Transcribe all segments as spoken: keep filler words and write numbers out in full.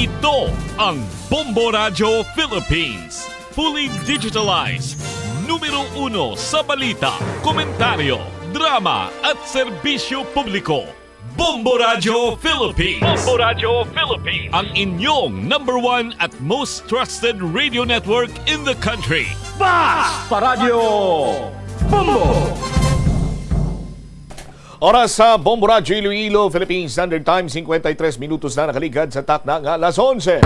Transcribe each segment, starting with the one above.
Ito ang Bombo Radyo Philippines. Fully digitalized. Numero uno sa balita, komentaryo, drama at serbisyo publiko. Bombo Radyo Philippines. Bombo Radyo Philippines. Ang inyong number one at most trusted radio network in the country. Bas pa Radyo Bombo! Oras sa Bombo Radyo Iloilo, Philippine Standard Time, cincuenta y tres minutos na nakaligad sa takna nga alas onse.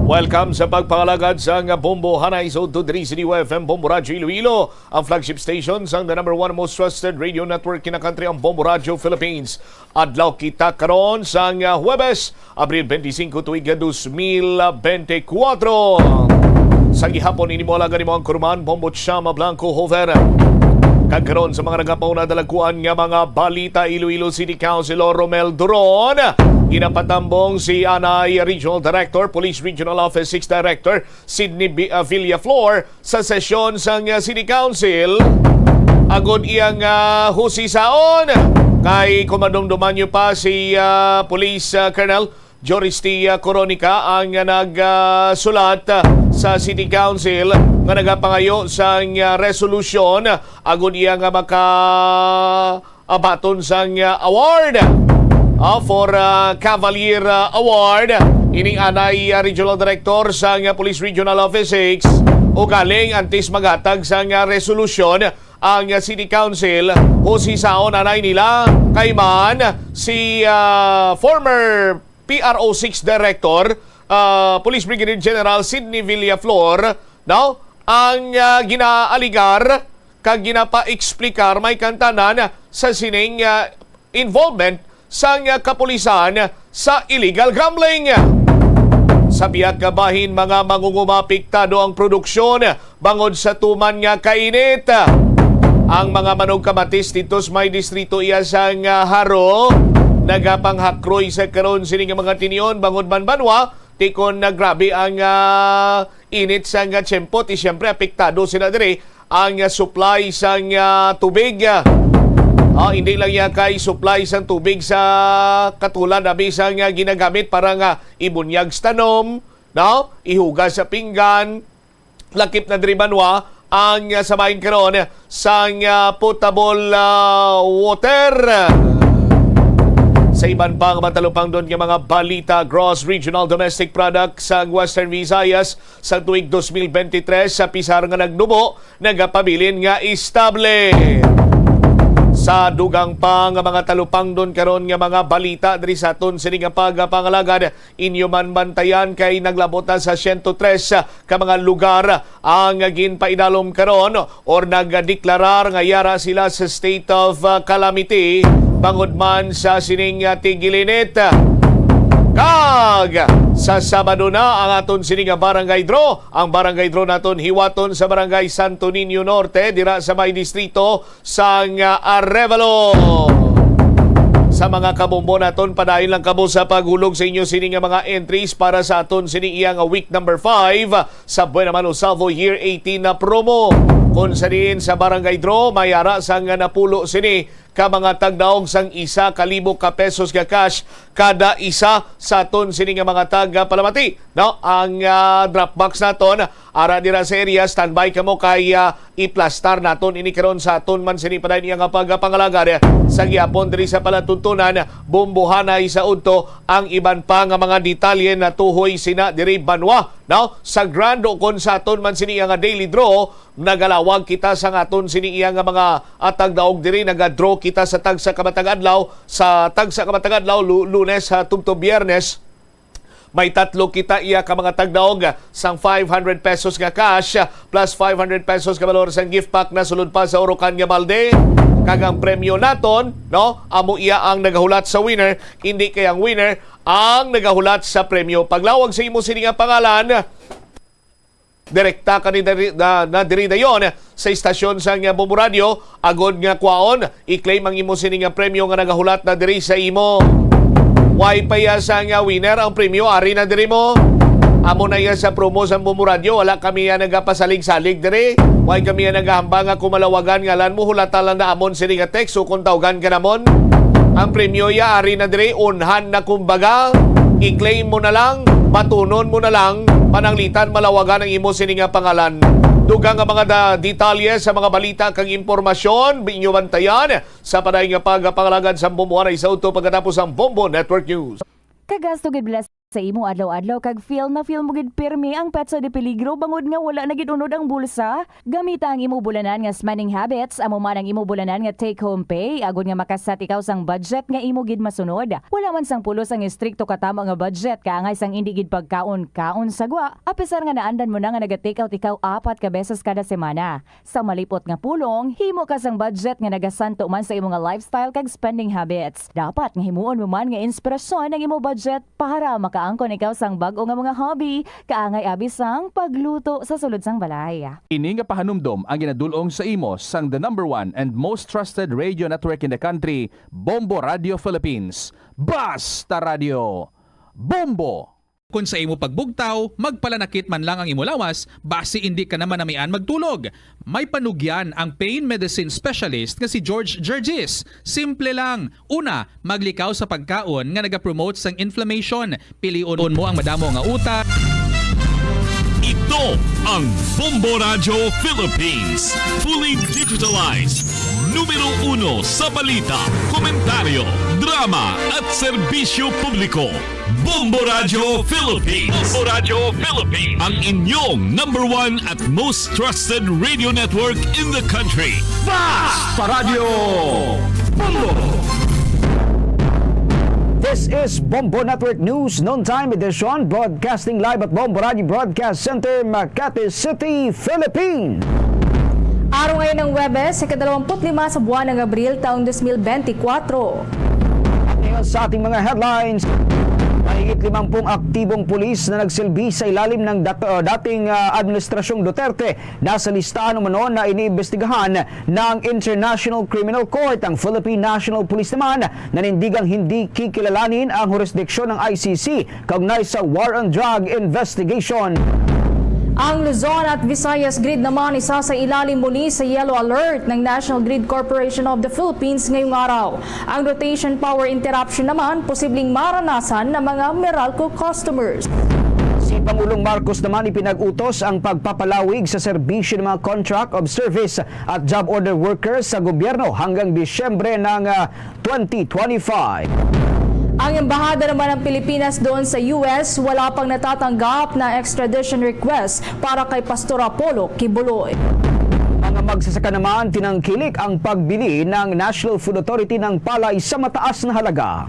Welcome sa pagpangalagad sa nga Bombo Hanay sa Udto diri sa D Y F M Bombo Radyo Iloilo, ang flagship station sang the number one most trusted radio network in the country, ang Bombo Radyo Philippines. Adlaw kita karon sang, ah, Huwebes, Abril twenty-cinco, tuig nga dos mil bente kuwatro. Sa gihapon, ini mo lang mo ang kurman, Bombo Chama Blanco Hover. Kag karon sa mga nagapauna dalagkuan nga mga balita, Iloilo City Councilor Romel Duron, ginapatambong si Anay Regional Director, Police Regional Office six Director Sydney Bi-, ah, Villaflor sa sesyon sang, ah, City Council. Agod iyang, ah, husisaon, kay kung madumduman niyo pa si, ah, Police, ah, Colonel Joristia Coronica ang nagsulat sa City Council nga nagapangayo sang, ah, resolusyon agud iya nga maka, ah, baton sang, ah, award, ah, for, ah, Cavalier, ah, Award. Ining anay, ah, Regional Director sang, ah, Police Regional Office six, ugaling antes maghatag sang, ah, resolusyon ang, ah, City Council, husisaon anay nila kay man si, ah, former P R O six Director, ah, Police Brigadier General Sydney Villaflor, no? Ang, ah, ginaaligar kag ginapaeksplikar may kantanan sa sining, ah, involvement sang, ah, kapulisan sa illegal gambling. Sa biya ka bahin, mga mangunguma, apektado ang produksyon bangod sa tuman nga kainit. Ang mga manugkamatis didto sa may distrito iya sang, ah, Jaro nagapanghakroy sa karon sini nga mga tinion, bangod man banwa ti kon nagrabe ang, ah, init sang, ah, tiyempo, ti siyempre apektado sila diri ang, ah, supply sang, ah, tubig. Ah, hindi lang iya kay supply sang tubig sa katulad abi sang, ah, ginagamit para nga ibunyag sa tanom, no? Ihugas sa pinggan, lakip na diri banwa ang, ah, sa bahin karon sang, ah, potable, ah, water. Sa iban pa nga matalupangdon nga mga balita, gross regional domestic product sa Western Visayas sa tuig dos mil bente tres sa pisar nga nagnubo nagapabilin nga estable. Sa dugang pa nga mga talupangdon karon nga mga balita diri sa aton sini nga pagapangalagad, inyo man bantayan kay naglabot na sa siyento tres ka mga lugar ang ginpaidalom karon or nagdeklarar nga yara sila sa state of, uh, calamity bangod man sa sining, uh, tigilinit. Kag sa Sabado na ang aton sini nga barangay draw. Ang barangay draw naton hiwaton sa Barangay Santo Niño Norte, dira sa may distrito sang, uh, Arevalo. Sa mga kabombo naton, padayon lang kamo sa paghulog sa inyo sini nga mga entries para sa aton sini iya nga week number five sa Buena Mano Salvo Year eighteen na promo. Kung sa diin sa barangay draw, may ara sang napulo sini ka mga tagdaog sang isa ka libo ka pesos nga cash kada isa sa aton sini nga mga tagpalamati. No, ang, ah, drop box naton ara dira sa area, standby kamo kay, ah, iplastar naton ini karon sa aton man sini padayon iya nga pagapangalagad. Sa gihapon diri sa palatuntunan, bombohanay sa udto ang iban pa nga mga detalye natuhoy sina diri banwa, no? Sa grand o kon sa aton man sini nga daily draw, nagalawag kita sa aton sini iya nga mga, ah, tagdaog diri, nagadraw kita sa tagsa ka matag adlaw, sa tagsa ka matag adlaw, Lu-, Lunes, ah, tubtob Biyernes. May tatlo kita iya ka mga tagdaog sang five hundred pesos nga cash plus five hundred pesos ka balor sang gift pack na sulod pa sa urukan nga balde. Kag ang premyo naton, no, amo iya ang nagahulat sa winner, hindi kay ang winner ang nagahulat sa premyo. Paglawag sa imo sini nga pangalan, direkta ka ni diri, na, na diri dayon sa istasyon sang Bombo Radyo, agod nga kwaon, i-claim ang imo sini nga premyo nga nagahulat na diri sa imo. Way pa iya sang winner, ang premyo ari na diri mo. Amo na iya sa promo sang Bombo Radyo, wala kami iya nagapasalig-salig diri. Way kami iya nagahambal nga kung malawagan ngalan mo, hulata lang na amon sini nga text o kung tawgan ka namon. Ang premyo iya ari na diri, unhan na kumbaga. I-claim mo na lang, batunon mo na lang, pananglitan malawagan ang imo sini nga pangalan. Dugang nga mga da-, detalye sa mga balita kag impormasyon, inyo bantayan sa padayon nga pagpangalagad sa Bombo Anay sa udto pagkatapos ang Bombo Network News. Kagasto gid bala sa imo adlaw-adlaw kag feel na feel mo gid pirmi ang petsa de peligro bangod nga wala na gid unod ang bulsa? Gamita ang imo bulanan nga spending habits, amo man ang imo bulanan nga take-home pay, agod nga maka-set ikaw sang budget nga imo gid masunod. Wala man sang pulos ang estrikto katama nga budget, kaangay sang indi gid pagkaon-kaon sa gwa, apisar nga naandan mo na nga naga-take out ikaw apat ka beses kada semana. Sa malipot nga pulong, himo ka sang budget nga nagasanto man sa imo nga lifestyle kag spending habits. Dapat nga himuon mo man nga inspirasyon ang imo budget para makaangkon ikaw sang bag-o nga mga hobby, kaangay abi sang pagluto sa sulod sang balay. Ini nga pahanumdom ang ginadul-ong sa imo sang the number one and most trusted radio network in the country, Bombo Radio Philippines. Basta Radio, Bombo! Kon sa imo pagbugtaw, magpalanakit man lang ang imo lawas, basi indi ka na manamian magtulog. May panugyan ang pain medicine specialist nga si George Gergis. Simple lang. Una, maglikaw sa pagkaon nga nagapromote sang inflammation. Pilion mo ang madamo nga uta. Ito ang Bombo Radyo Philippines. Fully digitalized. Numero uno sa balita, komentaryo, drama, at serbisyo publiko. Bombo Radyo Philippines. Bombo Radyo Philippines. Ang inyong number one at most trusted radio network in the country. Basta Radyo Bombo! This is Bombo Network News Noontime Edition, broadcasting live at Bombo Radyo Broadcast Center, Makati City, Philippines. Araw ngayon ng Huwebes, ikadalawamput lima sa buwan ng Abril, taong dos mil benti kwatro. At ngayon sa ating mga headlines, mahigit limampung aktibong pulis na nagsilbi sa ilalim ng dat-, uh, dating, uh, Administrasyong Duterte nasa listahan umano na iniimbestigahan ng International Criminal Court. Ang Philippine National Police naman nanindigang hindi kikilalanin ang hurisdiksyon ng I C C kaugnay sa war on drug investigation. Ang Luzon at Visayas Grid naman isasailalim muli sa yellow alert ng National Grid Corporation of the Philippines ngayong araw. Ang rotation power interruption naman posibleng maranasan ng mga Meralco customers. Si Pangulong Marcos naman ipinag-utos ang pagpapalawig sa serbisyo ng mga contract of service at job order workers sa gobyerno hanggang Disyembre ng, ah, twenty twenty-five. Ang Embahada naman ng Pilipinas doon sa U S wala pang natatanggap na extradition request para kay Pastor Apollo Quiboloy. Mga magsasaka naman tinangkilik ang pagbili ng National Food Authority ng palay sa mataas na halaga.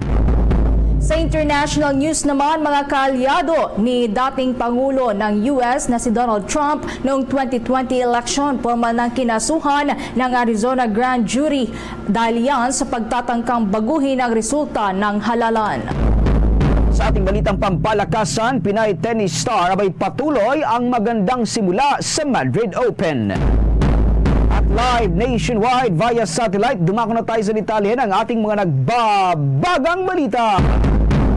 Sa international news naman, mga kaalyado ni dating Pangulo ng U S na si Donald Trump noong twenty twenty election, pormal nang kinasuhan ng Arizona Grand Jury dahil yan sa pagtatangkang baguhin ang resulta ng halalan. Sa ating balitang pampalakasan, Pinay tennis star, abay, patuloy ang magandang simula sa Madrid Open. At live nationwide via satellite, dumako na tayo sa detalye ng ating mga nagbabagang balita.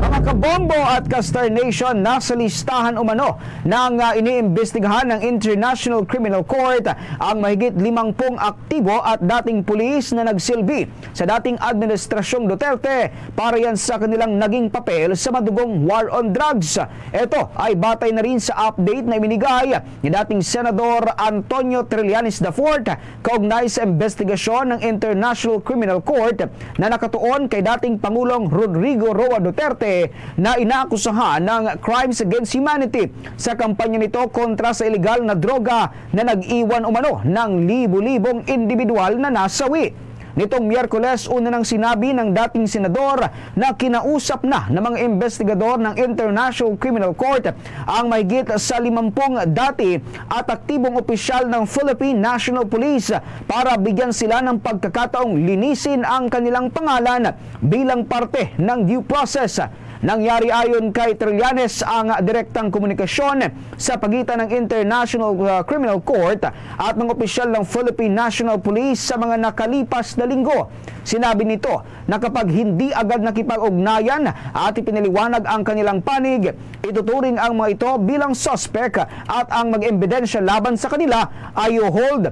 Mga kabombo at ka-Star Nation, nasa listahan umano ng, ah, iniimbestigahan ng International Criminal Court ang mahigit limangpung aktibo at dating pulis na nagsilbi sa dating Administrasyong Duterte para yan sa kanilang naging papel sa madugong war on drugs. Ito ay batay na rin sa update na ibinigay ni dating Senador Antonio Trillanes the fourth kaugnay sa investigasyon ng International Criminal Court na nakatuon kay dating Pangulong Rodrigo Roa Duterte na inaakusahan ng crimes against humanity sa kampanya nito kontra sa iligal na droga na nag-iwan umano ng libo-libong individual na nasawi. Nitong Miyerkules, una nang sinabi ng dating senador na kinausap na ng mga investigador ng International Criminal Court ang mahigit sa limampung dati at aktibong opisyal ng Philippine National Police para bigyan sila ng pagkakataong linisin ang kanilang pangalan bilang parte ng due process. Nangyari ayon kay Trillanes ang direktang komunikasyon sa pagitan ng International, uh, Criminal Court at mga opisyal ng Philippine National Police sa mga nakalipas na linggo. Sinabi nito na kapag hindi agad nakipag-ugnayan at ipinaliwanag ang kanilang panig, ituturing ang mga ito bilang suspek at ang mag-ebidensya laban sa kanila ay hold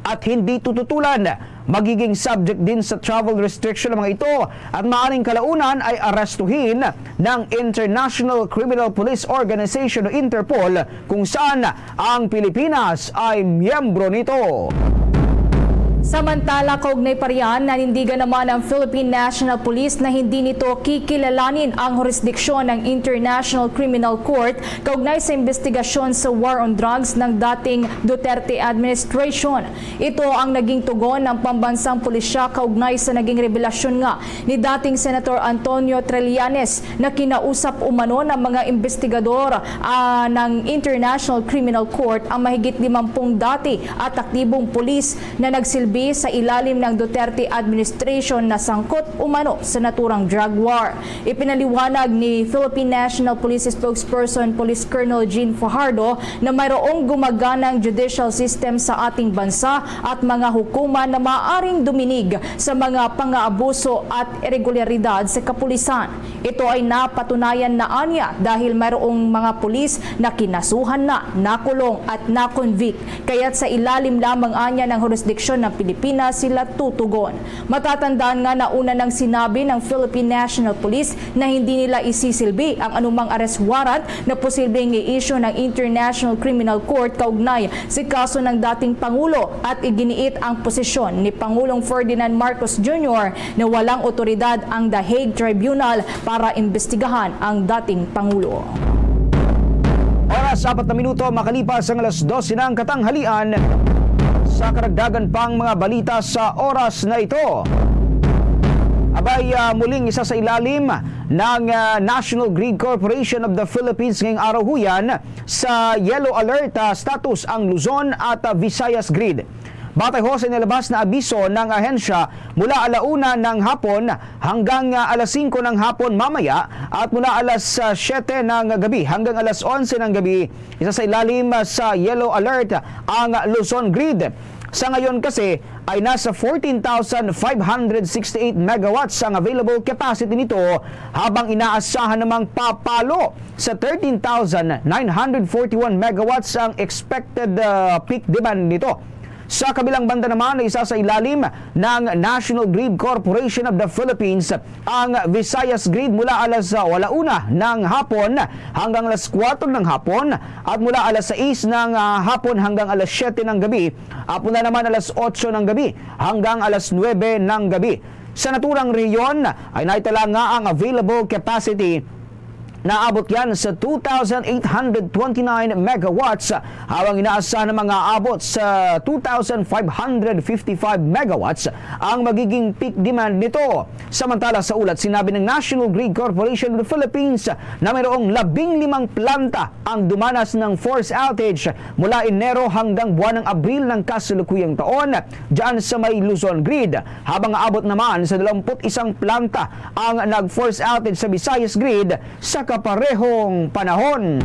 at hindi tututulan. Magiging subject din sa travel restriction ang mga ito at maaaring kalaunan ay arestuhin ng International Criminal Police Organization o Interpol, kung saan ang Pilipinas ay miyembro nito. Samantala, kaugnay pa riyan, nanindigan naman ang Philippine National Police na hindi nito kikilalanin ang jurisdiksyon ng International Criminal Court kaugnay sa investigasyon sa war on drugs ng dating Duterte administration. Ito ang naging tugon ng pambansang pulisya kaugnay sa naging revelasyon nga ni dating Senator Antonio Trillanes na kinausap umano ng mga investigador, ah, ng International Criminal Court ang mahigit limampung dati at aktibong pulis na nagsilbi sa ilalim ng Duterte administration na sangkot umano sa naturang drug war. Ipinaliwanag ni Philippine National Police Spokesperson Police Colonel Jean Fajardo na mayroong gumaganang judicial system sa ating bansa at mga hukuman na maaring duminig sa mga pangaabuso at irregularidad sa kapulisan. Ito ay napatunayan na anya dahil mayroong mga pulis na kinasuhan na, nakulong at na-convict, kaya't sa ilalim lamang anya ng jurisdiksyon ng Pilipinas sila tutugon. Matatandaan nga nauna nang sinabi ng Philippine National Police na hindi nila isisilbi ang anumang arrest warrant na posibleng i-issue ng International Criminal Court kaugnay sa kaso ng dating Pangulo at iginiit ang posisyon ni Pangulong Ferdinand Marcos Junior na walang otoridad ang The Hague Tribunal para imbestigahan ang dating Pangulo. Oras, apat na minuto makalipas ang alas dose ng katanghalian. Sa karagdagan pang mga balita sa oras na ito, abay, ah, muling isa sa ilalim ng, ah, National Grid Corporation of the Philippines ngayong araw huyan sa yellow alert, ah, status ang Luzon at, ah, Visayas Grid. Batay ho sa inilabas na abiso ng ahensya, mula ala una ng hapon hanggang, ah, alas singko ng hapon mamaya at mula alas, ah, siyete ng gabi hanggang alas onse ng gabi, isa sa ilalim, ah, sa yellow alert ang Luzon Grid. Sa ngayon kasi ay nasa fourteen thousand five hundred sixty-eight megawatts ang available capacity nito, habang inaasahan namang papalo sa thirteen thousand nine hundred forty-one megawatts ang expected, ah, peak demand nito. Sa kabilang banda naman, isa sa ilalim ng National Grid Corporation of the Philippines ang Visayas Grid mula alas, ah, ala una ng hapon hanggang alas kuwatro ng hapon at mula alas sais ng, ah, hapon hanggang alas siyete ng gabi at mula naman alas otso ng gabi hanggang alas nuwebe ng gabi. Sa naturang rehiyon ay naitala nga ang available capacity naabot yan sa two thousand eight hundred twenty-nine megawatts, habang inaasahan na mga abot sa two thousand five hundred fifty-five megawatts ang magiging peak demand nito. Samantala, sa ulat, sinabi ng National Grid Corporation of the Philippines na mayroong labing limang planta ang dumanas ng force outage mula Enero hanggang buwan ng Abril ng kasalukuyang taon, dyan sa may Luzon Grid, habang aabot naman sa dalawampu't isang planta ang nag-force outage sa Visayas Grid sa kaparehong panahon.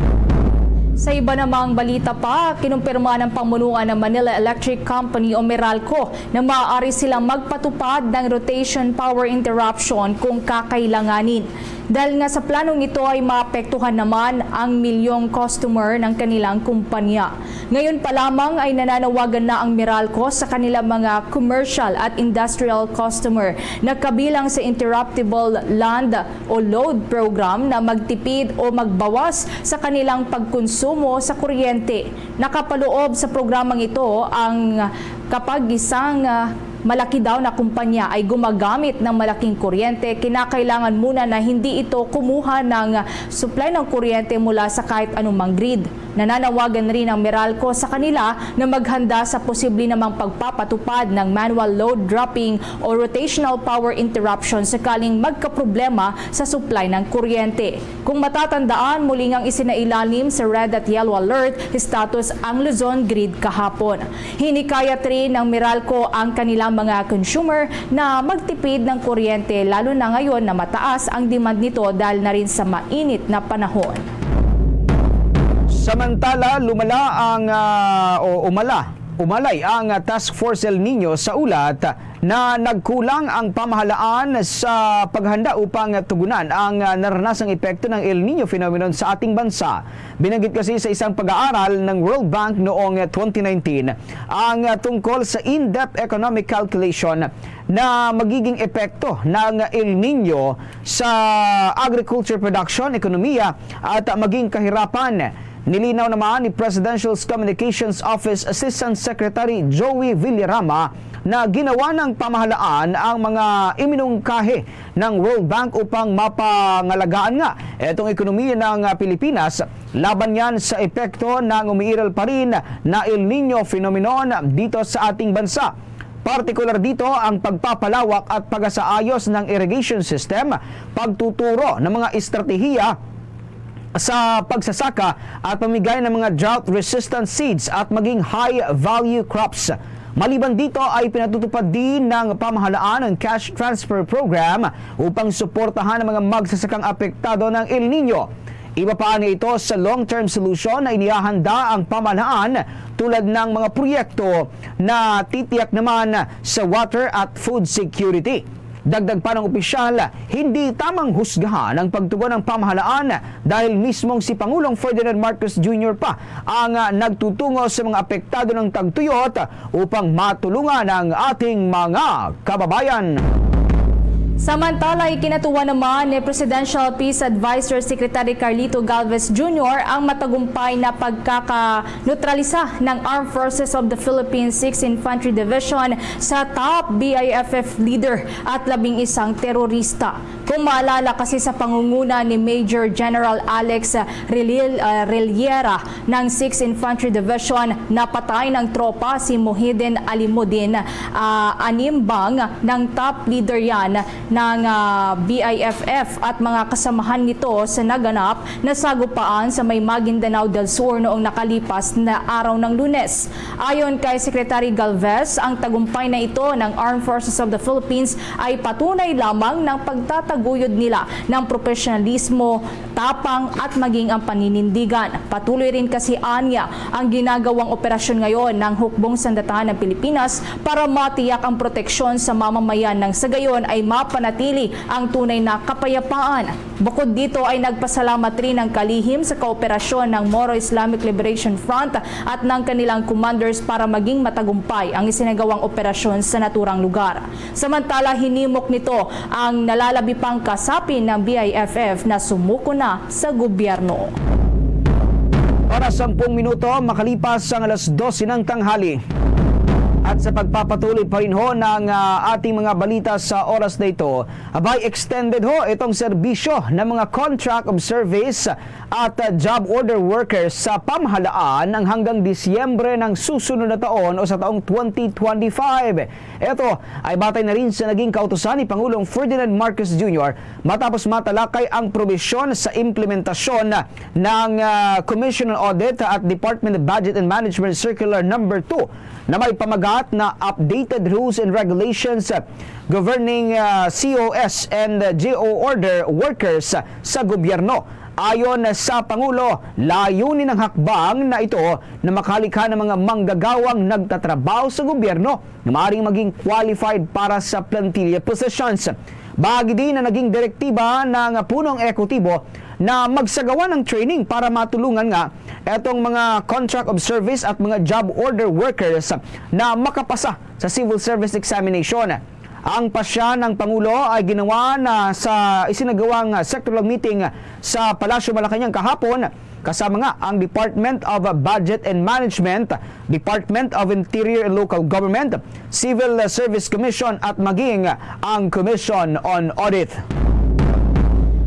Sa iba namang balita pa, kinumpirma ng pamunuan ng Manila Electric Company o Meralco na maaari silang magpatupad ng rotation power interruption kung kakailanganin. Dahil nga sa planong ito ay maapektuhan naman ang milyong customer ng kanilang kumpanya. Ngayon pa lamang ay nananawagan na ang Meralco sa kanilang mga commercial at industrial customer na kabilang sa interruptible land o load program na magtipid o magbawas sa kanilang pagkonsumo sa kuryente. Nakapaloob sa programang ito ang kapag isang, ah, malaki daw na kumpanya ay gumagamit ng malaking kuryente, kinakailangan muna na hindi ito kumuha ng supply ng kuryente mula sa kahit anumang grid. Nananawagan rin ang Meralco sa kanila na maghanda sa posible namang pagpapatupad ng manual load dropping o rotational power interruption sakaling magkaproblema sa supply ng kuryente. Kung matatandaan, muli ngang isinailalim sa red at yellow alert status ang Luzon Grid kahapon. Hinikayat rin ng Meralco ang kanilang mga consumer na magtipid ng kuryente, lalo na ngayon na mataas ang demand nito dahil na rin sa mainit na panahon. Samantala, lumala ang, ah, o umala Pumalay ang Task Force El Niño sa ulat na nagkulang ang pamahalaan sa paghanda upang tugunan ang naranasang epekto ng El Niño phenomenon sa ating bansa. Binanggit kasi sa isang pag-aaral ng World Bank noong twenty nineteen ang tungkol sa in-depth economic calculation na magiging epekto ng El Niño sa agriculture production, ekonomiya at maging kahirapan. Nilinaw naman ni Presidential's Communications Office Assistant Secretary Joey Villarama na ginawa ng pamahalaan ang mga iminungkahi ng World Bank upang mapangalagaan nga itong ekonomiya ng Pilipinas laban yan sa epekto ng umiiral pa rin na El Niño phenomenon dito sa ating bansa. Partikular dito ang pagpapalawak at pagsasaayos ng irrigation system, pagtuturo ng mga estratehiya sa pagsasaka at pamigay ng mga drought-resistant seeds at maging high-value crops. Maliban dito ay pinatutupad din ng pamahalaan ang cash transfer program upang suportahan ang mga magsasakang apektado ng El Niño. Iba pa niya ito sa long-term solution na inihahanda ang pamahalaan tulad ng mga proyekto na titiyak naman sa water at food security. Dagdag pa ng opisyal, hindi tamang husgahan ang pagtugon ng pamahalaan dahil mismong si Pangulong Ferdinand Marcos Junior pa ang, ah, nagtutungo sa mga apektado ng tagtuyot upang matulungan ang ating mga kababayan. Samantala, ikinatuwa naman ni Presidential Peace Advisor Secretary Carlito Galvez Junior ang matagumpay na pagkaka-, neutralisa ng Armed Forces of the Philippines Sixth Infantry Division sa top B I F F leader at labing isang terorista. Kung maalala kasi, sa pangunguna ni Major General Alex Relil-, ah, Reliera ng Sixth Infantry Division, napatay ng tropa si Muhyiddin Alimudin, ah, Animbang, ng top leader yan ng, ah, B I F F at mga kasamahan nito sa naganap na sagupaan sa may Maguindanao del Sur noong nakalipas na araw ng Lunes. Ayon kay Secretary Galvez, ang tagumpay na ito ng Armed Forces of the Philippines ay patunay lamang ng pagtataguyod nila ng propesyonalismo, tapang at maging ang paninindigan. Patuloy rin kasi, anya, ang ginagawang operasyon ngayon ng Hukbong Sandatahan ng Pilipinas para matiyak ang proteksyon sa mamamayan nang sa gayon ay mapanatili ang tunay na kapayapaan. Bukod dito ay nagpasalamat rin ang kalihim sa kooperasyon ng Moro Islamic Liberation Front at ng kanilang commanders para maging matagumpay ang isinagawang operasyon sa naturang lugar. Samantala, hinimok nito ang nalalabi pang kasapi ng B I F F na sumuko na sa gobyerno. Oras, sampung minuto makalipas ang alas dose ng tanghali. At sa pagpapatuloy pa rin ho ng, ah, ating mga balita sa oras na ito, abay, extended ho itong serbisyo ng mga contract of service at, ah, job order workers sa pamahalaan ang hanggang Disyembre ng susunod na taon o sa taong twenty twenty-five. Ito ay batay na rin sa naging kautusan ni Pangulong Ferdinand Marcos Junior matapos matalakay ang probisyon sa implementasyon ng, ah, Commission on Audit at Department of Budget and Management Circular Number Two na may pamagat na updated rules and regulations governing, ah, C O S and J O order workers sa gobyerno. Ayon sa Pangulo, layunin ng hakbang na ito na makalikha ng mga manggagawang nagtatrabaho sa gobyerno na maaaring maging qualified para sa plantilla positions. Bahagi din na naging direktiba ng punong ehekutibo na magsagawa ng training para matulungan nga etong mga contract of service at mga job order workers na makapasa sa civil service examination. Ang pasya ng Pangulo ay ginawa na sa isinagawang sectoral meeting sa Palasyo Malacañang kahapon, kasama nga ang Department of Budget and Management, Department of Interior and Local Government, Civil Service Commission at maging ang Commission on Audit.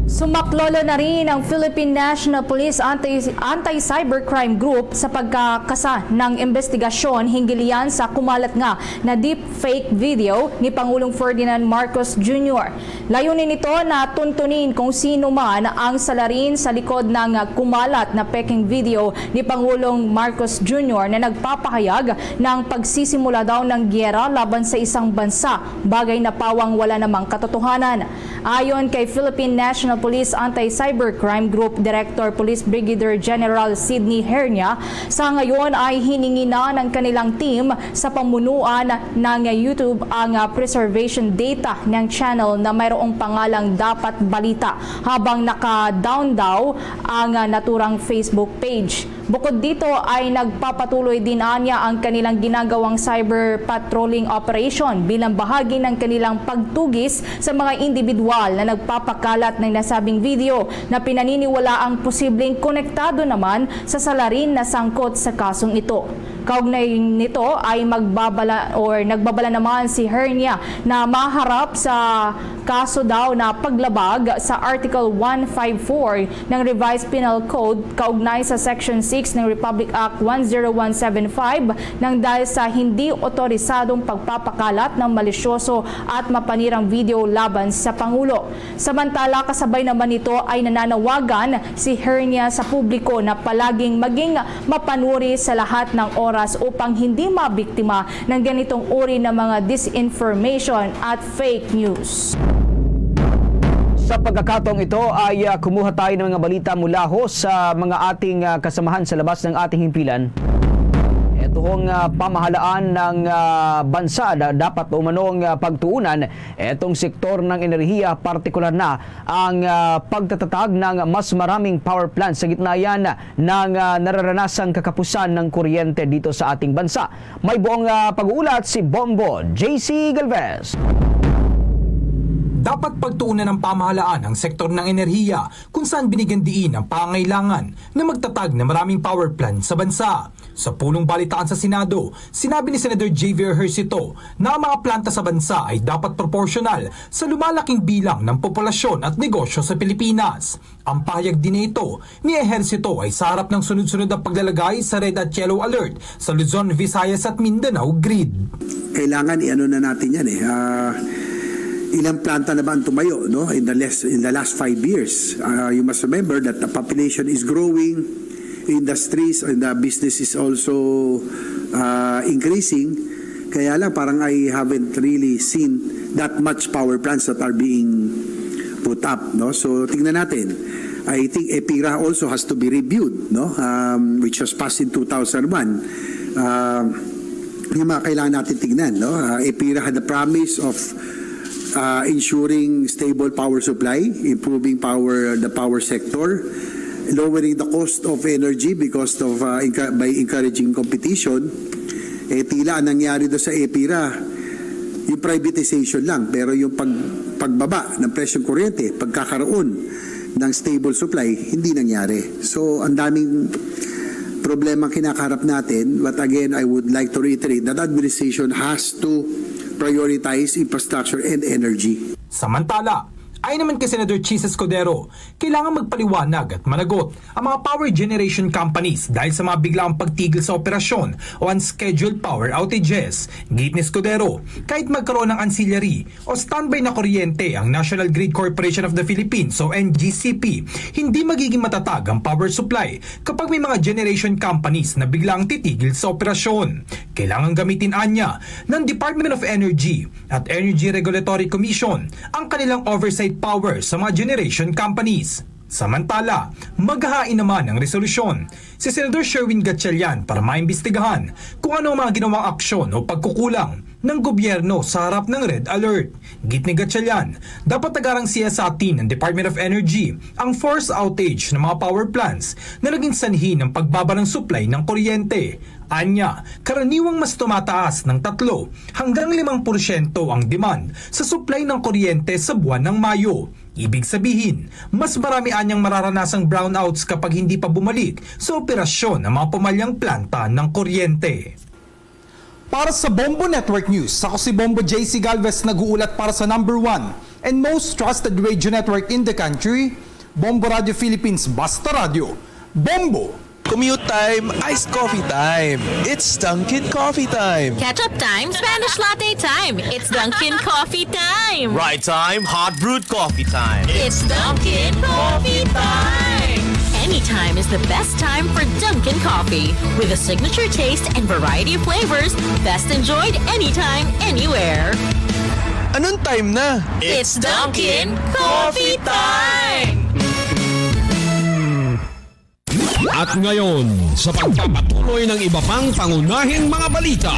Sumaklolo na rin ang Philippine National Police Anti-, Anti-Cybercrime Group sa pagkakasa ng investigasyon hinggil yan sa kumalat nga na deepfake video ni Pangulong Ferdinand Marcos Junior. Layunin nito na tuntunin kung sino man ang salarin sa likod ng kumalat na peking video ni Pangulong Marcos Junior na nagpapahayag ng pagsisimula daw ng giyera laban sa isang bansa, bagay na pawang wala namang katotohanan. Ayon kay Philippine National Police Anti-Cybercrime Group Director Police Brigadier General Sydney Hernia, sa ngayon ay hiningi na ng kanilang team sa pamunuan ng YouTube ang, ah, preservation data ng channel na mayroong pangalang Dapat Balita, habang naka-down daw ang, ah, naturang Facebook page. Bukod dito ay nagpapatuloy din anya ang kanilang ginagawang cyber patrolling operation bilang bahagi ng kanilang pagtugis sa mga individual na nagpapakalat ng nasabing video na pinaniniwalaang posibleng konektado naman sa salarin na sangkot sa kasong ito. Kaugnay nito ay magbabala or nagbabala naman si Hernia na maharap sa kaso daw na paglabag sa Article one five four ng Revised Penal Code kaugnay sa Section six ng Republic Act one zero one seven five nang dahil sa hindi otorisadong pagpapakalat ng malisyoso at mapanirang video laban sa Pangulo. Samantala, kasabay naman nito ay nananawagan si Hernia sa publiko na palaging maging mapanuri sa lahat ng oras upang hindi mabiktima ng ganitong uri ng mga disinformation at fake news. Sa pagkakataong ito ay, ah, kumuha tayo ng mga balita mula ho sa mga ating, ah, kasamahan sa labas ng ating himpilan. Ito hong, ah, pamahalaan ng, ah, bansa na dapat umanong, ah, pagtuunan itong sektor ng enerhiya, partikular na ang, ah, pagtatatag ng mas maraming power plant sa gitna yan ng, ah, nararanasang kakapusan ng kuryente dito sa ating bansa. May buong, ah, pag-uulat si Bombo J C Galvez. Dapat pagtuunan ng pamahalaan ang sektor ng enerhiya kung saan binigyan diin ang pangangailangan na magtatag ng maraming power plant sa bansa. Sa pulong balitaan sa Senado, sinabi ni Senator Javier Ejercito na ang mga planta sa bansa ay dapat proporsyonal sa lumalaking bilang ng populasyon at negosyo sa Pilipinas. Ang pahayag din na ito ni Ejercito ay sa harap ng sunod-sunod na paglalagay sa red at yellow alert sa Luzon, Visayas at Mindanao grid. Kailangan i-ano na natin yan eh. Ah, ilang planta na ba ang tumayo, no? In the last, in the last five years. Ah, you must remember that the population is growing, industries and the business is also ah, increasing. Kaya lang, parang I haven't really seen that much power plants that are being put up, no? So tingnan natin. I think EPIRA also has to be reviewed, no? Um, which was passed in two thousand one. Um, yung mga kailangan natin tingnan, no? Uh, EPIRA had the promise of uh, ensuring stable power supply, improving power the power sector, lowering the cost of energy because of uh, enca- by encouraging competition. Eh, tila ang nangyari do sa EPIRA, yung privatization lang, pero yung pag, pagbaba ng presyong kuryente, pagkakaroon ng stable supply, hindi nangyari. So, ang daming problema ang kinakaharap natin, but again, I would like to reiterate that administration has to prioritize infrastructure and energy. Samantala, ayon naman kay Senator Chiz Escudero, kailangan magpaliwanag at managot ang mga power generation companies dahil sa mga biglaang pagtigil sa operasyon o unscheduled power outages. Giit ni Escudero, kahit magkaroon ng ancillary o standby na kuryente ang National Grid Corporation of the Philippines o N G C P, hindi magiging matatag ang power supply kapag may mga generation companies na biglaang titigil sa operasyon. Kailangan gamitin anya ng Department of Energy at Energy Regulatory Commission ang kanilang oversight power sa mga generation companies. Samantala, maghahain naman ng resolusyon si Senador Sherwin Gatchalian para maimbestigahan kung ano ang mga ginawang aksyon o pagkukulang ng gobyerno sa harap ng red alert. Giit ni Gatchalian, dapat nag-arangsiya sa atin ng Department of Energy ang forced outage ng mga power plants na naging sanhi ng pagbaba ng supply ng kuryente. Anya, karaniwang mas tumataas ng tatlo hanggang limang porsyento ang demand sa supply ng kuryente sa buwan ng Mayo. Ibig sabihin, mas marami anyang mararanasang brownouts kapag hindi pa bumalik sa operasyon ang mga pumalyang planta ng kuryente. Para sa Bombo Network News, ako si Bombo J C Galvez, nag-uulat para sa number one and most trusted radio network in the country, Bombo Radio Philippines. Basta Radyo, Bombo! Commute time, iced coffee time. It's Dunkin' Coffee time. Ketchup time, Spanish latte time. It's Dunkin' Coffee time. Ride time, hot brewed coffee time. It's Dunkin' Coffee time. Anytime is the best time for Dunkin' Coffee. With a signature taste and variety of flavors, best enjoyed anytime, anywhere. Anong time na? It's Dunkin' Coffee time! Ngayon, sa pagpapatuloy ng iba pang pangunahing mga balita.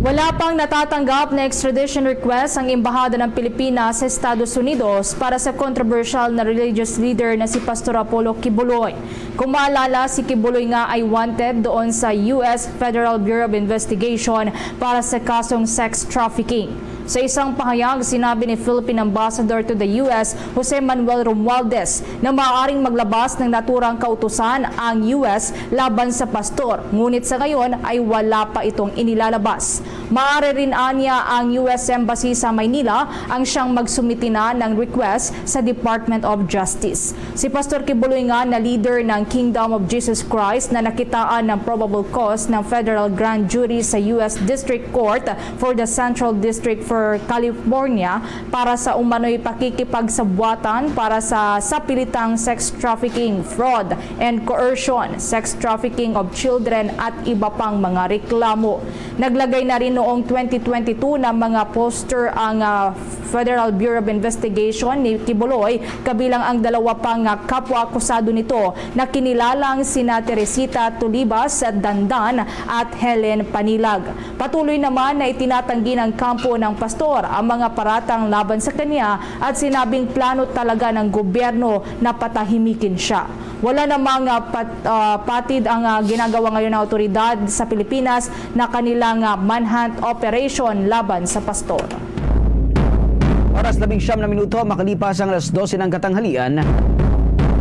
Wala pang natatanggap na extradition request ang Embahada ng Pilipinas sa Estados Unidos para sa controversial na religious leader na si Pastor Apollo Quiboloy. Kung maalala, si Quiboloy nga ay wanted doon sa U S Federal Bureau of Investigation para sa kasong sex trafficking. Sa isang pahayag, sinabi ni Philippine Ambassador to the U S, Jose Manuel Romualdez, na maaaring maglabas ng naturang kautusan ang U S laban sa pastor, ngunit sa ngayon ay wala pa itong inilalabas. Maaari rin anya ang U S Embassy sa Maynila ang siyang magsumiti na ng request sa Department of Justice. Si Pastor Kibuloy nga na leader ng Kingdom of Jesus Christ na nakitaan ng probable cause ng federal grand jury sa U S District Court for the Central District for California para sa umano'y pakikipagsabuatan para sa sapilitang sex trafficking, fraud, and coercion, sex trafficking of children at iba pang mga reklamo. Naglagay na rin noong twenty twenty-two ng mga poster ang, ah, Federal Bureau of Investigation ni Kibuloy, kabilang ang dalawa pang, ah, kapwa akusado nito na kinilalang sina Teresita Tulibas Dandan at Helen Panilag. Patuloy naman na itinatanggi ng kampo ng pastor ang mga paratang laban sa kanya at sinabing plano talaga ng gobyerno na patahimikin siya. Wala namang, ah, pat-, ah, patid ang, ah, ginagawa ngayon ng awtoridad sa Pilipinas na kanilang, ah, manhunt operation laban sa pastor. Oras labing siyam na minuto makalipas ang alas dose ng katanghalian.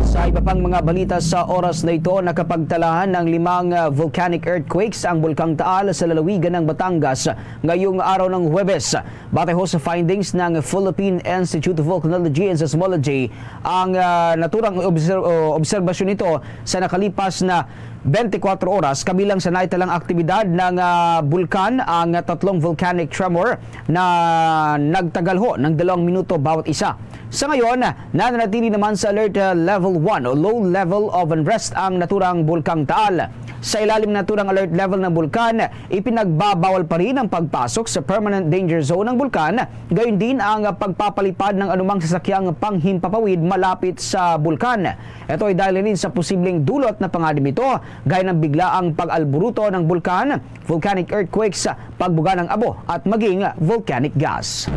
Sa iba pang mga balita sa oras na ito, nakapagtala ng limang, ah, volcanic earthquakes ang Bulkang Taal sa lalawigan ng Batangas ngayong araw ng Huwebes. Batay ho sa findings ng Philippine Institute of Volcanology and Seismology, ang, ah, naturang obser-, o, obserbasyon nito sa nakalipas na twenty-four oras, kabilang sa naitalang aktibidad ng, ah, bulkan ang tatlong volcanic tremor na nagtagal ho ng dalawang minuto bawat isa. Sa ngayon, nananatili naman sa alert, ah, level one o low level of unrest ang naturang Bulkang Taal. Sa ilalim ng naturang alert level ng bulkan, ipinagbabawal pa rin ang pagpasok sa permanent danger zone ng bulkan, gayon din ang pagpapalipad ng anumang sasakyang panghimpapawid malapit sa bulkan. Ito ay dahil rin sa posibleng dulot na panganib nito, gaya ng biglaang pag-alburuto ng bulkan, volcanic earthquakes, pagbuga ng abo, at maging volcanic gas.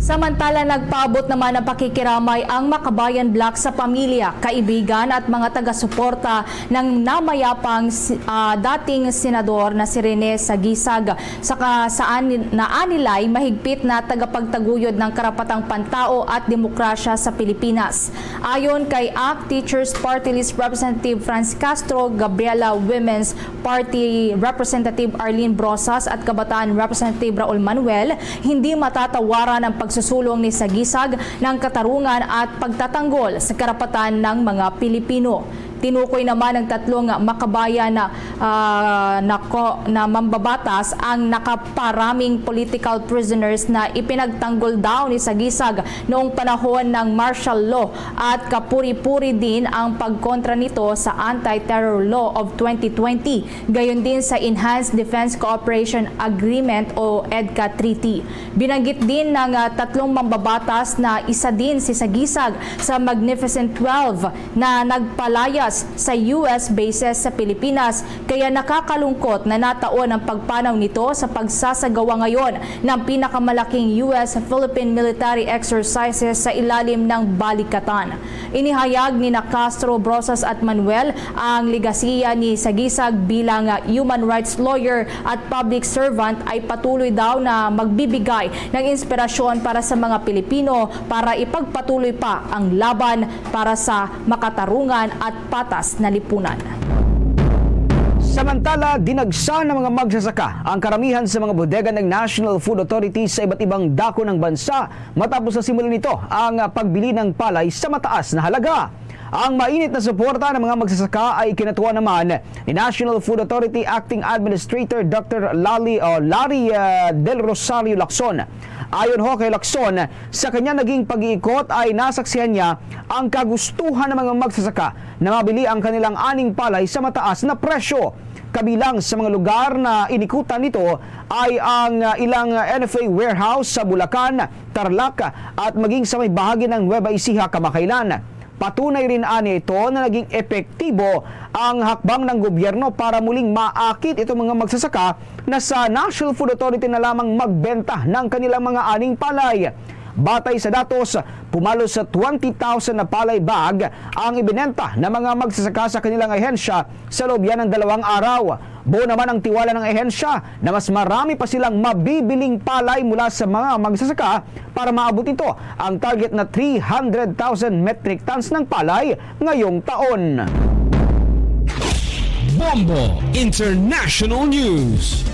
Samantala, nagpaabot naman ng pakikiramay ang Makabayan Bloc sa pamilya, kaibigan at mga taga-suporta ng namayapang si-, ah, dating senador na si Rene Sagisag, sa ka-, saan ni-, na anilay mahigpit na tagapagtaguyod ng karapatang pantao at demokrasya sa Pilipinas. Ayon kay Act Teachers Party List Representative Franz Castro, Gabriela Women's Party Representative Arlene Brosas at Kabataan Representative Raul Manuel, hindi matatawaran ang pagsusulong ni Sagisag ng katarungan at pagtatanggol sa karapatan ng mga Pilipino. Tinukoy naman ng tatlong makabayan na, ah, na ko-, na mambabatas ang nakaparaming political prisoners na ipinagtanggol daw ni Sagisag noong panahon ng martial law at kapuri-puri din ang pagkontra nito sa Anti-Terror Law of twenty twenty, gayon din sa Enhanced Defense Cooperation Agreement o EDCA Treaty. Binanggit din ng, ah, tatlong mambabatas na isa din si Sagisag sa Magnificent Twelve na nagpalayas sa U S bases sa Pilipinas, kaya nakakalungkot na nataon ang pagpanaw nito sa pagsasagawa ngayon ng pinakamalaking U S-Philippine military exercises sa ilalim ng balikatan. Inihayag ni na Castro, Brosas at Manuel ang legasiya ni Sagisag bilang human rights lawyer at public servant ay patuloy daw na magbibigay ng inspirasyon para sa mga Pilipino para ipagpatuloy pa ang laban para sa makatarungan at patas na lipunan. Samantala, dinagsa ng mga magsasaka ang karamihan sa mga bodega ng National Food Authority sa iba't ibang dako ng bansa matapos na simulan nito ang pagbili ng palay sa mataas na halaga. Ang mainit na suporta ng mga magsasaka ay kinatuwa naman ni National Food Authority Acting Administrator Doctor Lali, o Larry, ah, Del Rosario Lacson. Ayon ho kay Lacson, sa kanya naging pag-iikot ay nasaksihan niya ang kagustuhan ng mga magsasaka na mabili ang kanilang aning palay sa mataas na presyo. Kabilang sa mga lugar na inikutan nito ay ang, ah, ilang, ah, N F A warehouse sa Bulacan, Tarlac, at maging sa may bahagi ng Nueva Ecija kamakailan. Patunay rin ani ito na naging epektibo ang hakbang ng gobyerno para muling maakit itong mga magsasaka na sa National Food Authority na lamang magbenta ng kanilang mga aning palay. Batay sa datos, pumalo sa twenty thousand na palay bag ang ibinenta ng mga magsasaka sa kanilang ahensya sa loob yan ng dalawang araw. Buo naman ang tiwala ng ahensya na mas marami pa silang mabibiling palay mula sa mga magsasaka para maabot ito ang target na three hundred thousand metric tons ng palay ngayong taon. Bombo International News.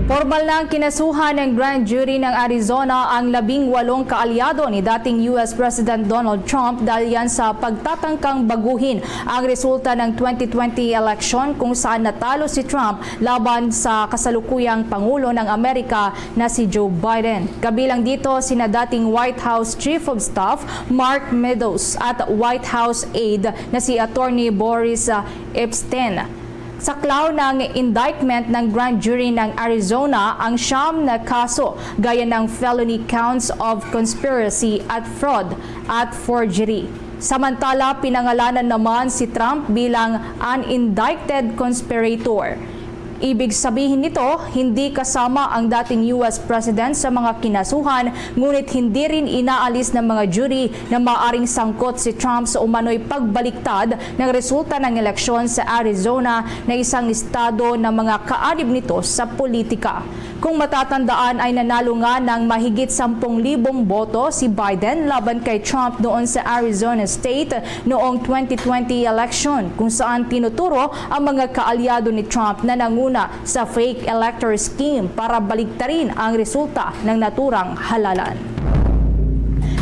Formal na ang kinasuhan ng grand jury ng Arizona ang labing walong kaalyado ni dating U S President Donald Trump dahil yan sa pagtatangkang baguhin ang resulta ng twenty twenty election kung saan natalo si Trump laban sa kasalukuyang Pangulo ng Amerika na si Joe Biden. Kabilang dito sina dating White House Chief of Staff Mark Meadows at White House aide na si Attorney Boris, ah, Epshteyn. Saklaw ng indictment ng grand jury ng Arizona ang siyam na kaso gaya ng felony counts of conspiracy at fraud at forgery. Samantala, pinangalanan naman si Trump bilang unindicted conspirator. Ibig sabihin nito, hindi kasama ang dating U S President sa mga kinasuhan, ngunit hindi rin inaalis ng mga jury na maaring sangkot si Trump sa umano'y pagbaliktad ng resulta ng eleksyon sa Arizona, na isang estado ng mga kaanib nito sa politika. Kung matatandaan, ay nanalo nga ng mahigit sampung libong boto si Biden laban kay Trump noon sa Arizona State noong twenty twenty election, kung saan tinuturo ang mga kaalyado ni Trump na nanguna sa fake electoral scheme para baliktarin ang resulta ng naturang halalan.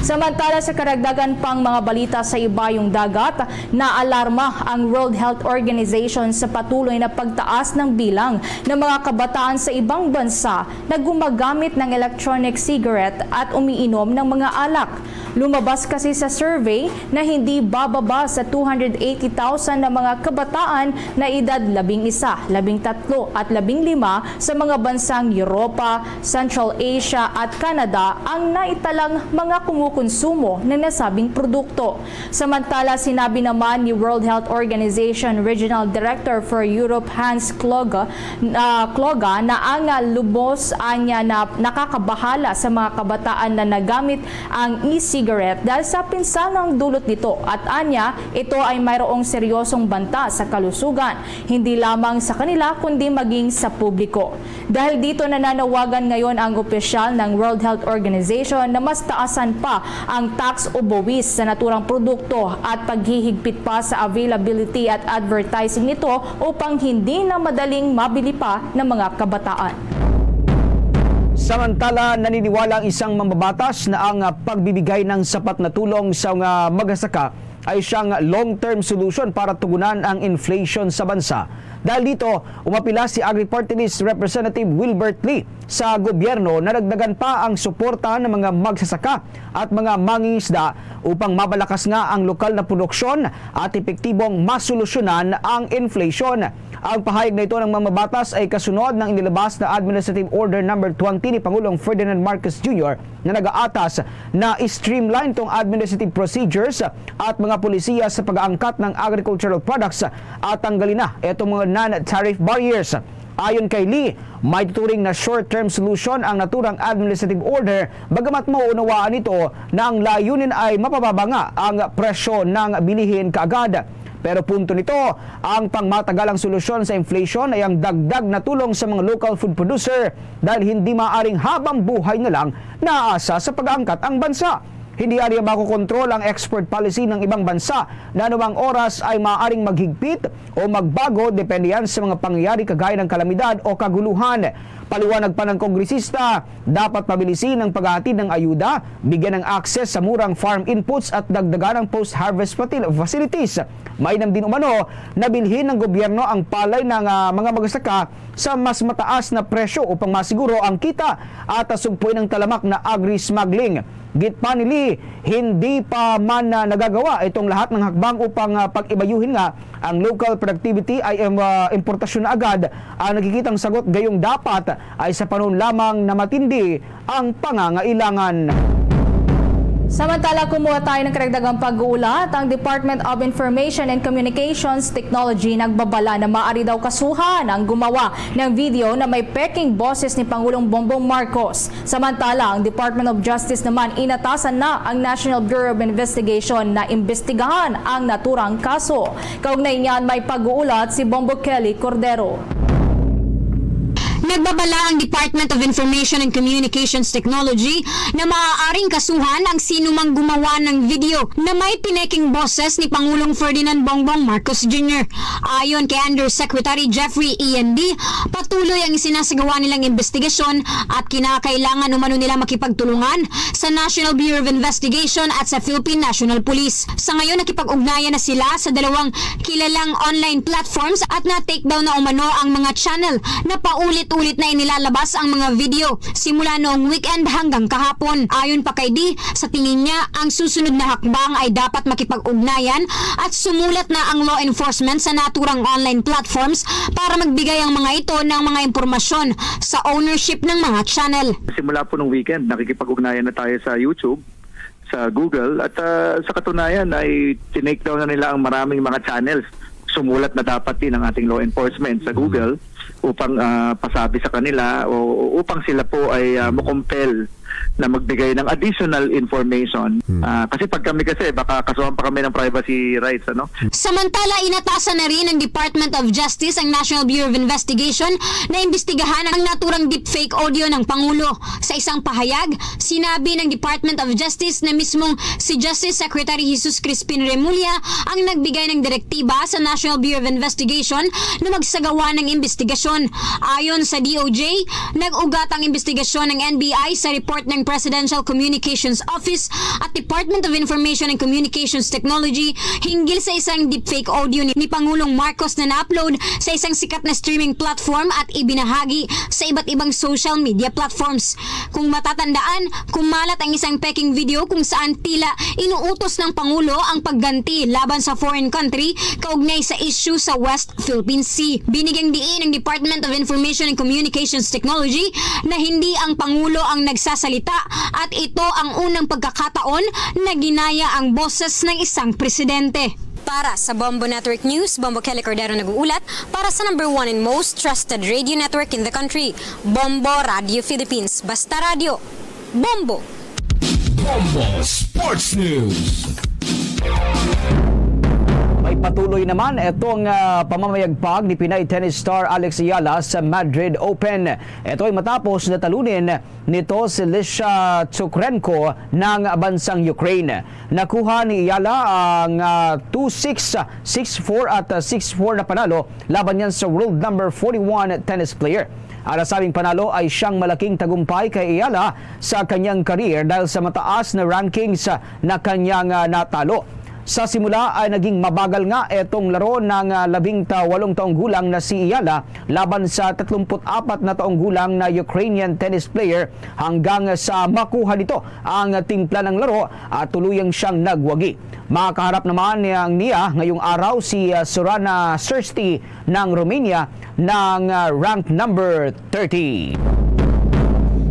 Samantala, sa karagdagan pang mga balita sa ibayong dagat, naalarma ang World Health Organization sa patuloy na pagtaas ng bilang ng mga kabataan sa ibang bansa na gumagamit ng electronic cigarette at umiinom ng mga alak. Lumabas kasi sa survey na hindi bababa sa two hundred eighty thousand na mga kabataan na edad labing isa, labing tatlo at labing lima sa mga bansang Europa, Central Asia at Canada ang naitalang mga kumukonsumo ng nasabing produkto. Samantala, sinabi naman ni World Health Organization Regional Director for Europe Hans Kluge, ah, Kluge, na ang, ah, lubos anya na nakakabahala sa mga kabataan na nagamit ang e-cigarette dahil sa pinsalang dulot nito, at anya ito ay mayroong seryosong banta sa kalusugan, hindi lamang sa kanila kundi maging sa publiko. Dahil dito, nananawagan ngayon ang opisyal ng World Health Organization na mas taasan pa ang tax o buwis sa naturang produkto at paghihigpit pa sa availability at advertising nito upang hindi na madaling mabili pa ng mga kabataan. Samantala, naniniwala ang isang mambabatas na ang, ah, pagbibigay ng sapat na tulong sa mga magsasaka ay siyang long-term solution para tugunan ang inflation sa bansa. Dahil dito, umapila si Agri-Party List Representative Wilbert Lee sa gobyerno na dagdagan pa ang suporta ng mga magsasaka at mga mangingisda upang mabalakas nga ang lokal na produksyon at epektibong masolusyonan ang inflation. Ang pahayag na ito ng mambabatas ay kasunod ng inilabas na Administrative Order Number twenty ni Pangulong Ferdinand Marcos Junior na nagaatas na streamline tong administrative procedures at mga polisiya sa pag-aangkat ng agricultural products at tanggalin na itong mga non-tariff barriers. Ayon kay Lee, may tuturing na short-term solution ang naturang administrative order, bagamat mauunawaan nito na ang layunin ay mapababa nga ang presyo ng bilihin kaagad. Pero punto nito, ang pangmatagalang solusyon sa inflation ay ang dagdag na tulong sa mga local food producer dahil hindi maaring habang buhay na lang naasa sa pag-aangkat ang bansa. Hindi aniya makokontrol ang export policy ng ibang bansa na anumang oras ay maaaring maghigpit o magbago, depende yan sa mga pangyayari kagaya ng kalamidad o kaguluhan. Paliwanag pa ng kongresista, dapat pabilisin ang paghahatid ng ayuda, bigyan ng access sa murang farm inputs at dagdagan ang post-harvest fatil-, facilities. Mainam din umano na bilhin ng gobyerno ang palay ng, ah, mga magsasaka sa mas mataas na presyo upang masiguro ang kita at, ah, sugpuin ang talamak na agri-smuggling. Git pa ni Lee, hindi pa man, ah, nagagawa itong lahat ng hakbang upang, ah, pag-ibayuhin nga ang local productivity ay, em, ah, importasyon na agad ang nakikitang sagot, gayong dapat ay sa panahon lamang na matindi ang pangangailangan. Samantala, kumuha tayo ng karagdagang pag-uulat. Ang Department of Information and Communications Technology nagbabala na maaari daw kasuhan ang gumawa ng video na may peking boses ni Pangulong Bongbong Marcos. Samantala, ang Department of Justice naman inatasan na ang National Bureau of Investigation na imbestigahan ang naturang kaso. Kaugnay niyan, may pag-uulat si Bombo Kelly Cordero. Nagbabala ang Department of Information and Communications Technology na maaaring kasuhan ang sinumang gumawa ng video na may pineking boses ni Pangulong Ferdinand Bongbong Marcos Junior. Ayon kay Undersecretary Jeffrey Ian D, patuloy ang isinasagawa nilang investigasyon at kinakailangan umano nila makipagtulungan sa National Bureau of Investigation at sa Philippine National Police. Sa ngayon, nakipag-ugnayan na sila sa dalawang kilalang online platforms at na-take down na umano ang mga channel na paulit-ulit na inilalabas ang mga video simula noong weekend hanggang kahapon. Ayon pa kay D, sa tingin niya, ang susunod na hakbang ay dapat makipag-ugnayan at sumulat na ang law enforcement sa naturang online platforms para magbigay ang mga ito ng mga impormasyon sa ownership ng mga channel. Simula po nung weekend, nakikipag-ugnayan na tayo sa YouTube, sa Google, at, ah, sa katunayan ay tinake down na nila ang maraming mga channels. Sumulat na dapat din ang ating law enforcement sa Google upang, ah, pasabi sa kanila o upang sila po ay, ah, makompel na magbigay ng additional information. Hmm. Ah, kasi pag kami kasi, baka kasuhan pa kami ng privacy rights, ano? Samantala, inatasan na rin ng Department of Justice ang National Bureau of Investigation na imbestigahan ang naturang deepfake audio ng Pangulo. Sa isang pahayag, sinabi ng Department of Justice na mismong si Justice Secretary Jesus Crispin Remulla ang nagbigay ng direktiba sa National Bureau of Investigation na magsagawa ng investigasyon. Ayon sa D O J, nag-ugat ang investigasyon ng N B I sa report ng Presidential Communications Office at Department of Information and Communications Technology hinggil sa isang deepfake audio ni, ni Pangulong Marcos na na-upload sa isang sikat na streaming platform at ibinahagi sa iba't ibang social media platforms. Kung matatandaan, kumalat ang isang peking video kung saan tila inuutos ng Pangulo ang pagganti laban sa foreign country kaugnay sa issue sa West Philippine Sea. Binigyang diin ang Department of Information and Communications Technology na hindi ang Pangulo ang nagsasalita at ito ang unang pagkakataon na ginaya ang boses ng isang presidente. Para sa Bombo Network News, Bombo Kelly Cordero nag-uulat para sa number one and most trusted radio network in the country, Bombo Radio Philippines. Basta radyo, Bombo! Bombo Sports News. May patuloy naman itong, ah, pamamayagpag ni Pinay tennis star Alex Ayala sa Madrid Open. Ito ay matapos na talunin nito si Lisha Tsukrenko ng bansang Ukraine. Nakuha ni Ayala ang, ah, two six, six four at, ah, six four na panalo laban niyan sa world number forty-one tennis player. Ang nasabing panalo ay siyang malaking tagumpay kay Ayala sa kanyang career dahil sa mataas na rankings na kanyang, ah, natalo. Sa simula ay naging mabagal nga itong laro ng, ah, labing ta-, walong taong gulang na si Ayala laban sa tatlumpu't apat na taong gulang na Ukrainian tennis player hanggang sa makuha nito ang timpla ng laro at tuluyang siyang nagwagi. Makaharap naman niyang niya ngayong araw si, ah, Sorana Sirsti ng Romania ng, ah, rank number thirty.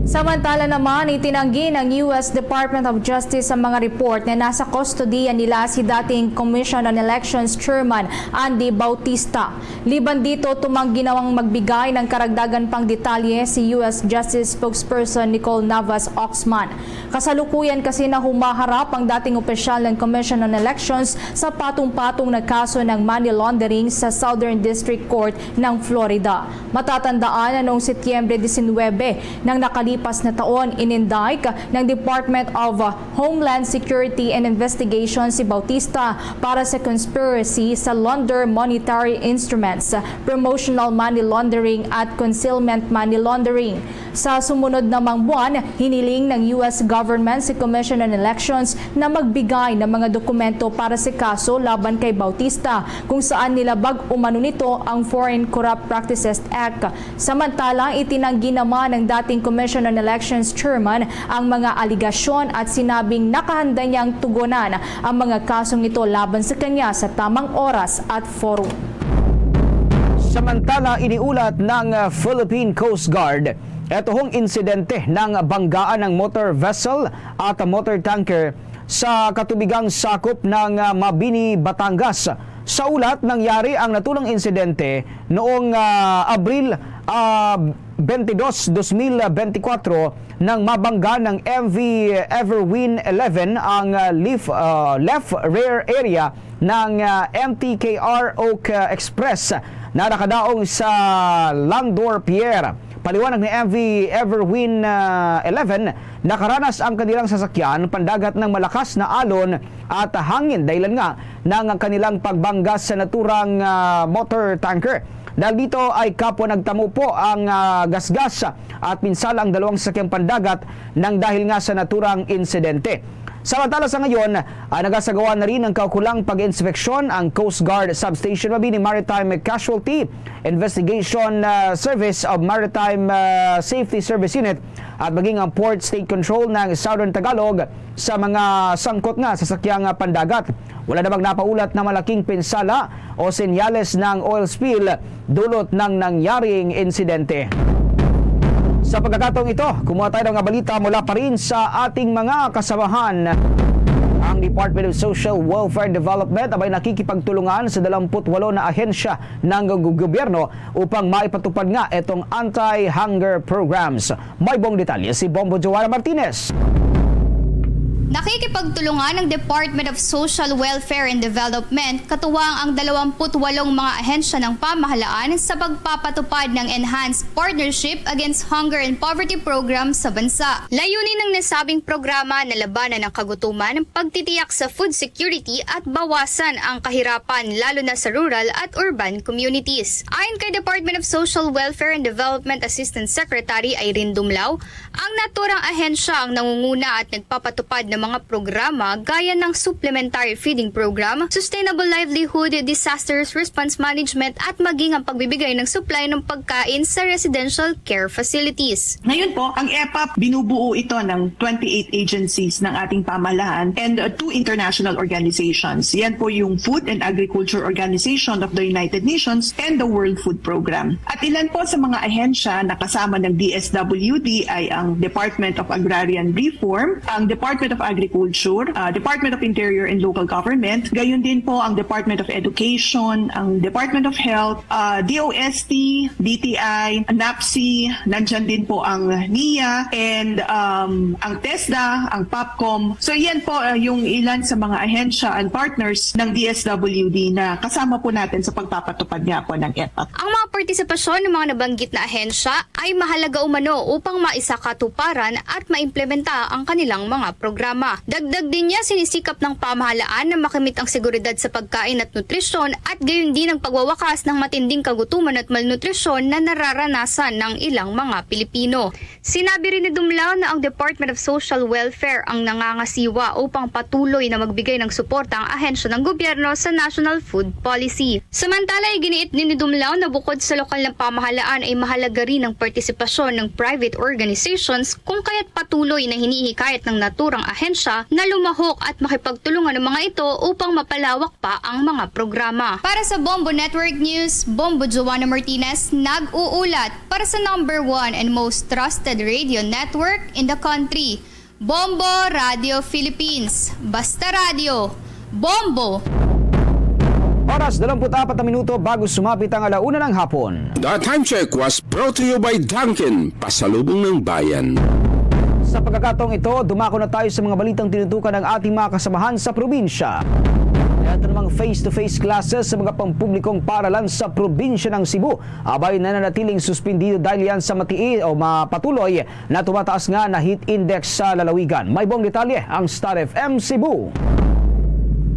Samantala naman, itinanggi ng U S Department of Justice ang mga report na nasa kustodiya nila si dating Commission on Elections Chairman Andy Bautista. Liban dito, tumanggi namang magbigay ng karagdagan pang detalye si U S Justice Spokesperson Nicole Navas Oxman. Kasalukuyan kasi na humaharap ang dating opisyal ng Commission on Elections sa patong-patong na kaso ng money laundering sa Southern District Court ng Florida. Matatandaan na noong Setyembre disinwebe ng nakalipas na taon, inindict ng Department of Homeland Security and Investigation si Bautista para sa conspiracy sa launder monetary instruments, promotional money laundering at concealment money laundering. Sa sumunod namang buwan, hiniling ng U S government si Commission on Elections na magbigay ng mga dokumento para sa kaso laban kay Bautista, kung saan nilabag umano nito ang Foreign Corrupt Practices Act. Samantala, itinanggi naman ng dating Commission on Elections Chairman ang mga aligasyon at sinabing nakahanda niyang tugunan ang mga kasong ito laban sa kanya sa tamang oras at forum. Samantala, iniulat ng, uh, Philippine Coast Guard, ito hong insidente ng banggaan ng motor vessel at motor tanker sa katubigang sakop ng, ah, Mabini, Batangas. Sa ulat, nangyari ang naturang insidente noong, ah, Abril, ah, twenty-two, twenty twenty-four, nang mabangga ng M V Everwin eleven ang, ah, lef-, ah, left rear area ng, ah, M T K R Oak, ah, Express na nakadaong sa Landor Pier. Paliwanag ni M V Everwin, ah, eleven, nakaranas ang kanilang sasakyan pandagat ng malakas na alon at hangin, dahilan nga ng kanilang pagbangga sa naturang, ah, motor tanker. Dahil dito ay kapwa nagtamo po ang, ah, gasgas at pinsala ang dalawang sasakyang pandagat nang dahil nga sa naturang insidente. Samantala sa ngayon, ah, nagasagawa na rin ng kaukulang pag-inspeksyon ang Coast Guard Substation Mabini Maritime Casualty Investigation, ah, Service of Maritime, ah, Safety Service Unit at maging ang Port State Control ng Southern Tagalog sa mga sangkot nga sasakyang pandagat. Wala namang napaulat na malaking pinsala o senyales ng oil spill dulot ng nangyaring insidente. Sa pagkakataong ito, kumuha tayo ng mga balita mula pa rin sa ating mga kasamahan. Ang Department of Social Welfare and Development abay nakikipagtulungan sa dalawampu't walo na ahensya ng gu-, gobyerno upang maipatupad nga itong anti-hunger programs. May buong detalye si Bombo Joanna Martinez. Nakikipagtulungan ang Department of Social Welfare and Development, katuwang ang dalawampu't walong mga ahensya ng pamahalaan sa pagpapatupad ng Enhanced Partnership Against Hunger and Poverty Program sa bansa. Layunin ng nasabing programa na labanan ang kagutuman, pagtitiyak sa food security at bawasan ang kahirapan, lalo na sa rural at urban communities. Ayon kay Department of Social Welfare and Development Assistant Secretary Irene Dumlao, ang naturang ahensya ang nangunguna at nagpapatupad ng mga programa gaya ng Supplementary Feeding Program, Sustainable Livelihood, Disasters Response Management at maging ang pagbibigay ng supply ng pagkain sa residential care facilities. Ngayon po, ang epap, binubuo ito ng twenty-eight agencies ng ating pamahalaan and, uh, two international organizations. Yan po yung Food and Agriculture Organization of the United Nations and the World Food Program. At ilan po sa mga ahensya na kasama ng D S W D ay ang Department of Agrarian Reform, ang Department of Agriculture, uh, Department of Interior and Local Government, gayon din po ang Department of Education, ang Department of Health, uh, D O S T, D T I, NAPSI, nandyan din po ang NIA, and, um, ang TESDA, ang PAPCOM. So, yan po, uh, yung ilan sa mga ahensya and partners ng D S W D na kasama po natin sa pagpapatupad nga po ng epap. Ang mga partisipasyon ng mga nabanggit na ahensya ay mahalaga umano upang maisakatuparan at maimplementa ang kanilang mga programa. Dagdag din niya, sinisikap ng pamahalaan na makamit ang seguridad sa pagkain at nutrisyon at gayon din ang pagwawakas ng matinding kagutuman at malnutrisyon na nararanasan ng ilang mga Pilipino. Sinabi rin ni Dumlao na ang Department of Social Welfare ang nangangasiwa upang patuloy na magbigay ng suporta ang ahensya ng gobyerno sa National Food Policy. Samantala, iginiit din ni Dumlao na bukod sa lokal na pamahalaan ay mahalaga rin ang partisipasyon ng private organizations, kung kaya't patuloy na hinihikayat ng naturang ahensya na lumahok at makipagtulungan ang mga ito upang mapalawak pa ang mga programa. Para sa Bombo Network News, Bombo Joanna Martinez nag-uulat. Para sa number one and most trusted radio network in the country, Bombo Radio Philippines. Basta radyo, Bombo! Oras, dalawampu't apat na minuto bago sumapit ang ala una ng hapon. The time check was brought to you by Dunkin, pasalubong ng bayan. Sa pagkakataong ito, dumako na tayo sa mga balitang tinutukan ng ating mga kasamahan sa probinsya. Ito namang face-to-face classes sa mga pampublikong paaralan sa probinsya ng Cebu, abay nananatiling suspindido dahil yan sa matiis o mapatuloy na tumataas nga na heat index sa lalawigan. May buong detalye ang Star F M Cebu.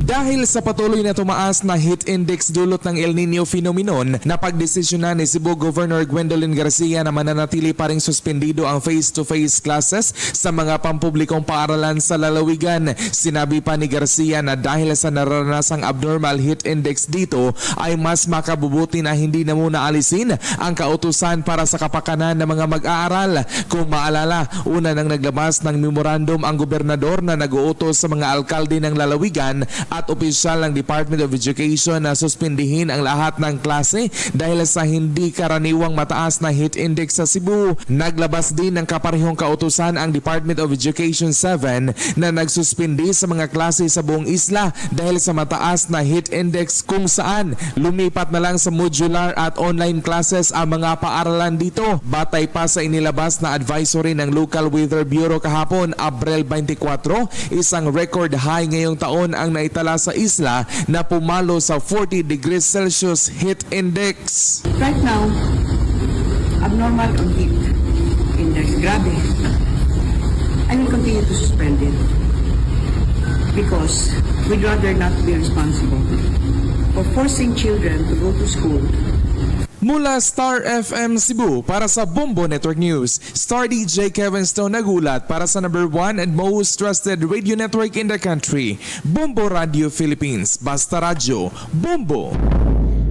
Dahil sa patuloy na tumaas na heat index dulot ng El Nino phenomenon, napagdesisyonan ni Cebu Governor Gwendolyn Garcia na mananatili pa ring suspendido ang face-to-face classes sa mga pampublikong paaralan sa lalawigan. Sinabi pa ni Garcia na dahil sa nararanasang abnormal heat index dito, ay mas makabubuti na hindi na muna alisin ang kautusan para sa kapakanan ng mga mag-aaral. Kung maalala, una nang naglabas ng memorandum ang gobernador na nag-uutos sa mga alkalde ng lalawigan At opisyal ng Department of Education na suspindihin ang lahat ng klase dahil sa hindi karaniwang mataas na heat index sa Cebu. Naglabas din ng kaparehong kautusan ang Department of Education seven na nagsuspindi sa mga klase sa buong isla dahil sa mataas na heat index, kung saan lumipat na lang sa modular at online classes ang mga paaralan dito. Batay pa sa inilabas na advisory ng Local Weather Bureau kahapon, Abril twenty-four, isang record high ngayong taon ang naitala sa isla na pumalo sa forty degrees Celsius heat index. Right now, abnormal ang heat index. Grabe. I will continue to suspend it because we'd rather not be responsible for forcing children to go to school. Mula Star F M Cebu, para sa Bombo Network News, Star D J Kevin Stone nagulat. Para sa number one and most trusted radio network in the country, Bombo Radio Philippines. Basta Radyo, Bombo!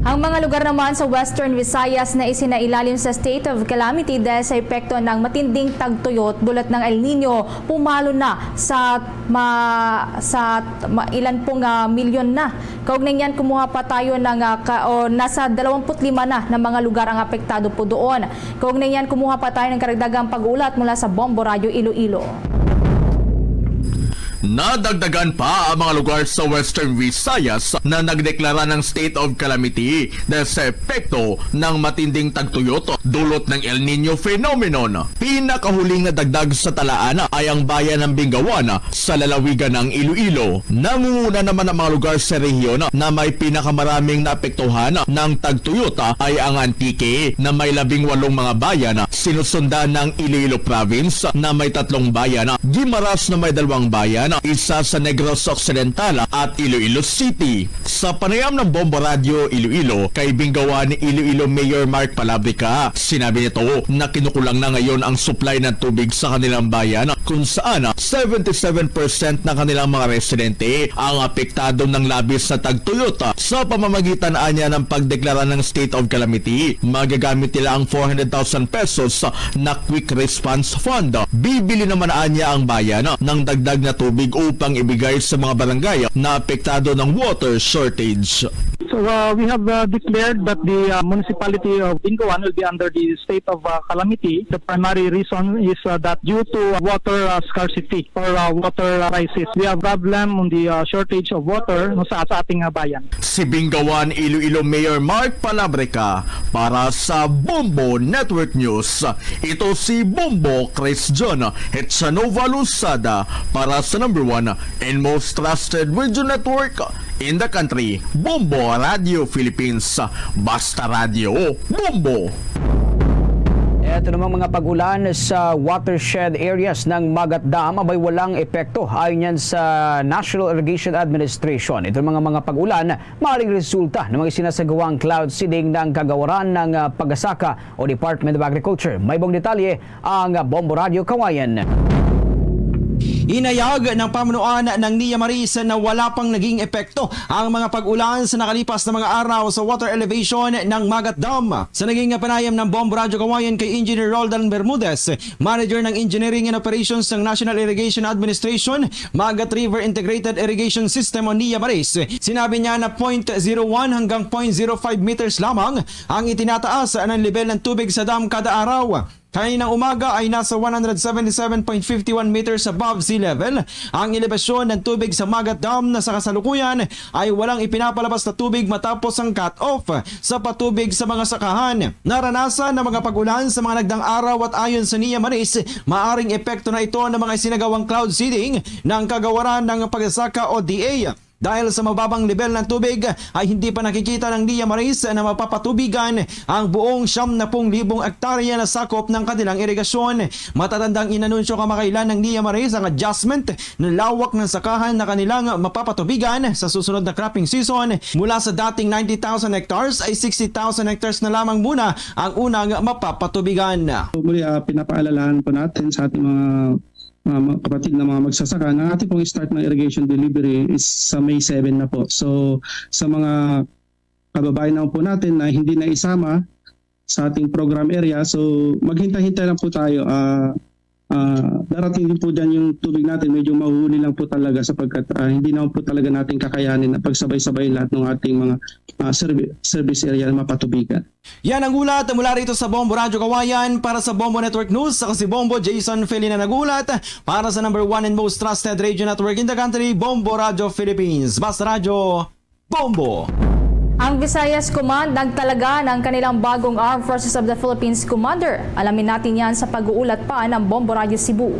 Ang mga lugar naman sa Western Visayas na isinailalim sa state of calamity dahil sa epekto ng matinding tagtuyot dulot ng El Nino, pumalo na sa ma, sa ma, ilan pong ah, milyon na. Kaugnay niyan, kumuha pa tayo ng ah, ka, o nasa dalawampu't lima na na mga lugar ang apektado po doon. Kaugnay niyan, kumuha pa tayo ng karagdagang pag-ulat mula sa Bombo Radyo Iloilo. Nadagdagan pa ang mga lugar sa Western Visayas na nagdeklara ng state of calamity dahil sa epekto ng matinding tagtuyot dulot ng El Nino phenomenon. Pinakahuli nga dagdag sa talaan ay ang bayan ng Bingawan sa lalawigan ng Iloilo. Nangunguna naman ang mga lugar sa rehiyon na may pinakamaraming naapektuhan ng tagtuyot ay ang Antique na may labing walong mga bayan, sinusundan ng Iloilo Province na may tatlong bayan, Guimaras na may dalawang bayan, isa sa Negros Occidental at Iloilo City. Sa panayam ng Bombo Radyo Iloilo kay Bingawan Iloilo Mayor Mark Palabrica, sinabi nito na kinukulang na ngayon ang supply ng tubig sa kanilang bayan, kung saan seventy-seven percent ng kanilang mga residente ang apektado ng labis sa tagtuyot. Sa pamamagitan anya ng pagdeklara ng state of calamity, magagamit nila ang four hundred thousand pesos na Quick Response Fund. Bibili naman anya ang bayan ng dagdag na tubig upang ibigay sa mga barangay na apektado ng water shortage. So uh, we have uh, declared that the uh, municipality of Bingoan will be under the state of uh, calamity. The primary reason is uh, that due to water uh, scarcity or uh, water crisis, we have problem on the uh, shortage of water no, sa, sa ating uh, bayan. Si Bingawan Iloilo Mayor Mark Palabrica para sa Bombo Network News. Ito si Bombo Chris John Hetsanova Luzada para sa number one and most trusted radio network in the country, Bombo Radio Philippines. Basta Radio, Bombo! Ito namang mga pag-ulan sa watershed areas ng Magat Dam abay walang epekto ayon yan sa National Irrigation Administration. Ito mga mga pag-ulan maaaring resulta ng mga sinasagawang cloud seeding ng kagawaran ng ah, Pagasaka o Department of Agriculture. May buong detalye ang Bombo Radio Kawayan. Inayag ng pamunuan ng Nia Maris na wala pang naging epekto ang mga pag-ulan sa nakalipas na mga araw sa water elevation ng Magat Dam. Sa naging panayam ng Bombo Radyo Kawayan kay Engineer Roldan Bermudez, Manager ng Engineering and Operations ng National Irrigation Administration, Magat River Integrated Irrigation System o Nia Maris, sinabi niya na zero point zero one hanggang zero point zero five meters lamang ang itinataas ng level ng tubig sa dam kada araw. Kaninang umaga ay nasa one hundred seventy-seven point five one meters above sea level ang elevasyon ng tubig sa Magat Dam na sa kasalukuyan ay walang ipinapalabas na tubig matapos ang cut-off sa patubig sa mga sakahan. Naranasan ng mga pag-ulan sa mga nagdaang araw at ayon sa Nia Maris, maaring epekto na ito ng mga isinagawang cloud seeding ng kagawaran ng Pagasaka o D A. Dahil sa mababang level ng tubig ay hindi pa nakikita ng Nia Maris na mapapatubigan ang buong siyam na pung libong ektarya na sakop ng kanilang irigasyon. Matatandang inanunsyo kamakailan ng Nia Maris ang adjustment ng lawak ng sakahan na kanilang mapapatubigan sa susunod na cropping season. Mula sa dating ninety thousand hectares ay sixty thousand hectares na lamang muna ang unang mapapatubigan. Muli, uh, pinapaalalahan po natin sa ating mga uh, kapatid na mga magsasaka na ating pong start ng irrigation delivery is sa May seven na po. So sa mga kababayan naman po natin na hindi na isama sa ating program area, so maghintay-hintay lang po tayo. Uh, ah, darating din po dyan yung tubig natin, medyo mahuhuli lang po talaga sapagkat, ah, hindi naman po talaga natin kakayanin na pagsabay-sabay lahat ng ating mga, ah, servi-, service area na mapatubigan. Yan ang ulat mula rito sa Bombo Radyo Kawayan. Para sa Bombo Network News, ako si Bombo Jason Felina nag-uulat. Para sa number one and most trusted radio network in the country, Bombo Radyo Philippines. Basta Radyo, Bombo! Ang Visayas Command nagtalaga ng kanilang bagong Armed Forces of the Philippines Commander. Alamin natin yan sa pag-uulat pa ng Bombo Radyo Cebu.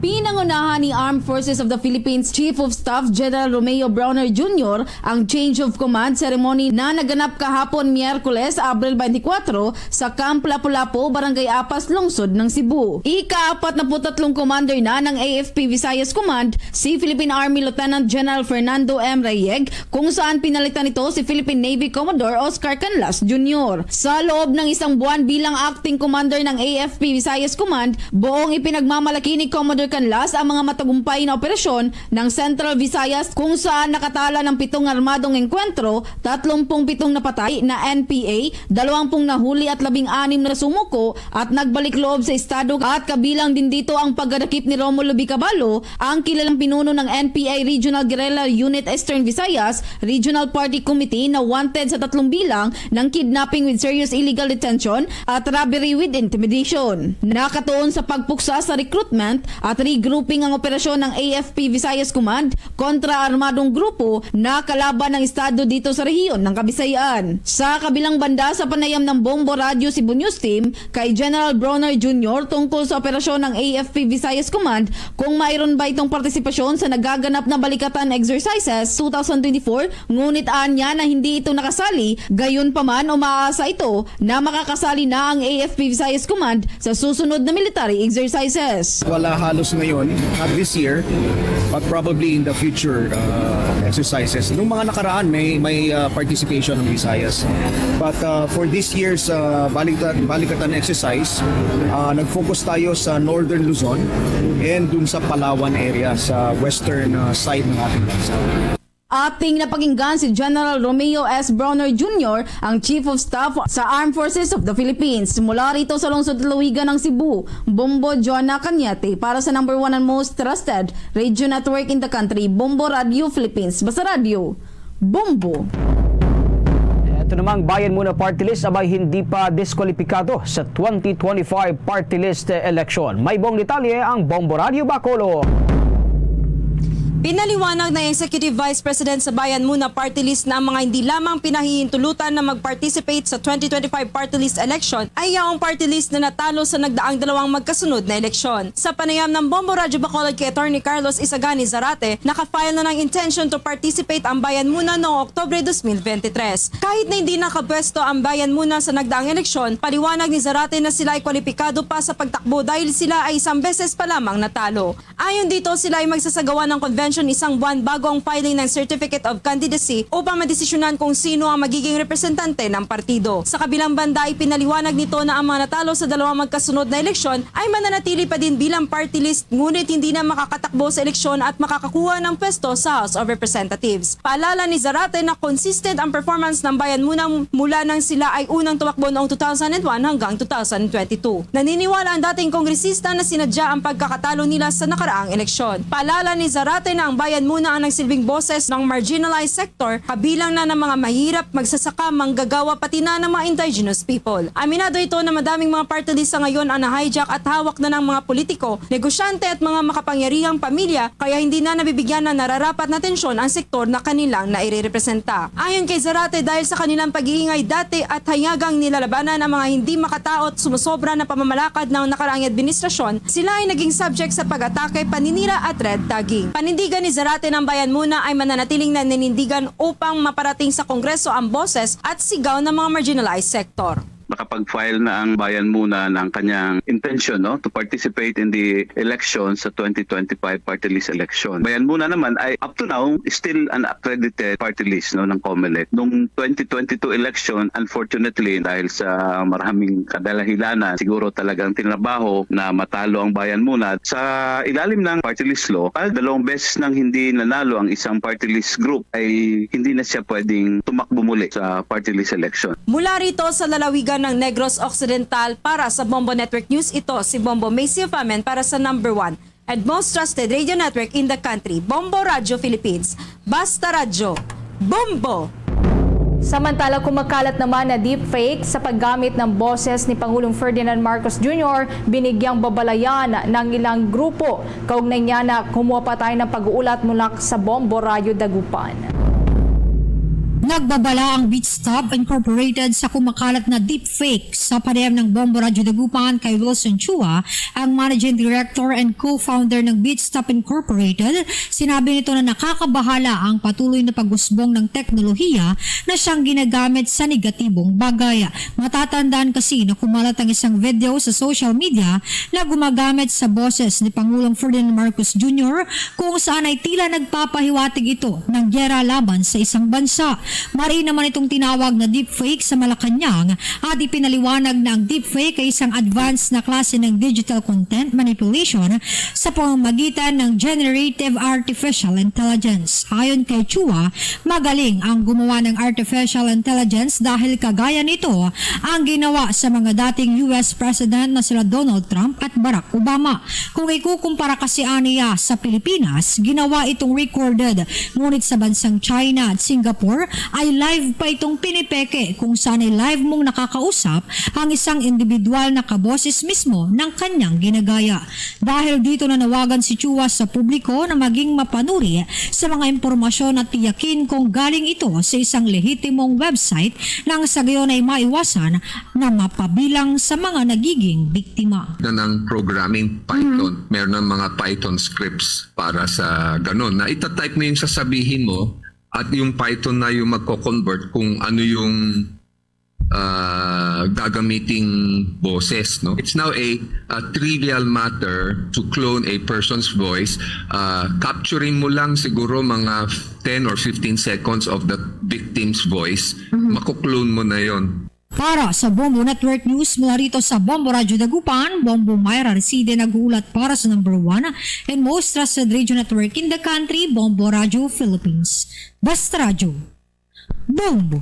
Pinangunahan ni Armed Forces of the Philippines Chief of Staff General Romeo Brawner Junior ang change of command ceremony na naganap kahapon, Miyerkules, Abril twenty-four, sa Camp Lapu-Lapu, Barangay Apas, Lungsod ng Cebu. Ika-apat na put tatlong commander na ng A F P Visayas Command, si Philippine Army Lieutenant General Fernando M. Reyeg, kung saan pinalitan nito si Philippine Navy Commodore Oscar Canlas Junior. Sa loob ng isang buwan bilang acting commander ng A F P Visayas Command, buong ipinagmamalaki ni Commodore Canlas ang mga matagumpay na operasyon ng Central Visayas, kung saan nakatala ng pitong armadong engkwentro, tatlumpung pitong napatay na N P A, dalawampung nahuli at labing-anim na sumuko at nagbalik loob sa estado, at kabilang din dito ang pagkadakip ni Romulo B. Caballo, ang kilalang pinuno ng N P A Regional Guerrilla Unit Eastern Visayas Regional Party Committee, na wanted sa tatlong bilang ng kidnapping with serious illegal detention at robbery with intimidation. Nakatuon sa pagpuksa sa recruitment at regrouping ang operasyon ng A F P Visayas Command kontra armadong grupo na kalaban ng estado dito sa rehiyon ng Kabisayan. Sa kabilang banda, sa panayam ng Bombo Radyo Cebu News Team kay General Brawner Junior tungkol sa operasyon ng A F P Visayas Command, kung mayroon ba itong partisipasyon sa nagaganap na Balikatan Exercises two thousand twenty-four, ngunit anya na hindi ito nakasali, gayon pa man umaasa ito na makakasali na ang A F P Visayas Command sa susunod na military exercises. Wala halos ngayon, not this year, but probably in the future, uh, exercises. Nung mga nakaraan, may, may, uh, participation ng Visayas. But, uh, for this year's, uh, Balikatan, Balikatan exercise, uh, nag-focus tayo sa Northern Luzon and dun sa Palawan area, sa western, uh, side ng ating bansa. Ating napakinggan si General Romeo S. Brawner Junior, ang Chief of Staff sa Armed Forces of the Philippines. Mula rito sa lungsod lalawigan ng Cebu, Bombo Joanna Cañete para sa number one and most trusted radio network in the country, Bombo Radio Philippines. Basta Radio, Bombo! Ito namang Bayan Muna Party List abay hindi pa diskwalipikado sa twenty twenty-five Party List election. May buong detalye ang Bombo Radio Bacolod. Pinaliwanag ng Executive Vice President sa Bayan Muna Party List na ang mga hindi lamang pinahihintulutan na mag-participate sa twenty twenty-five Party List election ay yaong party list na natalo sa nagdaang dalawang magkasunod na eleksyon. Sa panayam ng Bombo Radyo Bacolod kay Attorney Carlos Isagani Zarate, naka-file na ng intention to participate ang Bayan Muna noong Oktubre twenty twenty-three. Kahit na hindi nakapwesto ang Bayan Muna sa nagdaang eleksyon, paliwanag ni Zarate na sila ay kwalipikado pa sa pagtakbo dahil sila ay isang beses pa lamang natalo. Ayon dito, sila ay magsasagawa ng convention isang buwan bago ang filing ng Certificate of Candidacy upang madesisyonan kung sino ang magiging representante ng partido. Sa kabilang banda, ipinaliwanag nito na ang mga natalo sa dalawang magkasunod na eleksyon ay mananatili pa din bilang party list, ngunit hindi na makakatakbo sa eleksyon at makakakuha ng pwesto sa House of Representatives. Paalala ni Zarate na consistent ang performance ng Bayan Muna mula nang sila ay unang tumakbo noong two thousand one hanggang two thousand twenty-two. Naniniwala ang dating kongresista na sinadya ang pagkakatalo nila sa nakaraang eleksyon. Paalala ni Zarate na ang Bayan Muna ang nagsilbing boses ng marginalized sector, kabilang na ng mga mahirap, magsasaka, manggagawa, pati na ng mga indigenous people. Aminado ito na madaming mga party list sa ngayon ang na-hijack at hawak na ng mga politiko, negosyante at mga makapangyarihang pamilya, kaya hindi na nabibigyan ng nararapat na atensyon ang sektor na kanilang nairerepresenta. Ayon kay Zarate, dahil sa kanilang pag-iingay dati at hayagang nilalabanan ang mga hindi makataot sumusobra na pamamalakad ng nakaraang administrasyon, sila ay naging subject sa pag-atake, paninira at red tagging. Panindigan ni Zarate na ang Bayan Muna ay mananatiling naninindigan upang maparating sa Kongreso ang boses at sigaw ng mga marginalized sector. Makapag-file na ang Bayan Muna ng kanyang intention, no, to participate in the election sa twenty twenty-five party list election. Bayan Muna naman ay up to now still an accredited party list, no, ng COMELEC. Nung twenty twenty-two election, unfortunately, dahil sa maraming kadalahilanan, siguro talagang tinrabaho na matalo ang Bayan Muna. Sa ilalim ng party list law, ah, dalawang beses nang hindi nanalo ang isang party list group ay hindi na siya pwedeng tumakbo muli sa party list election. Mula rito sa lalawigan ng Negros Occidental. Para sa Bombo Network News, ito si Bombo Macy Famen para sa number one and most trusted radio network in the country, Bombo Radio Philippines. Basta Radyo, Bombo! Samantala, kumakalat naman na deepfake sa paggamit ng boses ni Pangulong Ferdinand Marcos Junior, binigyang babalayan ng ilang grupo. Kaugnay niya na kumuha pa tayo ng pag-uulat mula sa Bombo Radyo Dagupan. Nagbabala ang Beach Stop Incorporated sa kumakalat na deepfake sa panayam ng Bombo Radyo Dagupan kay Wilson Chua, ang managing director and co-founder ng Beach Stop Incorporated. Sinabi nito na nakakabahala ang patuloy na pag-usbong ng teknolohiya na siyang ginagamit sa negatibong bagay. Matatandaan kasi na kumalat ang isang video sa social media na gumagamit sa boses ni Pangulong Ferdinand Marcos Junior, kung saan ay tila nagpapahiwatig ito ng giyera laban sa isang bansa. Mari naman itong tinawag na deepfake sa Malacañang at ipinaliwanag na ang deepfake ay isang advanced na klase ng digital content manipulation sa pamamagitan ng generative artificial intelligence. Ayon kay Chua, magaling ang gumawa ng artificial intelligence dahil kagaya nito ang ginawa sa mga dating U S President na sila Donald Trump at Barack Obama. Kung ikukumpara kasi aniya sa Pilipinas, ginawa itong recorded, ngunit sa bansang China at Singapore ay live pa itong pinipeke, kung saan ay live mong nakakausap ang isang individual na kaboses mismo ng kanyang ginagaya. Dahil dito, nanawagan si Chua sa publiko na maging mapanuri sa mga impormasyon at tiyakin kung galing ito sa isang lehitimong website, nang sa gayon ay maiwasan na mapabilang sa mga nagiging biktima. Na ng programming Python, meron ng mga Python scripts para sa ganun. Na itatype mo yung sasabihin mo at yung Python na yung magko-convert kung ano yung ah, gagamiting boses, no? It's now a, a trivial matter to clone a person's voice. Ah, capturing mo lang siguro mga ten or fifteen seconds of the victim's voice, mako-clone mo na yon. Para sa Bombo Network News, mula rito sa Bombo Radyo Dagupan, Bombo Myra Reside nag-uulat para sa number one and most trusted radio network in the country, Bombo Radyo Philippines. Basta Radyo, Bombo!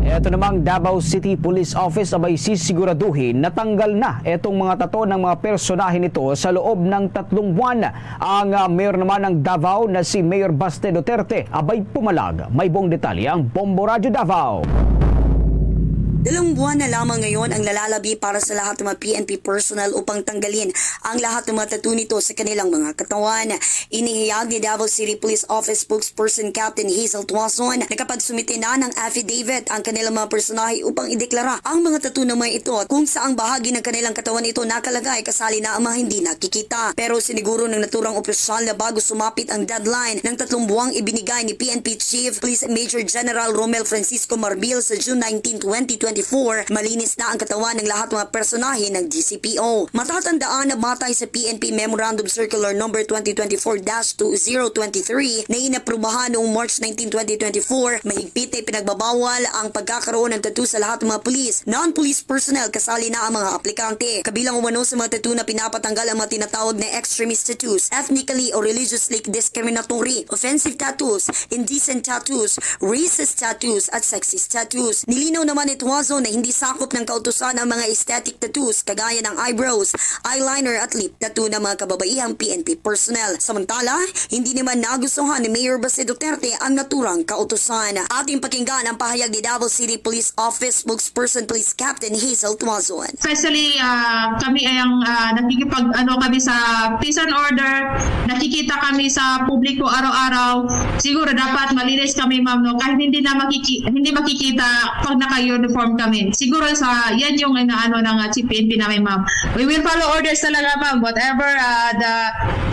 Eto namang Davao City Police Office, abay, sisiguraduhin natanggal na etong mga tato ng mga personahe nito sa loob ng tatlong buwan. Ang, ah, mayor naman ng Davao na si Mayor Baste Duterte, abay, pumalag. May buong detalye ang Bombo Radyo Davao. Dalawang buwan na lamang ngayon ang nalalabi para sa lahat ng mga P N P personnel upang tanggalin ang lahat ng mga tattoo nito sa kanilang mga katawan. Inihayag ni Davao City Police Office Spokesperson Captain Hazel Tuason, nakapagsumite na ng affidavit ang kanilang mga personahe upang ideklara ang mga tattoo na may ito at kung saang bahagi ng kanilang katawan ito nakalagay, kasali na ang mga hindi nakikita. Pero siniguro ng naturang opisyal na bago sumapit ang deadline ng tatlong buwang ibinigay ni P N P Chief Police Major General Romel Francisco Marbil sa June nineteen, twenty twenty-four, malinis na ang katawan ng lahat mga personahe ng D C P O. Matatandaan na batay sa P N P Memorandum Circular Number twenty twenty-four dash two zero twenty-three na inaprubahan noong March nineteen, twenty twenty-four, mahigpit na ipinagbabawal ang pagkakaroon ng tattoo sa lahat ng mga pulis, non-police personnel, kasali na ang mga aplikante. Kabilang umano sa mga tattoo na pinapatanggal ang mga tinatawag na extremist tattoos, ethnically or religiously discriminatory, offensive tattoos, indecent tattoos, racist tattoos, at sexist tattoos. Nilinaw naman ni Tuazo na hindi sakop ng kautusan ang mga aesthetic tattoos kagaya ng eyebrows, eyeliner, at lip tattoo ng mga kababaihang P N P personnel. Samantala, hindi naman nagustuhan ni Mayor Baste Duterte ang naturang kautusan. Ating pakinggan ang pahayag ni Davao City Police Office Spokesperson Police Captain Hazel Tuazon. Especially, ah, kami ay ang, ah, nakikipag-, ano kami sa peace and order, nakikita kami sa publiko araw-araw. Siguro dapat malinis kami, ma'am, no? Kahit hindi na makiki-, hindi makikita pag naka-uniform kami. Siguro sa, yan yung inaano ng, ah, Chief P N P namin, ma'am. We will follow orders talaga, ma'am. Whatever, ah, the,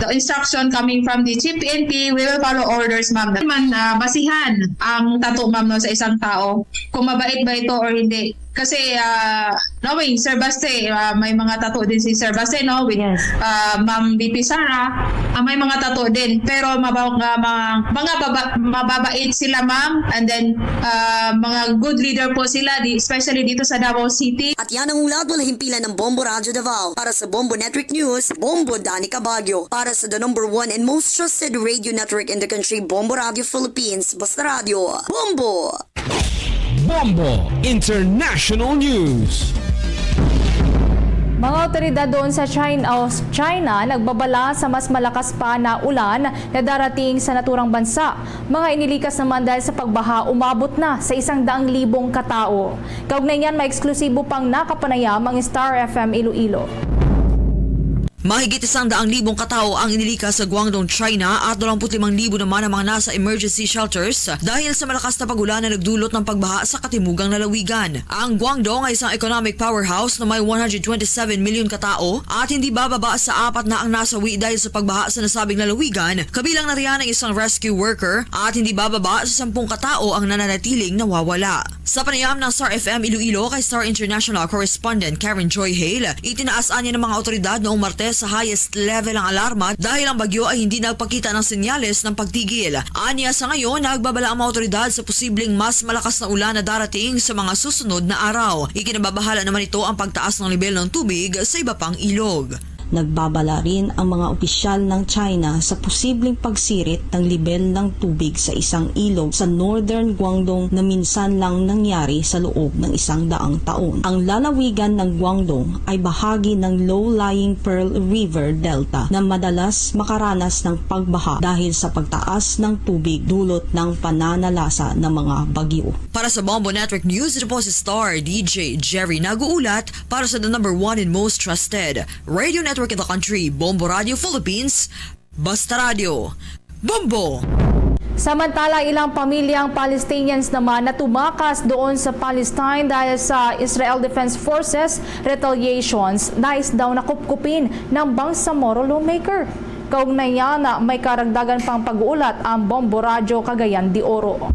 the instruction coming from the Chief P N P, we will follow orders, ma'am. Man, ah, basihan ang tattoo, ma'am, no, sa isang tao, kung mabait ba ito or hindi. Kasi, ah, knowing Sir Baste, ah, may mga tattoo din si Sir Baste, no? With, Yes. ah, Ma'am V P Sara, ah, may mga tattoo din. Pero maba-, ah, mga, mga baba-, mababait sila, ma'am. And then, ah, mga good leader po sila, di-, especially dito sa Davao City. At yan ang ulat mula himpilan ng Bombo Radyo Davao. Para sa Bombo Network News, Bombo Dani Cabagyo. Para sa the number one and most trusted radio network in the country, Bombo Radio Philippines, Basta Radyo, Bombo! Bombo International News. Mga awtoridad doon sa China, o China nagbabala sa mas malakas pa na ulan na darating sa naturang bansa. Mga inilikas naman dahil sa pagbaha, umabot na sa isang daang libong katao. Kaugnay niyan, may eksklusibo pang nakapanayam ang Star F M Iloilo. Mahigit isang daang libong katao ang inilikas sa Guangdong, China, at dalawampu't limang libo naman ang mga nasa emergency shelters dahil sa malakas na pag-ulan na nagdulot ng pagbaha sa katimugang lalawigan. Ang Guangdong ay isang economic powerhouse na may one hundred twenty-seven million katao at hindi bababa sa apat na ang nasawi dahil sa pagbaha sa nasabing lalawigan, kabilang na riyan ang isang rescue worker, at hindi bababa sa sampung katao ang nananatiling nawawala. Sa panayam ng Star F M Iloilo kay Star International correspondent Karen Joy Hale, itinaas anya ng mga awtoridad noong Martes sa highest level ang alarma dahil ang bagyo ay hindi nagpakita ng senyales ng pagtigil. Anya sa ngayon, nagbabala ang mga awtoridad sa posibleng mas malakas na ulan na darating sa mga susunod na araw. Ikinababahala naman ito ang pagtaas ng lebel ng tubig sa iba pang ilog. Nagbabala rin ang mga opisyal ng China sa posibleng pagsirit ng lebel ng tubig sa isang ilog sa Northern Guangdong na minsan lang nangyari sa loob ng isang daang taon. Ang lalawigan ng Guangdong ay bahagi ng low-lying Pearl River Delta na madalas makaranas ng pagbaha dahil sa pagtaas ng tubig dulot ng pananalasa ng mga bagyo. Para sa Bombo Network News, ito po si Star D J Jerry nag-uulat para sa the number one and most trusted radio network in the country, Bombo Radio Philippines, Basta Radio. Bombo! Samantala, ilang pamilyang Palestinians naman na tumakas doon sa Palestine dahil sa Israel Defense Forces retaliations, nais daw na kupkupin ng Bangsamoro lawmaker. Kaugnay niya na may karagdagan pang pag-uulat ang Bombo Radyo Cagayan de Oro.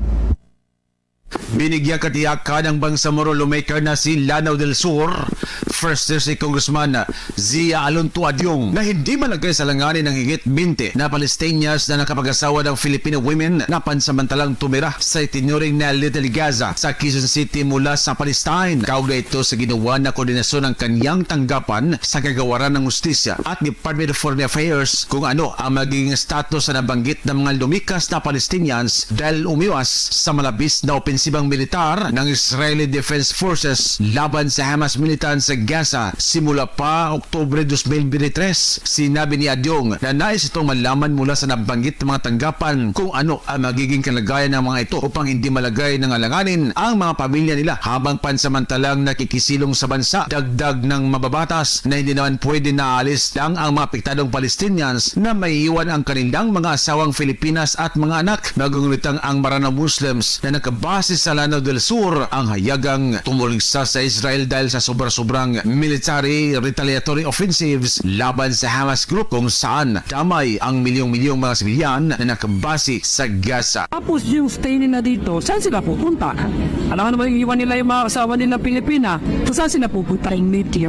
Binigyang katiyakan ang Bangsamoro lawmaker na si Lanao del Sur First District Congressman Zia Alonto Adiong na hindi malagay sa alanganin ang higit bente na Palestinians na nakapag-asawa ng Filipino women na pansamantalang tumira sa itinuring na Little Gaza sa Quezon City mula sa Palestine. Kaugnay ito sa ginawa na koordinasyon ng kanyang tanggapan sa kagawaran ng hustisya at Department of Foreign Affairs kung ano ang magiging status sa nabanggit na mga lumikas na Palestinians dahil umiwas sa malabis na opensibang militar ng Israeli Defense Forces laban sa Hamas militants sa Gaza simula pa Oktubre dos mil binte tres. Sinabi ni Adyong na nais itong malaman mula sa nabanggit na mga tanggapan kung ano ang magiging kalagayan ng mga ito upang hindi malagay ng alanganin ang mga pamilya nila habang pansamantalang nakikisilong sa bansa. Dagdag ng mababatas na hindi naman pwede na aalis lang ang mga apektadong Palestinians na maiiwan ang kanilang mga asawang Filipinas at mga anak. Nagungulitang ang Maranao Muslims na nakabase sa Lanao del Sur ang hayagang tumulong sa, sa Israel dahil sa sobra-sobrang military retaliatory offensives laban sa Hamas group kung saan damay ang milyong-milyong mga sibilyan na nakabase sa Gaza. Tapos yung stay nila dito, saan sila pupunta? Alam nga naman, iwan nila yung mga asawa nila Pilipina. So, saan sila pupunta? I need to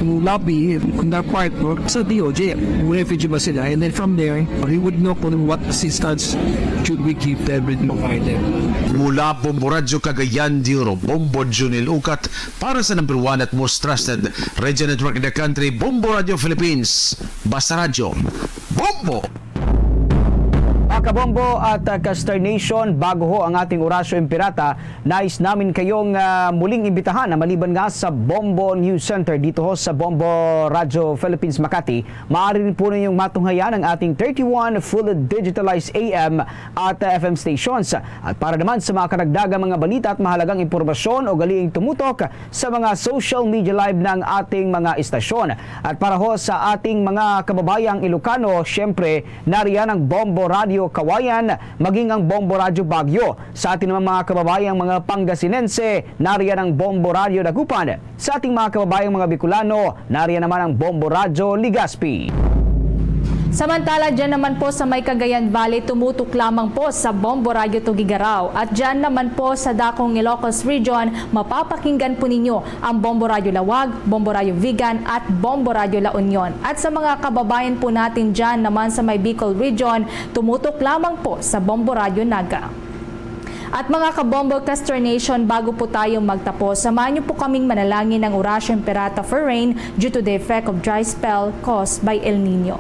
lobby on their part, no? Sa D O J, refugee ba sila? And then from there, we would know kung what assistance should we give them and provide them. Mula Bombo Radyo Cagayan de Oro, Bombo Junil Ukat, para sa number one at most trusted radio network in the country, Bombo Radio Philippines. Basta Radyo, Bombo! Mga kabombo at, ah, ka-Star Nation, bago ho ang ating Orasyo Imperata, nais namin kayong, ah, muling imbitahan na maliban nga sa Bombo News Center dito ho sa Bombo Radio Philippines Makati, maaari rin po ninyong matunghayan ang ating thirty-one fully digitalized A M at, ah, F M stations. At para naman sa mga karagdagang mga balita at mahalagang impormasyon, ugaliing tumutok sa mga social media live ng ating mga istasyon. At para ho sa ating mga kababayang Ilocano, siyempre, nariyan ang Bombo Radio Kawayan, maging ang Bombo Radio Baguio. Sa ating naman mga kababayang mga Pangasinense, nariyan ang Bombo Radio Dagupan. Sa ating mga kababayang mga Bicolano, nariyan naman ang Bombo Radio Legazpi. Samantala, dyan naman po sa may Cagayan Valley, tumutok lamang po sa Bombo Radio Tuguegarao. At dyan naman po sa dakong Ilocos Region, mapapakinggan po ninyo ang Bombo Radio Laoag, Bombo Radio Vigan, at Bombo Radio La Union. At sa mga kababayan po natin dyan naman sa may Bicol Region, tumutok lamang po sa Bombo Radio Naga. At mga kabombo, ka-Star Nation, bago po tayo magtapos, samahan niyo po kaming manalangin ng Orasyo Imperata for rain due to the effect of dry spell caused by El Nino.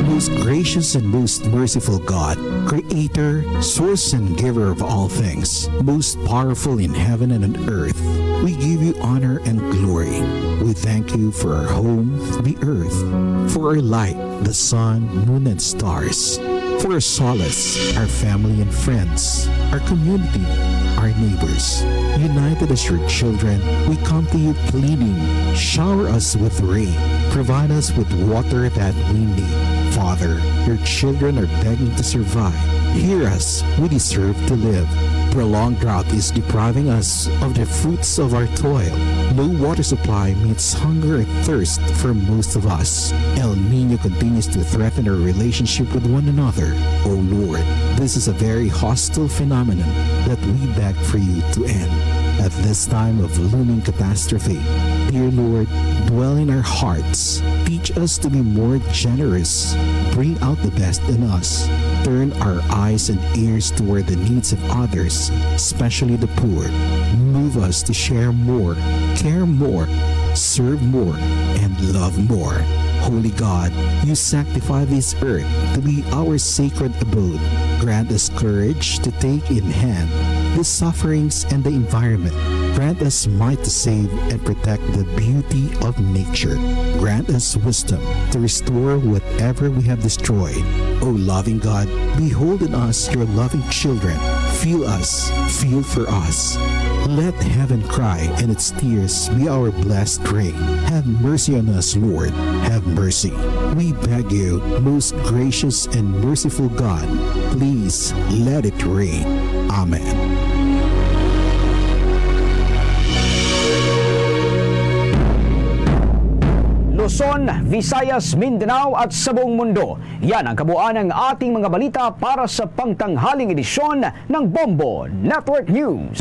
Most Gracious and most merciful God, Creator, Source and Giver of all things, most powerful in heaven and on earth, we give you honor and glory. We thank you for our home, the earth, for our light, the sun, moon, and stars, for our solace, our family and friends, our community, our neighbors. United as your children, we come to you pleading, shower us with rain, provide us with water that we need. Father, your children are begging to survive. Hear us, we deserve to live. Prolonged drought is depriving us of the fruits of our toil. Low water supply means hunger and thirst for most of us. El Nino continues to threaten our relationship with one another. Oh Lord, this is a very hostile phenomenon that we beg for you to end. At this time of looming catastrophe, dear Lord, dwell in our hearts. Teach us to be more generous. Bring out the best in us. Turn our eyes and ears toward the needs of others, especially the poor. Move us to share more, care more, serve more, and love more. Holy God, you sanctify this earth to be our sacred abode. Grant us courage to take in hand the sufferings and the environment. Grant us might to save and protect the beauty of nature. Grant us wisdom to restore whatever we have destroyed. O loving God, behold in us your loving children. Feel us, feel for us. Let heaven cry and its tears be our blessed rain. Have mercy on us, Lord. Have mercy. We beg you, most gracious and merciful God, please let it rain. Amen. Luzon, Visayas, Mindanao at sa buong mundo. Yan ang kabuuan ng ating mga balita para sa pangtanghaling edisyon ng Bombo Network News.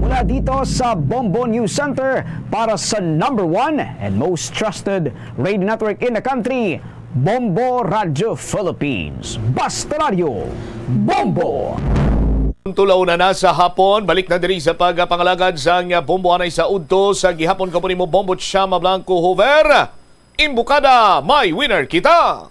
Mula dito sa Bombo News Center, para sa number one and most trusted radio network in the country, Bombo Radio Philippines. Basta Radyo, Bombo! Punto la una na sa hapon, balik na diri sa pagpangalagad sang Bombo anay sa udto sa gihapon. Kamo nimo, Bombo Chama Blanco Hoover. Imbukada, may winner kita!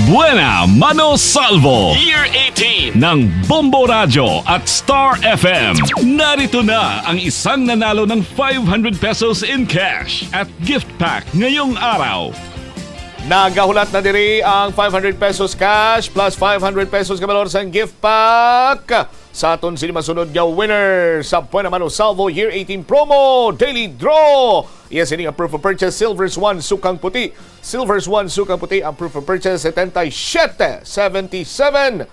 Buena Mano Salvo, Year eighteen ng Bombo Radyo at Star F M. Narito na ang isang nanalo ng five hundred pesos in cash at gift pack ngayong araw. Nagahulat na diri ang five hundred pesos cash plus five hundred pesos ka balor sang gift pack sa aton sini masunod nga winner sa Buena Mano Salvo Year eighteen Promo Daily Draw. Iya sini nga proof of purchase, Silver Swan, sukang puti. Silver Swan, sukang puti ang proof of purchase, setenta y siete, seventy-seven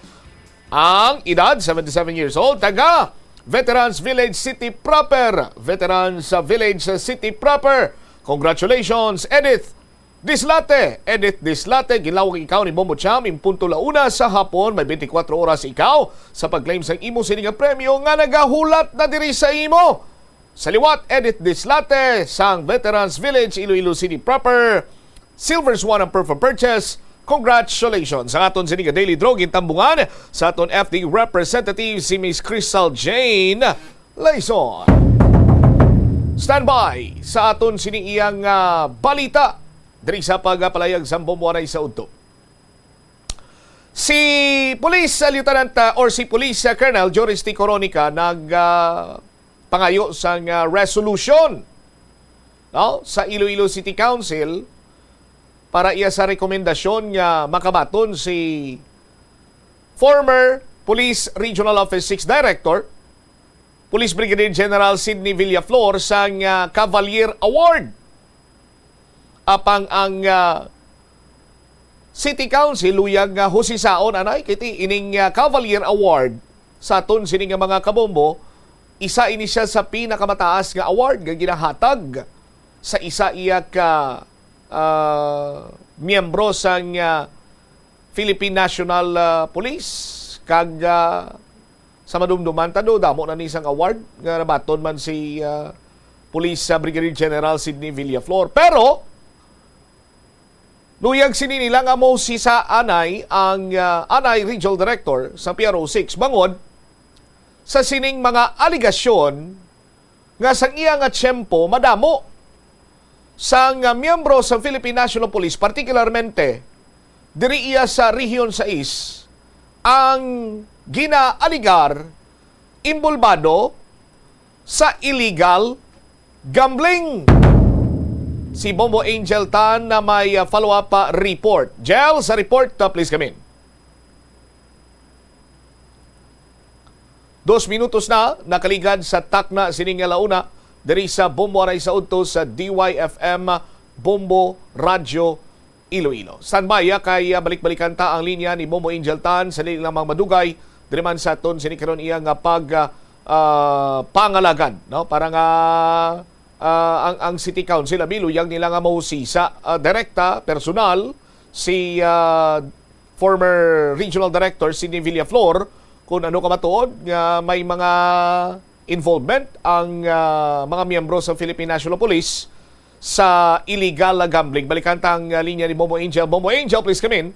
ang edad, seventy-seven years old, taga Veterans Village City Proper. Veterans, uh, Village, uh, City Proper. Congratulations, Edith Dislate. Edith Dislate, ginlawag ikaw ni Bombo Cham, in punto la una sa hapon, may twenty-four oras ikaw sa pag-claim sang imo sini nga premyo nga nagahulat na diri sa imo. Sa liwat, Edith Dislate, sang Veterans Village, Iloilo City Proper, Silver Swan ang proof of purchase. Congratulations! Ang aton sini nga Daily Draw gintambungan sa aton F D representative, si Miss Crystal Jane Laison. Standby sa aton sini iyang, ah, balita diri sa pagpalayag sang Bombo anay sa udto. Si Police, uh, Lieutenant, uh, or si Police, uh, Colonel Joris T. Coronica nag, uh, pangayo sang, uh, resolution, no, sa Iloilo City Council para iya sa rekomendasyon nga makabaton si former Police Regional Office six Director, Police Brigadier General Sidney Villaflor sang, uh, Cavalier Award. Apang ang, ah, City Council luyag nga husisaon anay kay ti ining, ah, Cavalier Award sa aton sini nga mga kabombo, isa ini siya sa pinakamataas nga award nga ginahatag sa isa iya ka, ah, miyembro sang, ah, Philippine National, ah, Police. Kag, ah, sa madumduman ta do, damo na ni sang award nga nabaton man si, ah, Police, ah, Brigadier General Sidney Villaflor. Pero luyag sini nila nga mohusisa anay ang, ah, anay Regional Director sa P R O six bangod sa sining mga alegasyon nga sang iya nga tiyempo madamo sang, ah, miyembro sa Philippine National Police, partikularmente diri iya sa Rehiyon sais, ang ginaaligar inbolbado sa illegal gambling. Si Bombo Angel Tan na may, ah, follow-up, ah, report. Jel, sa report, ah, please come in. Dos minutos na nakaligad sa takna sining ala una diri sa Bombo Aray sa Udto sa D Y F M Bombo Radyo Iloilo. Standby, ah, kay, ah, balik-balikan ta ang linya ni Bombo Angel Tan sa dili lamang madugay diri man sa aton sini karon iya nga pag, ah, ah, pangalagan, no, para nga, ah, ang, ang City Council abi luyag nila nga mahusisa, ah, direkta, personal si, ah, former Regional Director Sidney Villaflor kung ano kamatuod nga may mga involvement ang, ah, mga miyembro sa Philippine National Police sa illegal na gambling. Balikan ta ang, ah, linya ni Bombo Angel. Bombo Angel, please come in.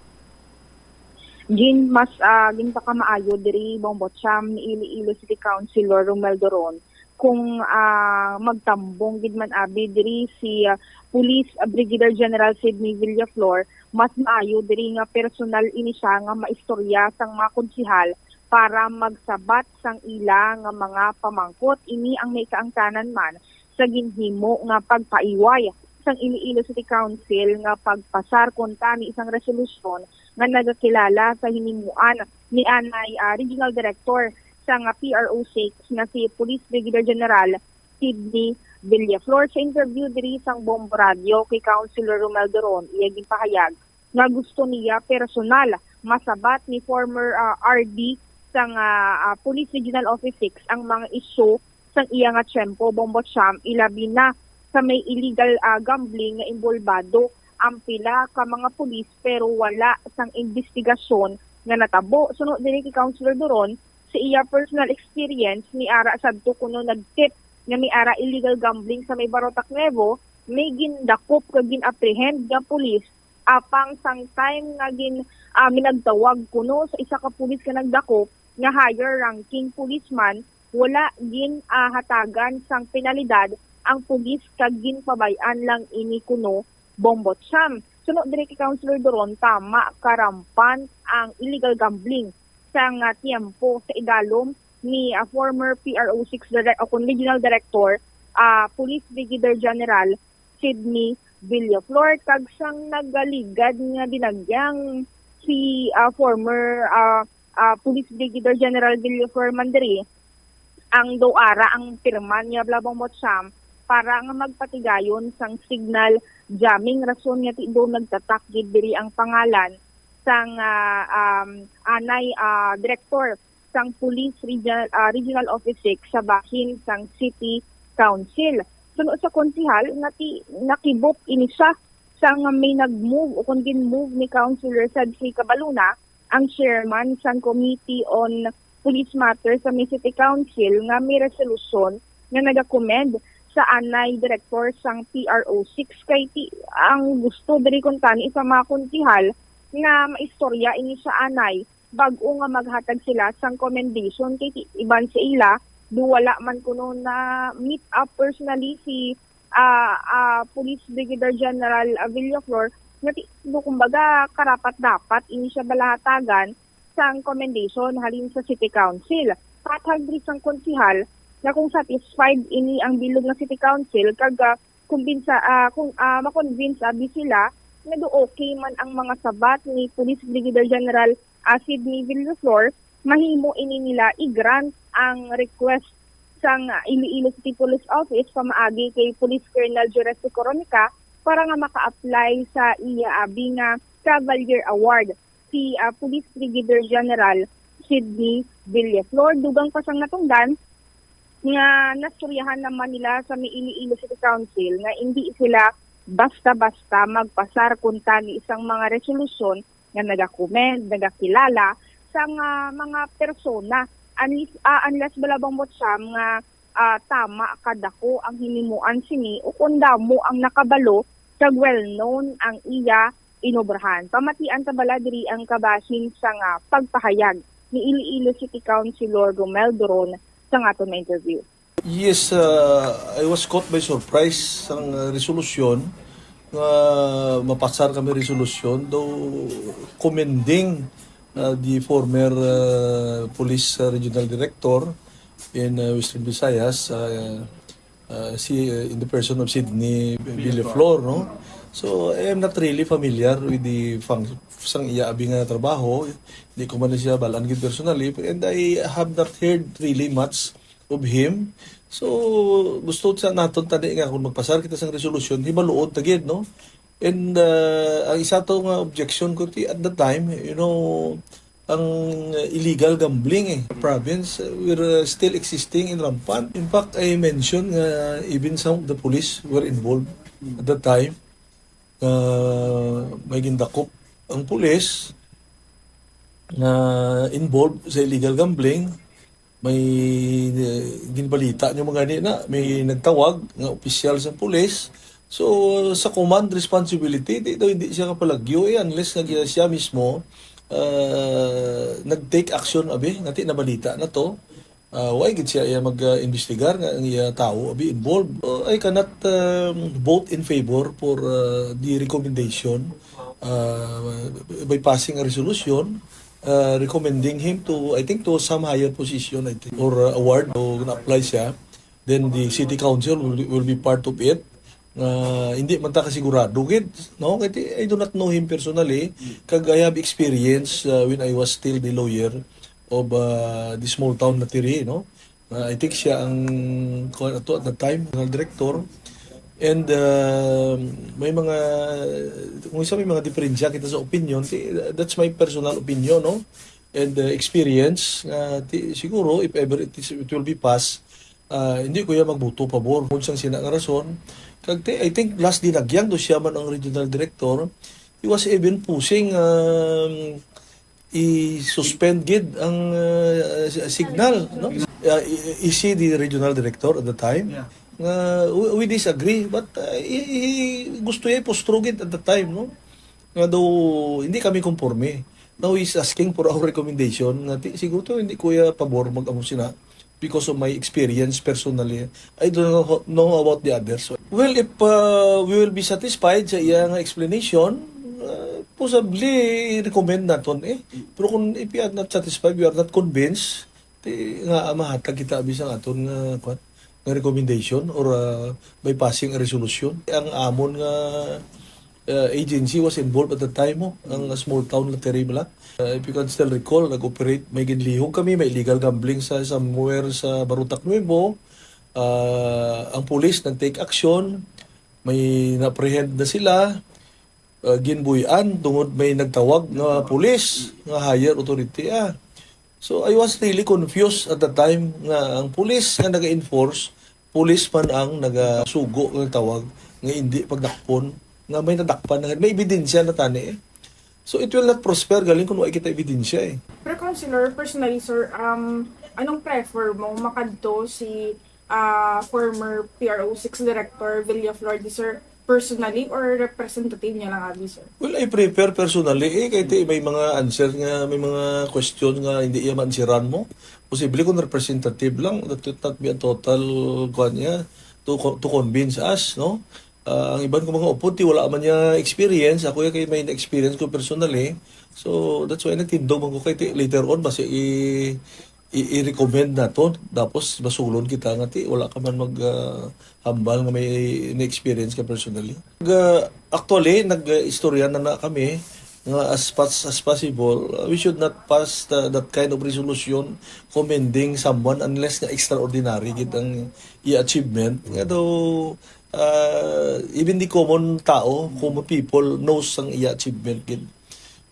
Gin mas, ah, ginpakamaayo diri, Bombo Cham, ni Iloilo City Councilor Romel Doron kung, ah, magtambong gid man abi diri si, ah, Police Brigadier General Sidney Villaflor, mas maayo diri nga personal ini siya nga maistorya sang mga konsehal para magsabat sang ila nga mga pamangkot. Ini ang may kaangtanan man sa ginhimo nga pagpaiway sang Iloilo City Council nga pagpasar kuntani sang resolusyon nga nagakilala sa hinimuan ni anay, ah, Regional Director sang, ah, P R O six nga si Police Brigadier General Sidney Villaflor. Sa interview diri sang Bombo Radio kay Councilor Romel Doron, iya ginpahayag nga gusto niya personal masabat ni former, ah, R D sang, ah, ah, Police Regional Office six ang mga isyu sang iya nga tiyempo, Bombo Cham, ilabi na sa may illegal, ah, gambling nga inbolbado ang pila ka mga pulis, pero wala sang imbestigasyon nga natabo. Suno diri kay Councilor Doron, sa iya personal experience, niara sadto kuno nag-tip nga may ara illegal gambling sa may Barotac Nuevo, may gindakop kag gin-apprehend nga pulis, apang sang time nga gin-, ah, minagtawag kuno sa isa ka pulis nga nagdakop nga higher ranking policeman, wala gin, ah, hatagan sang penalidad ang pulis kag ginpabay-an lang ini kuno, Bombo Cham. Suno diri kay Councilor Doron, tama ka rampant ang illegal gambling sang, ah, tiyempo sa idalom ni, ah, former P R O six direct, o kon Regional Director, ah, Police Brigadier General Sidney Villaflor, kag sang nagaligad nga dinagyang si, ah, former, ah, ah, Police Brigadier General Villaflor man diri, ang daw ara ang pirma niya, Bombo Cham, para nga magpatigayon sang signal jamming, rason nga ti do nagtatak gid diri ang pangalan sang, ah, um, anay, ah, direktor sang Police Regional, ah, Regional Office six sa bahin sang City Council. Suno sa konsehal, nati-, nakibot ini siya sang may nag-move o kon gin-move ni Councilor Cedric Cabaluna, ang chairman sang Committee on Police Matters sa may City Council, nga may resolusyon nga nagakomend sa anay direktor sang P R O six, kay ti-, ang gusto diri kuntani sa mga konsehal nga maistorya ini sa anay bag-o nga maghatag sila sang commendation, kay ti-, iban sa ila, do wala man kuno na meet up personally si, ah, ah, Police Brigadier General, ah, Villaflor, nga ti-, do, kumbaga, karapat-dapat ini siya bala hatagan sang commendation halin sa City Council. Hatag diri sang konsehal nga kung satisfied ini ang bilog nga City Council kag, ah, kumbinsa, ah, kung, ah, ma-convince abi sila nga do okay man ang mga sabat ni Police Brigadier General, ah, Sidney Villaflor, mahimo ini nila i-grant ang request sang, ah, Iloilo City Police Office pamaagi kay Police Colonel Jureste Coronica para nga maka-apply sa iya abi nga Cavalier Award si, ah, Police Brigadier General Sidney Villaflor. Dugang pa sang natungdan nga nastoryahan naman nila sa may Iloilo City Council nga indi sila basta-basta magpasar kuntani sang mga resolusyon nga nagakomend, nagakilala sang, ah, mga persona. Unless, ah, unless bala, Bombo Cham, nga, ah, tama kadako ang hinimuan sini o kon damo ang nakabalo kag well-known ang iya inobrahan. Pamatian ta bala diri ang kabahin sang, ah, pagpahayag ni Iloilo City Councilor Romel Doron sa aton nga interview. Yes, uh, I was caught by surprise sang, uh, resolusyon nga mapasar kami resolusyon, though commending, uh, the former, uh, police, uh, regional director in, uh, Western Visayas, uh, uh, si, uh, in the person of Sydney Villaflor, no? So, I am not really familiar with the fun-, sang iya abi nga trabaho. Di ko man siya balaan gid personally, and I have not heard really much of him. So, gusto sa naton tani nga kung magpasar kita sang resolusyon, hibaluon ta gid, no? And, uh, ang isa to nga objection ko ti, at the time, you know, ang illegal gambling, eh, province, uh, were, uh, still existing and rampant. In fact, I mentioned nga even some of the police were involved at the time. Uh, may gindakop ang police na involved sa illegal gambling. May, eh, ginbalita niyo mga ni na, may nagtawag nga opisyal sa pulis. So, sa command responsibility, di daw, hindi siya kapalagyo, eh, unless nga siya mismo, ah, nag-take action, abi, ngati nabalita na to. Ah, why gid siya iya mag, ah, imbestigar nga ang iya tawo, abi, involved? So, I cannot, um, vote in favor for, ah, the recommendation, ah, by passing a resolution, uh, recommending him to, I think, to some higher position, I think, or, uh, award, o na-apply siya, then the city council will, will be part of it. Uh, hindi man ta kasigurado gid, no? Kay ti-, I do not know him personally, kag I have experience, uh, when I was still the lawyer of, uh, the small town Natiri, no? Uh, I think siya ang, kuwan ato at the time, general director. And, uh, may mga, kung isa may mga diferensya kita sa opinion, ti-, that's my personal opinion, no? And, uh, experience, uh, ti-, siguro, if ever it is, it will be passed, uh, hindi ko ya magbuto pabor. Kung siyang sina nga rason, kag ti-, I think last dinagyang do siya man ang regional director, he was even pushing, um, i-suspend gid ang, uh, signal, no? Uh, i-, is he the regional director at the time? Yeah. Nga, we, we disagree, but, uh, i-, i-, gusto niya ipostro gid at the time, no? Nga daw, hindi kami konforme. Now, he's asking for our recommendation. Nga, ti-, siguro to, hindi ko ya pabor mag-amo sina because of my experience personally. I don't know, know about the others. Well, if, uh, we will be satisfied sa iya nga explanation, uh, possibly recommend naton, eh. Pero kung if you are not satisfied, you are not convinced, ti nga mahatag kita abi sang aton nga, kwan, nga recommendation or, uh, by passing a resolution. Ang amon nga, uh, agency was involved at the time, oh, ang small town Lateray bala. Uh, if you can still recall, nag-operate, may ginlihog kami, may illegal gambling sa somewhere sa Barotac Nuevo. Uh, ang pulis nag-take action, may na-apprehend na sila, uh, ginbuy-an tungod may nagtawag nga pulis nga higher authority, ah. So, I was really confused at the time nga ang pulis nga naga-enforce, pulis man ang nagasugo nga tawag nga hindi pagdakpon, nga may nadakpan na, may ebidensya na tani, eh. So, it will not prosper galing kung wala kita ebidensya, eh. Pero, Councilor, personally, sir, um, anong prefer mo, makadto si, ah, former P R O six Director Villaflor, di, sir, personally or representative niya lang abi, sir? Well, I prefer personally, eh, kay ti may mga answer nga, may mga question nga hindi iya maansiran mo. Posible kung representative lang, that would not be a total, kuwan niya, to co-, to convince us, no? Ah, ang iban ko mga upod, ti wala man niya experience. Ako ya kay may na-experience ko personally. So, that's why nagtindog man ko kay ti later on, basi i-, i-, i-recommend nato. Tapos, masulon kita nga ti, wala ka man mag, ah, hambal nga may na-experience ka personally. Nag, ah, actually, nag-istorya na na kami nga as fast as possible, uh, we should not pass the, that kind of resolution commending someone unless nga extraordinary gid ang i-achievement. Nga daw, uh, even the common tao, common people knows ang iya achievement gid.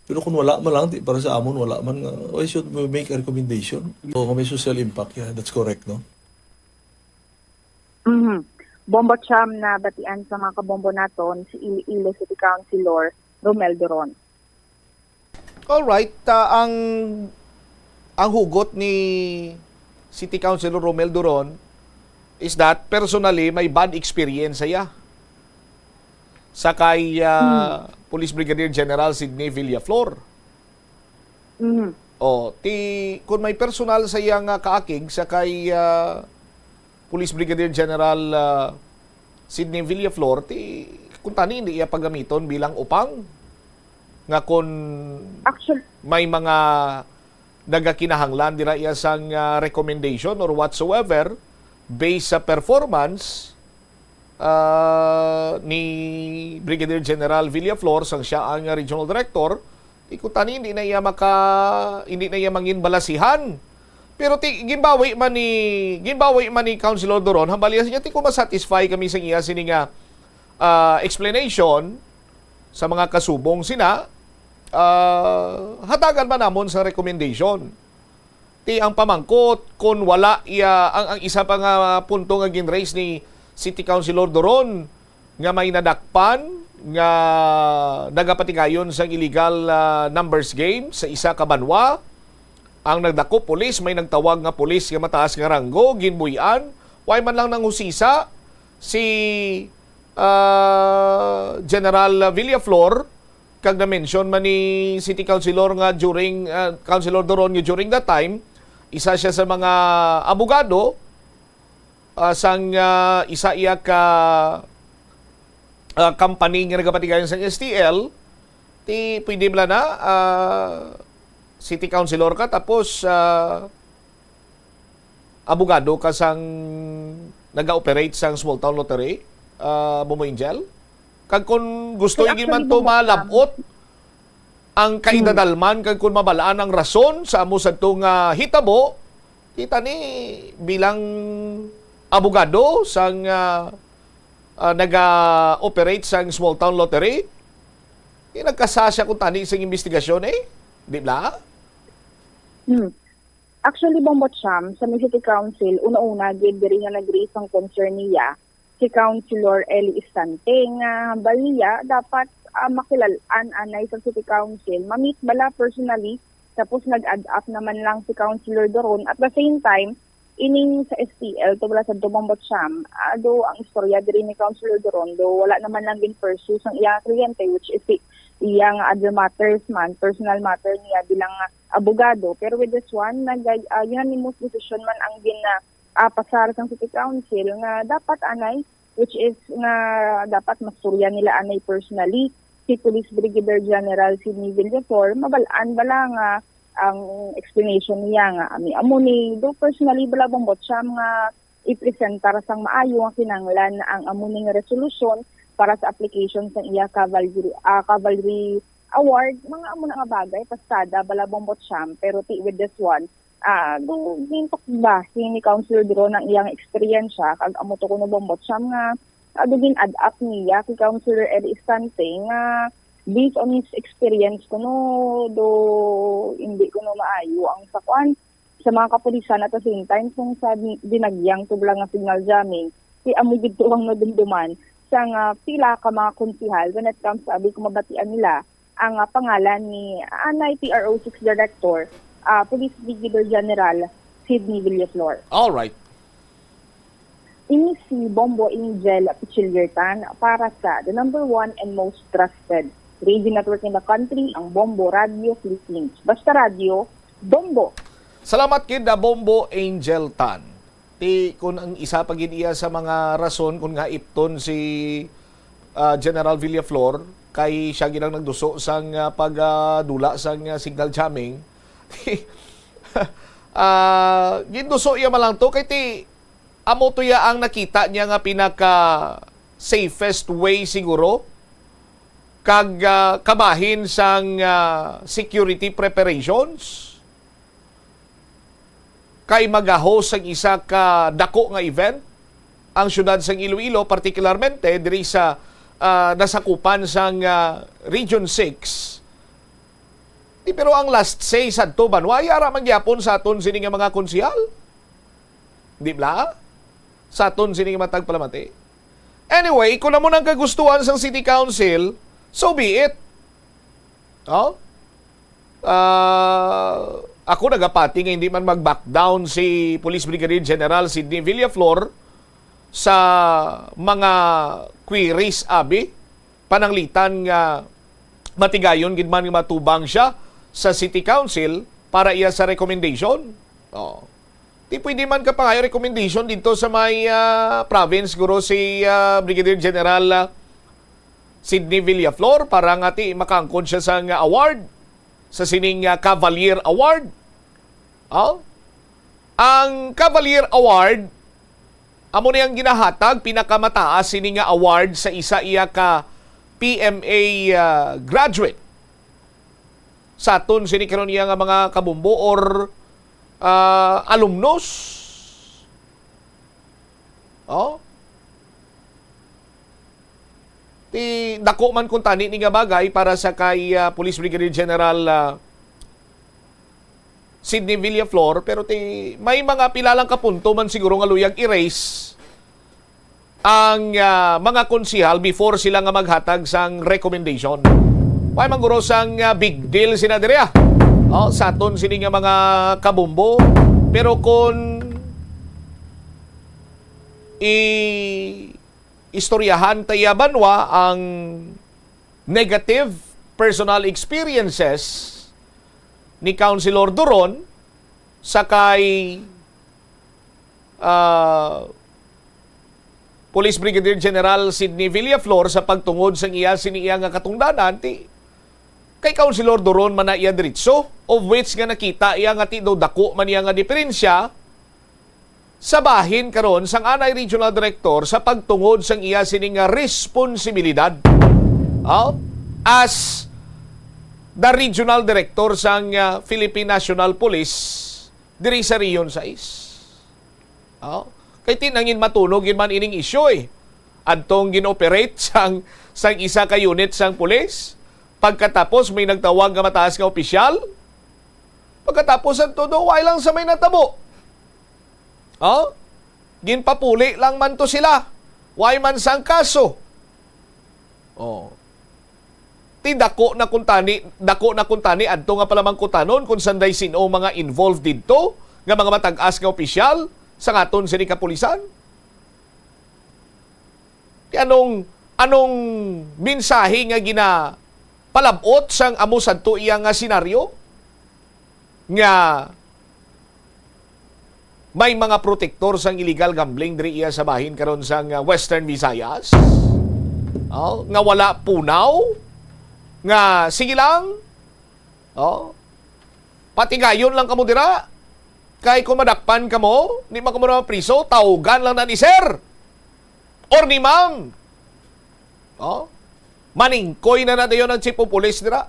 Pero kung wala man lang, ti para sa amon, wala man nga, why should we make a recommendation? O nga may social impact, yeah, that's correct, no? Mhm. Bombo Cham na batian sa mga kabombo naton, si Iloilo City Councilor Romel Duron. Alright, ah, ang, ang hugot ni City Councilor Romel Duron is that personally may bad experience siya sa kay, ah, Hmm. Police Brigadier General Sidney Villaflor. Mhm. Oh, ti, kung may personal sa iya nga kaakig sa kay, ah, Police Brigadier General, ah, Sidney Villaflor, ti, kung tani, hindi iya pagamiton bilang upang nga kung Actually, may mga nagakinahanglan dira iya sang, ah, recommendation or whatsoever based sa performance, ah, ni Brigadier General Villaflor sang siya ang regional director, ti kung tani hindi na iya maka hindi na iya mangin balasihan. Pero ti, ginbawi man ni ginbawi man ni Councilor Doron, hambal iya sa niya, ti kung masatisfy kami sa iya sini nga, ah, explanation sa mga kasubong sina, ah, hatagan man namon sa recommendation. Ti ang pamangkot, kung wala iya, ang, ang isa pa nga punto nga gin-raise ni City Councilor Doron, nga may nadakpan nga nagapatigayon sang illegal, ah, numbers game sa isa ka banwa. Ang nagdakop pulis, may nagtawag nga pulis nga mataas nga ranggo, ginbuy-an. Way man lang nanghusisa si, ah, General Villaflor, kag na-mention man ni City Councilor nga during, ah, Councilor Doron nga during that time, isa siya sa mga abogado, ah, sang, ah, isa iya ka, ah, company nga nagapatigayon sang S T L, ti pwede bala na, ah, City Councilor ka tapos, ah, abogado ka sang naga-operate sang small town lottery, ah, Bombo Angel? Kag kung gusto Ay, igin actually, man to Bombo Sam. malab-ot ang kaidadalman kag kung mabalaan ang rason sa amo sadto nga hitabo, kita ni bilang abogado sang, ah, ah, naga-operate sang small town lottery, eh, nagkasa siya kung tani sing investigasyon eh. Di ba? Hmm. Actually, Bombo Cham, sa may City Council, una-una, gid diri nga nag-raise ang concern niya, si Councilor Eli Istante, nga hambal niya, dapat, ah, makilalaan anay sa City Council, ma-meet bala personally, tapos nag-add up naman lang si Councilor Doron. At the same time, ining sa S T L, to bala sa Dumang Botcham, ah, do ang istorya diri ni Councilor Doron, do wala naman lang gin-pursue sang iya kliyente, which is si iya nga other matters man, personal matter niya bilang, ah, abogado. Pero with this one, nag, ah, unanimous decision man ang gin, ah, ah, pasar sang City Council nga dapat anay, which is nga dapat mastorya nila anay personally si Police Brigadier General Sidney Villaflor, mabal-an bala nga ang explanation niya nga ami amo ni do personally bala Bombo Cham nga ipresentar sang maayo nga kinahanglan ang amo ning resolusyon para sa application sang iya cavalry, ah, cavalry award, mga amo na nga bagay, pasada bala Bombo Cham, pero ti with this one, ah, do gintukba ni Councilor Doron ang iyang eksperyensya, kag amo to kuno Bombo Cham nga, ah, do gin-add up niya kay Councilor Eli Istante nga based on his experience kuno do hindi kuno maayo ang sa kuan sa mga kapulisan at the same time kung sa di- dinagyang tubla nga signal jamming, di amo gid to ang nadumduman sa nga pila ka mga konsehal when it comes sa abi kung mabatian nila ang, ah, pangalan ni anay P R O six Director, ah, Police Brigadier General Sidney Villaflor. All right. Ini si Bombo Angel Pichiliertan para sa the number one and most trusted radio network in the country, ang Bombo Radio Philippines. Basta Radio, Bombo! Salamat gid na Bombo Angel Tan. Ti kun ang isa pa gid iya sa mga rason kun nga ipton si, ah, General Villaflor kay siya gid ang nagduso sang, ah, pagdula sang, ah, signal jamming. Ah, ginduso iya man lang to kay ti amo to iya ang nakita niya nga pinaka safest way siguro kag, ah, kabahin sang, ah, security preparations. Kay magahost sang isa ka dako nga event ang siyudad sang Iloilo, partikularmente diri sa, ah, nasakupan sang, ah, Region six. Di, pero ang last say sadto, banwa, yara man gyapon sa aton sini nga mga konsehal. Di bala? Sa aton sini nga matag palamati. Anyway, kung amo nang kagustuhan sang City Council, so be it. Oh? Ah, ako nagapati nga hindi man mag-back down si Police Brigadier General Sidney Villaflor sa mga queries, abi, pananglitan nga matigayon gid man nga matubang siya sa City Council para iya sa recommendation. Oh. Di pwede man ka pangayo recommendation dito sa may, ah, province, guro, si, ah, Brigadier General, ah, Sidney Villaflor para nga ti makaangkon siya sang award, sa sining, ah, Cavalier Award. Oh? Ang Cavalier Award, amo ni ang ginahatag, pinakamataas sini nga award sa isa iya ka P M A, ah, graduate. Sa aton sini karon iya nga mga kabumbo or, ah, alumnos. Oh? Ti dako man kuntani ni nga bagay para sa kay, ah, Police Brigadier General, ah, Sidney Villaflor, pero ti may mga pila lang ka punto man siguro nga luyag i-raise ang, ah, mga konsihal before sila nga maghatag sang recommendation. Why man guro sang, ah, big deal sina diri, ah? Oh, sa aton sini nga mga kabumbo. Pero kung i-istoryahan ta iya banwa ang negative personal experiences ni Councilor Duron sa kay, ah, Police Brigadier General Sidney Villaflor sa pagtungod sang iya sini iya nga katungdanan, ti kay Councilor Duron man na iya diretso, of which nga nakita iya nga ti daw dako man iya nga diferensya sa bahin karon sang anay regional director sa pagtungod sang iya sini nga responsibilidad, oh, as the regional director sang, ah, Philippine National Police diri sa Region sais. Oh, kay ti nangin matunog yun man ining isyu, eh. Adtong gin-operate sang, sang isa ka unit sang pulis, pagkatapos may nagtawag nga mataas nga opisyal, pagkatapos ang todo, why lang sa may natabo? Oh? Ginpapuli lang man to sila. Why man sang kaso? Oh. Ti dako na kuntani, dako na kuntani adto nga palamangkutanon kung sanday sin-o mga involved didto nga mga matag-as nga opisyal sa aton sini kapulisan. Ti anong, anong mensahe nga ginapalab-ot sang amo sadto iya nga senaryo? Nga may mga protektor sang illegal gambling diri iya sa bahin karon sang, ah, Western Visayas? Oh, nga wala punaw? Nga sige lang? Oh, patigayon lang kamo dira. Kay kung madakpan kamo, di man kamo na priso, tawgan lang na ni sir or ni ma'am. Oh? Maningkoy na na dayon ang chief of police dira.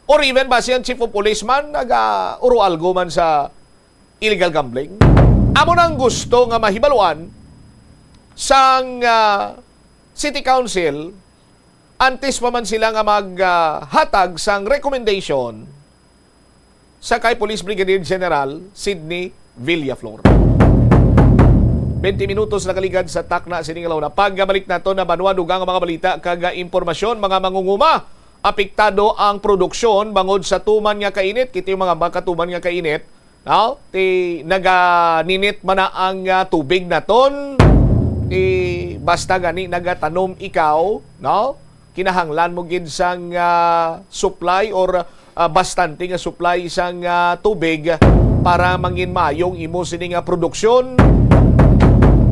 Or even basi ang chief of police man naga-uro algo man sa illegal gambling. Amo na ang gusto nga mahibaluan sang, ah, City Council antes pa man sila nga mag, ah, hatag sang recommendation sa kay Police Brigadier General Sidney Villaflor. Twenty minutos nakaligad sa takna sining alawna. Pagbalik nato na banwa, dugang ang mga balita kag impormasyon, mga mangunguma. Apektado ang produksyon bangod sa tuman nga kainit. Kita yung mga makatuman nga kainit, no? Ti naganinit man na ang, ah, tubig naton. Ti basta gani nagatanom ikaw, no? Kinahanglan mo gid sang, ah, supply or, ah, bastante nga supply sang, ah, tubig para mangin maayong imo sini nga produksyon.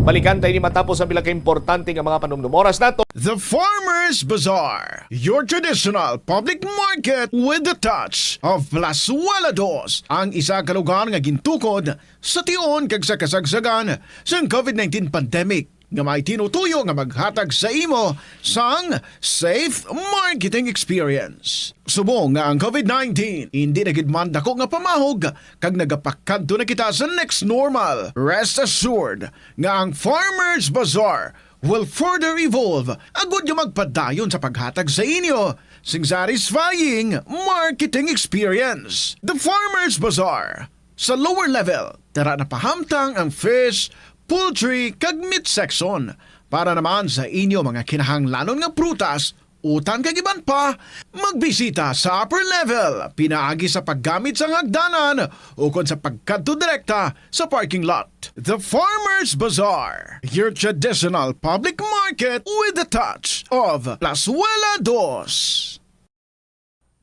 Balikan tayo ni matapos ang pila ka importante nga mga panumdum. Oras nato. The Farmers Bazaar, your traditional public market with the touch of Plazuela Dos, ang isa ka lugar nga gintukod sa tion kag sa kasagsagan sang covid nineteen pandemic, nga may tinutuyo nga maghatag sa imo sang safe marketing experience. Subong nga ang covid nineteen indi na gid man dako nga pamahog kag nagapakadto na kita sa next normal, rest assured nga ang Farmers Bazaar will further evolve agud nga magpadayon sa paghatag sa inyo sing satisfying marketing experience. The Farmers Bazaar, sa lower level, tara na pahamtang ang fish, poultry, kag meat section. Para naman sa inyo mga kinahanglanon nga prutas, utan kag iban pa, magbisita sa upper level pinaagi sa paggamit sang hagdanan ukon sa pagkadto direkta sa parking lot. The Farmers Bazaar, your traditional public market with the touch of Plazuela Dos.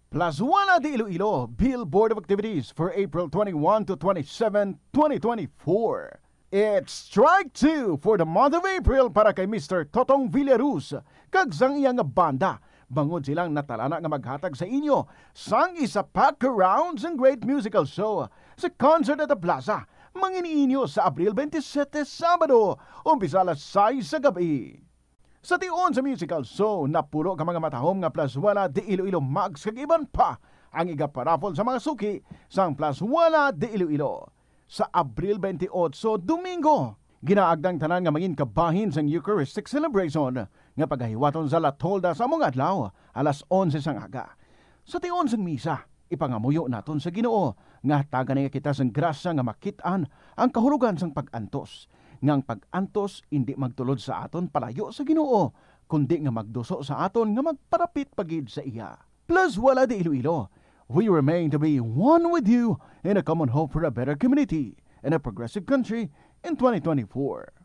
Plazuela de Iloilo, Billboard of Activities for April twenty-one to twenty-seven, twenty twenty-four. It's strike two for the month of April para kay Mister Totong Villaruz kag sang iya nga banda, bangod silang natalana nga maghatag sa inyo sang isa pa ka round sang great musical show sa Concert at the Plaza, mangin-inyo sa Abril twenty-seven, Sabado, umpisa alas sais sa gab-i. Sa tion sa musical show, napulo ka mga matahom nga plazuela de Iloilo mugs kag iban pa ang igaparaffle sa mga suki sang plazuela de Iloilo. Sa Abril twenty-eight, Domingo, ginaagda ang tanan nga mangin kabahin sang Eucharistic celebration nga pagahiwaton sa La Tolda sa among adlaw, alas onse sang aga. Sa tion sang misa, ipangamuyo naton sa Ginoo nga hatagan niya kita sang grasya nga makit-an ang kahulogan sang pag-antos, nga ang pag-antos indi magtulod sa aton palayo sa Ginoo, kundi nga magduso sa aton nga magparapit pa gid sa iya. Plazuela de Iloilo, we remain to be one with you in a common hope for a better community and a progressive country in twenty twenty-four.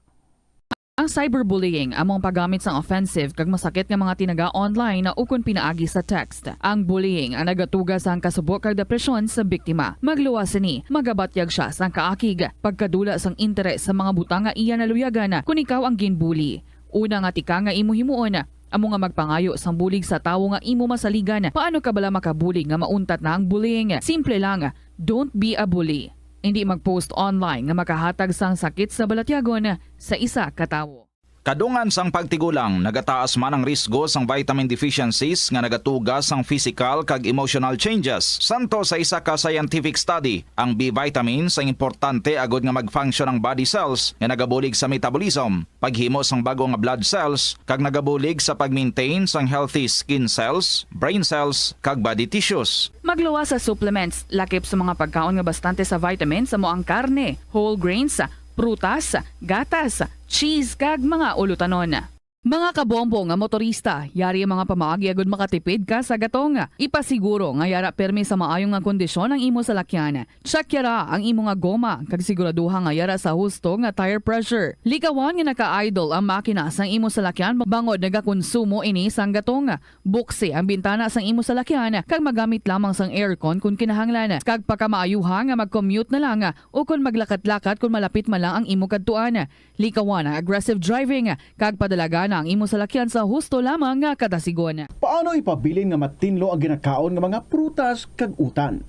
Ang cyberbullying amo ang paggamit sang offensive kag masakit nga mga tinaga online ukon pinaagi sa text. Ang bullying ang nagatuga sang kasubo kag depresyon sa biktima. Magluwas sini, magabatyag sia sang kaakig, pagkadula sang interes sa mga butang nga iya naluyagan kon ikaw ang ginbully. Una nga tikang nga imo himuon amo nga magpangayo sang bulig sa tawo nga imo masaligan. Paano ka bala makabulig nga mauntat na ang bullying? Simple lang, don't be a bully. Indi mag-post online nga makahatag sang sakit sa balatyagon sa isa ka tawo. Kadungan sang pagtigulang, nagataas man ang risgo sang vitamin deficiencies nga nagatuga sang physical kag emotional changes. Santo sa isa ka scientific study, ang B vitamins ang importante agod nga mag-function ang body cells nga nagabulig sa metabolism, paghimo sang bag-o nga blood cells, kag nagabulig sa pag-maintain sang healthy skin cells, brain cells, kag body tissues. Magluwas sa supplements, lakip sa mga pagkaon nga bastante sa vitamins amo ang karne, whole grains, prutas, gatas, cheese, kag mga ulutanon. Mga kabombo nga motorista, yari ang mga pamaagi agud makatipid ka sa gatong. Ipasiguro nga yara pirmi sa maayo nga kondisyon ang imo salakyan. Check yara ang imo nga goma kag siguraduha nga yara sa husto nga tire pressure. Likawan nga naka-idle ang makina sang imo salakyan bangod nagakonsumo ini sang gatong. Buksi ang bintana sang imo salakyan kag magamit lamang sang aircon kon kinahanglan. Kag pakamaayuha nga mag-commute na lang o kon maglakat-lakat kon malapit man lang ang imo kadtuan. Likawan ang aggressive driving kag padalagana ang imo salakyan sa husto lamang nga kadasigon. Paano ipabilin nga matinlo ang ginakaon nga mga prutas kag utan?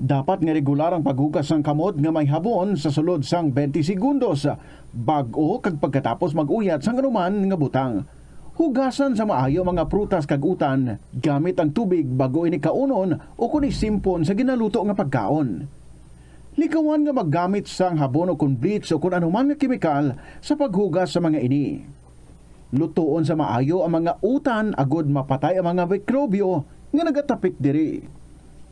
Dapat nga regular ang paghugas sang kamot nga may habon sa sulod sang twenty segundos, bag-o kag pagkatapos mag-uyat sang anuman nga butang. Hugasan sa maayo ang mga prutas kag utan gamit ang tubig bag-o ini kaunon ukon isimpon sa ginaluto nga pagkaon. Likawan nga maggamit sang habon ukon bleach ukon anuman nga kemikal sa paghugas sa mga ini. Lutoon sa maayo ang mga utan agod mapatay ang mga mikrobyo nga nagatapik diri.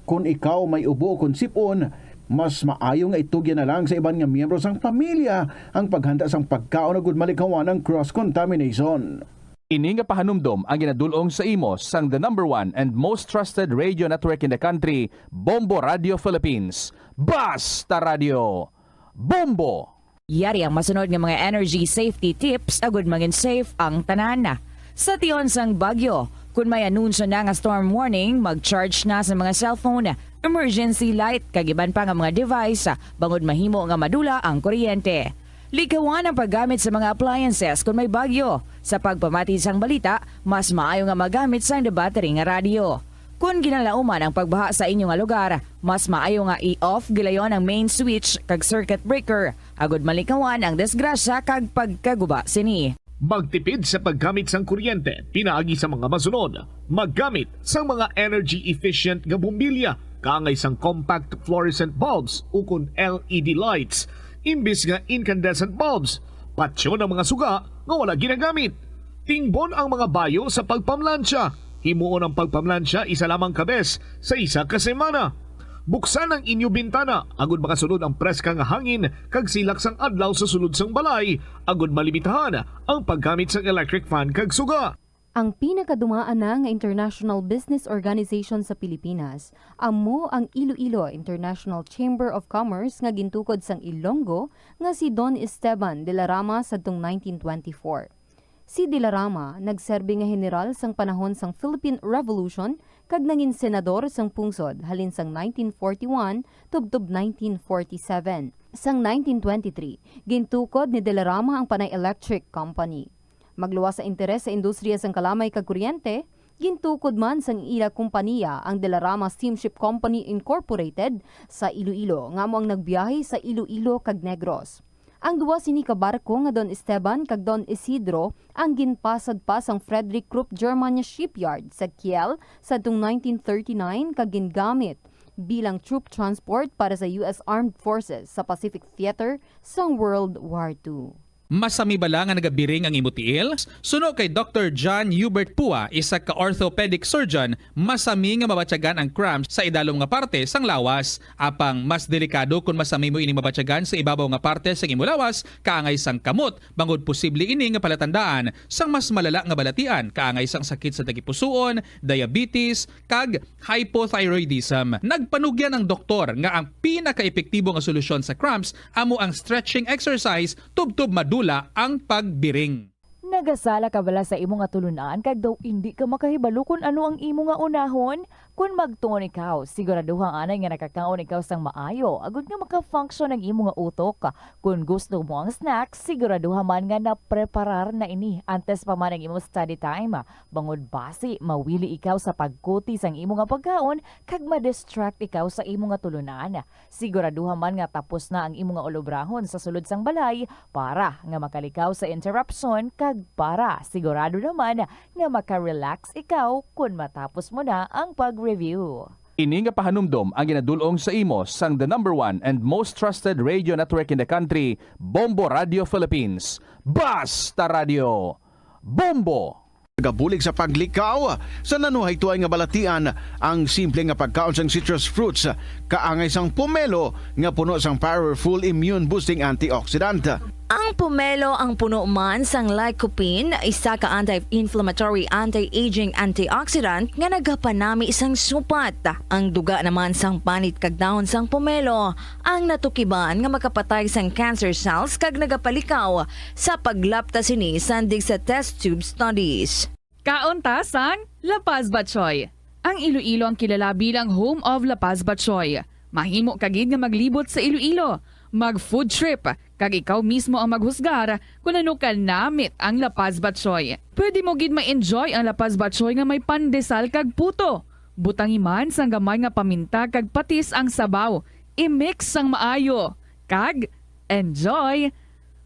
Kon ikaw may ubo ukon sip-on, mas maayo nga itugyan na lang sa iban nga miyembro sang pamilya ang paghanda sang pagkaon agod malikawan ang cross-contamination. Ini nga pahanumdom ang ginadul-ong sa imo sang the number one and most trusted radio network in the country, Bombo Radio Philippines. Basta Radio! Bombo! Yari ang masunod nga mga energy safety tips agud mangin safe ang tanan. Sa tion sang bagyo, kun may anunsyo na nga storm warning, mag-charge na sa mga cellphone, emergency light, kag iban pa nga mga device, bangod mahimo nga madula ang kuryente. Likawan ang paggamit sa mga appliances kon may bagyo. Sa pagpamati sang balita, mas maayo nga magamit sang debattery nga radyo. Kon ginalauman ang pagbaha sa inyo nga lugar, mas maayo nga i-off gilayon ang main switch kag circuit breaker, agud malikawan ang disgrasya kag pagkaguba sini. Magtipid sa paggamit sang kuryente pinaagi sa mga masunod: maggamit sang mga energy-efficient nga bombilya kaangay sang compact fluorescent bulbs ukon L E D lights imbis nga incandescent bulbs. Patyon ang mga suga nga wala ginagamit. Tingbon ang mga bayo sa pagpamlansya. Himuon ang pagpamlansya isa lamang ka bes sa isa ka semana. Buksan ang inyo bintana agud makasulod ang preska nga hangin kag silak sang adlaw sa sulod sang balay, agud malimitahan ang paggamit sang electric fan kag suga. Ang pinakadumaan na nga international business organization sa Pilipinas amo ang Iloilo International Chamber of Commerce nga gintukod sang Ilonggo nga si Don Esteban de la Rama sadtong nineteen twenty-four. Si Dilarama nagserbi nga heneral sang panahon sang Philippine Revolution kag nangin senador sang pungsod halin sang nineteen forty-one tubtob nineteen forty-seven. Sang nineteen twenty-three, gintukod ni Dilarama ang Panay Electric Company. Magluwas sa interes sa industriya sang kalamay kag kuryente, gintukod man sang ila kompaniya ang Dilarama Steamship Company Incorporated sa Iloilo, nga amo ang nagbiyahe sa Iloilo kag Negros. Ang duha sini ka barko nga Don Esteban kag Don Isidro ang ginpasad pa sang Frederick Krupp German nga shipyard sa Kiel sadtong nineteen thirty-nine kag gingamit bilang troop transport para sa U S Armed Forces sa Pacific Theater sang World War Two. Masami bala nga nagabiring ang imo tiil? Suno kay Doktor John Hubert Pua, isa ka orthopedic surgeon, masami nga mabatyagan ang cramps sa idalom nga parte sang lawas. Apang mas delikado kon masami mo ini mabatyagan sa ibabaw nga parte sang imo lawas, kaangay sang kamot, bangod posible ini nga palatandaan sang mas malala nga balatian, kaangay sang sakit sa tagipusoon, diabetes, kag hypothyroidism. Nagpanugyan ang doktor nga ang pinakaepektibo nga solusyon sa cramps amo ang stretching exercise tubtob madula ang pagbiring. Nagasala ka bala sa imo nga tulunan kag daw indi ka makahibalo kon ano ang imo nga unahon? Kon magtuon ikaw, siguraduha anay nga nakakaon ikaw sang maayo agod nga maka-function ang imo nga utok. Kon gusto mo ang snacks, siguraduha man nga napreparar na ini antes pa man ang imo study time. Bangod basi mawili ikaw sa pagkuti sang imo nga pagkaon kag ma-distract ikaw sa imo nga tulunan. Siguraduha man nga tapos na ang imo nga ulobrahon sa sulod sang balay para nga makalikaw sa interruption kag para sigurado naman nga maka-relax ikaw kon matapos mo na ang pag-review. Ini nga pahanumdom ang ginadul-ong sa imo sang the number one and most trusted radio network in the country, Bombo Radio Philippines. Basta Radio, Bombo! Nagabulig sa paglikaw sa nanuhaytoay nga balatian ang simple nga pagkaon sang citrus fruits, kaangay sang pomelo nga puno sang powerful immune-boosting antioxidant. Ang pomelo ang puno man sang lycopene, isa ka anti-inflammatory, anti-aging antioxidant nga nagapanami sang supat. Ang duga naman sang panit kag dahon sang pomelo ang natukiban nga makapatay sang cancer cells kag nagapalikaw sa paglapta sini sandig sa test tube studies. Kaon ta sang La Paz Batchoy. Ang Iloilo ang kilala bilang home of La Paz Batchoy. Mahimo ka gid nga maglibot sa Iloilo, mag-food trip, kag ikaw mismo ang maghusgar kon ano ka namit ang La Paz Batchoy. Pwede mo gid ma-enjoy ang La Paz Batchoy nga may pandesal kag puto. Butangi man sang gamay nga paminta kag patis ang sabaw. I-mix sang maayo. Kag enjoy!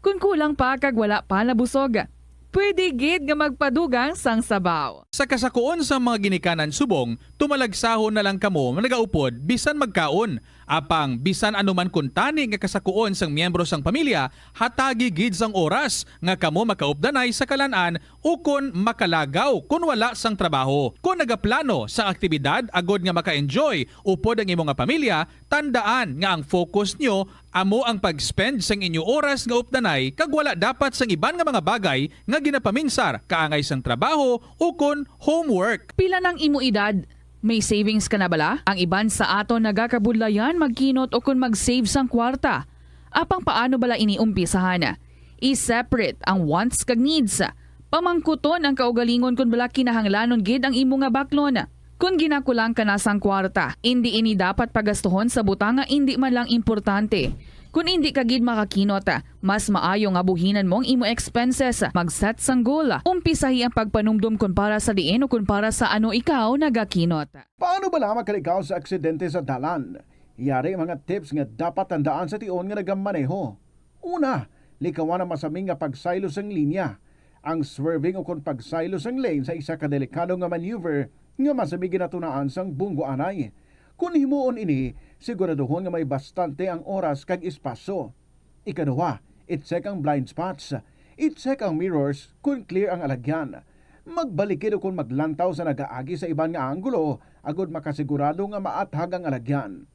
Kon kulang pa kag wala pa nabusog, pwede gid nga magpadugang sang sabaw. Sa kasakuon sang mga ginikanan subong, tumalagsahon na lang kamo nagaupod bisan magkaon. Apang bisan ano man kuntani nga kasakuon sang miyembro sang pamilya, hatagi gid sang oras nga kamo makaupdanay sa kalan-an ukon makalagaw kon wala sang trabaho. Kon nagaplano sang aktibidad agod nga maka-enjoy upod ang imo nga pamilya, tandaan nga ang focus nyo amo ang pag-spend sang inyo oras nga updanay kag wala dapat sang iban nga mga bagay nga ginapaminsar kaangay sang trabaho ukon homework. Pila nang imo edad? May savings ka na bala? Ang iban sa aton nagakabudlayan magkinot ukon mag-save sang kwarta. Apang paano bala ini umpisahan? I-separate ang wants kag needs. Pamangkuton ang kaugalingon kon bala kinahanglanon gid ang imo nga baklon. Kon ginakulang ka na sang kwarta, indi ini dapat pagastuhon sa butang nga indi man lang importante. Kon indi ka gid makakinot, mas maayo nga buhinan mo ang imo expenses. Mag-set sang goal. Umpisahi ang pagpanumdom kon para sa diin o kon para sa ano ikaw nagakinot. Paano bala makalikaw sa aksidente sa dalan? Yari mga tips nga dapat tandaan sa tion nga nagamaneho. Una, likawan ang masami nga pagsaylo sang linya. Ang swerving ukon pagsaylo sang lane sa isa ka delikado nga maneuver nga masami ginatunaan sang bunggo anay. Kon himuon ini, siguraduhon nga may bastante ang oras kag espasyo. Ikaduha, i-check ang blind spots. I-check ang mirrors kon clear ang alagyan. Magbalikid ukon maglantaw sa nagaagi sa iban nga anggulo agod makasigurado nga maathag ang alagyan.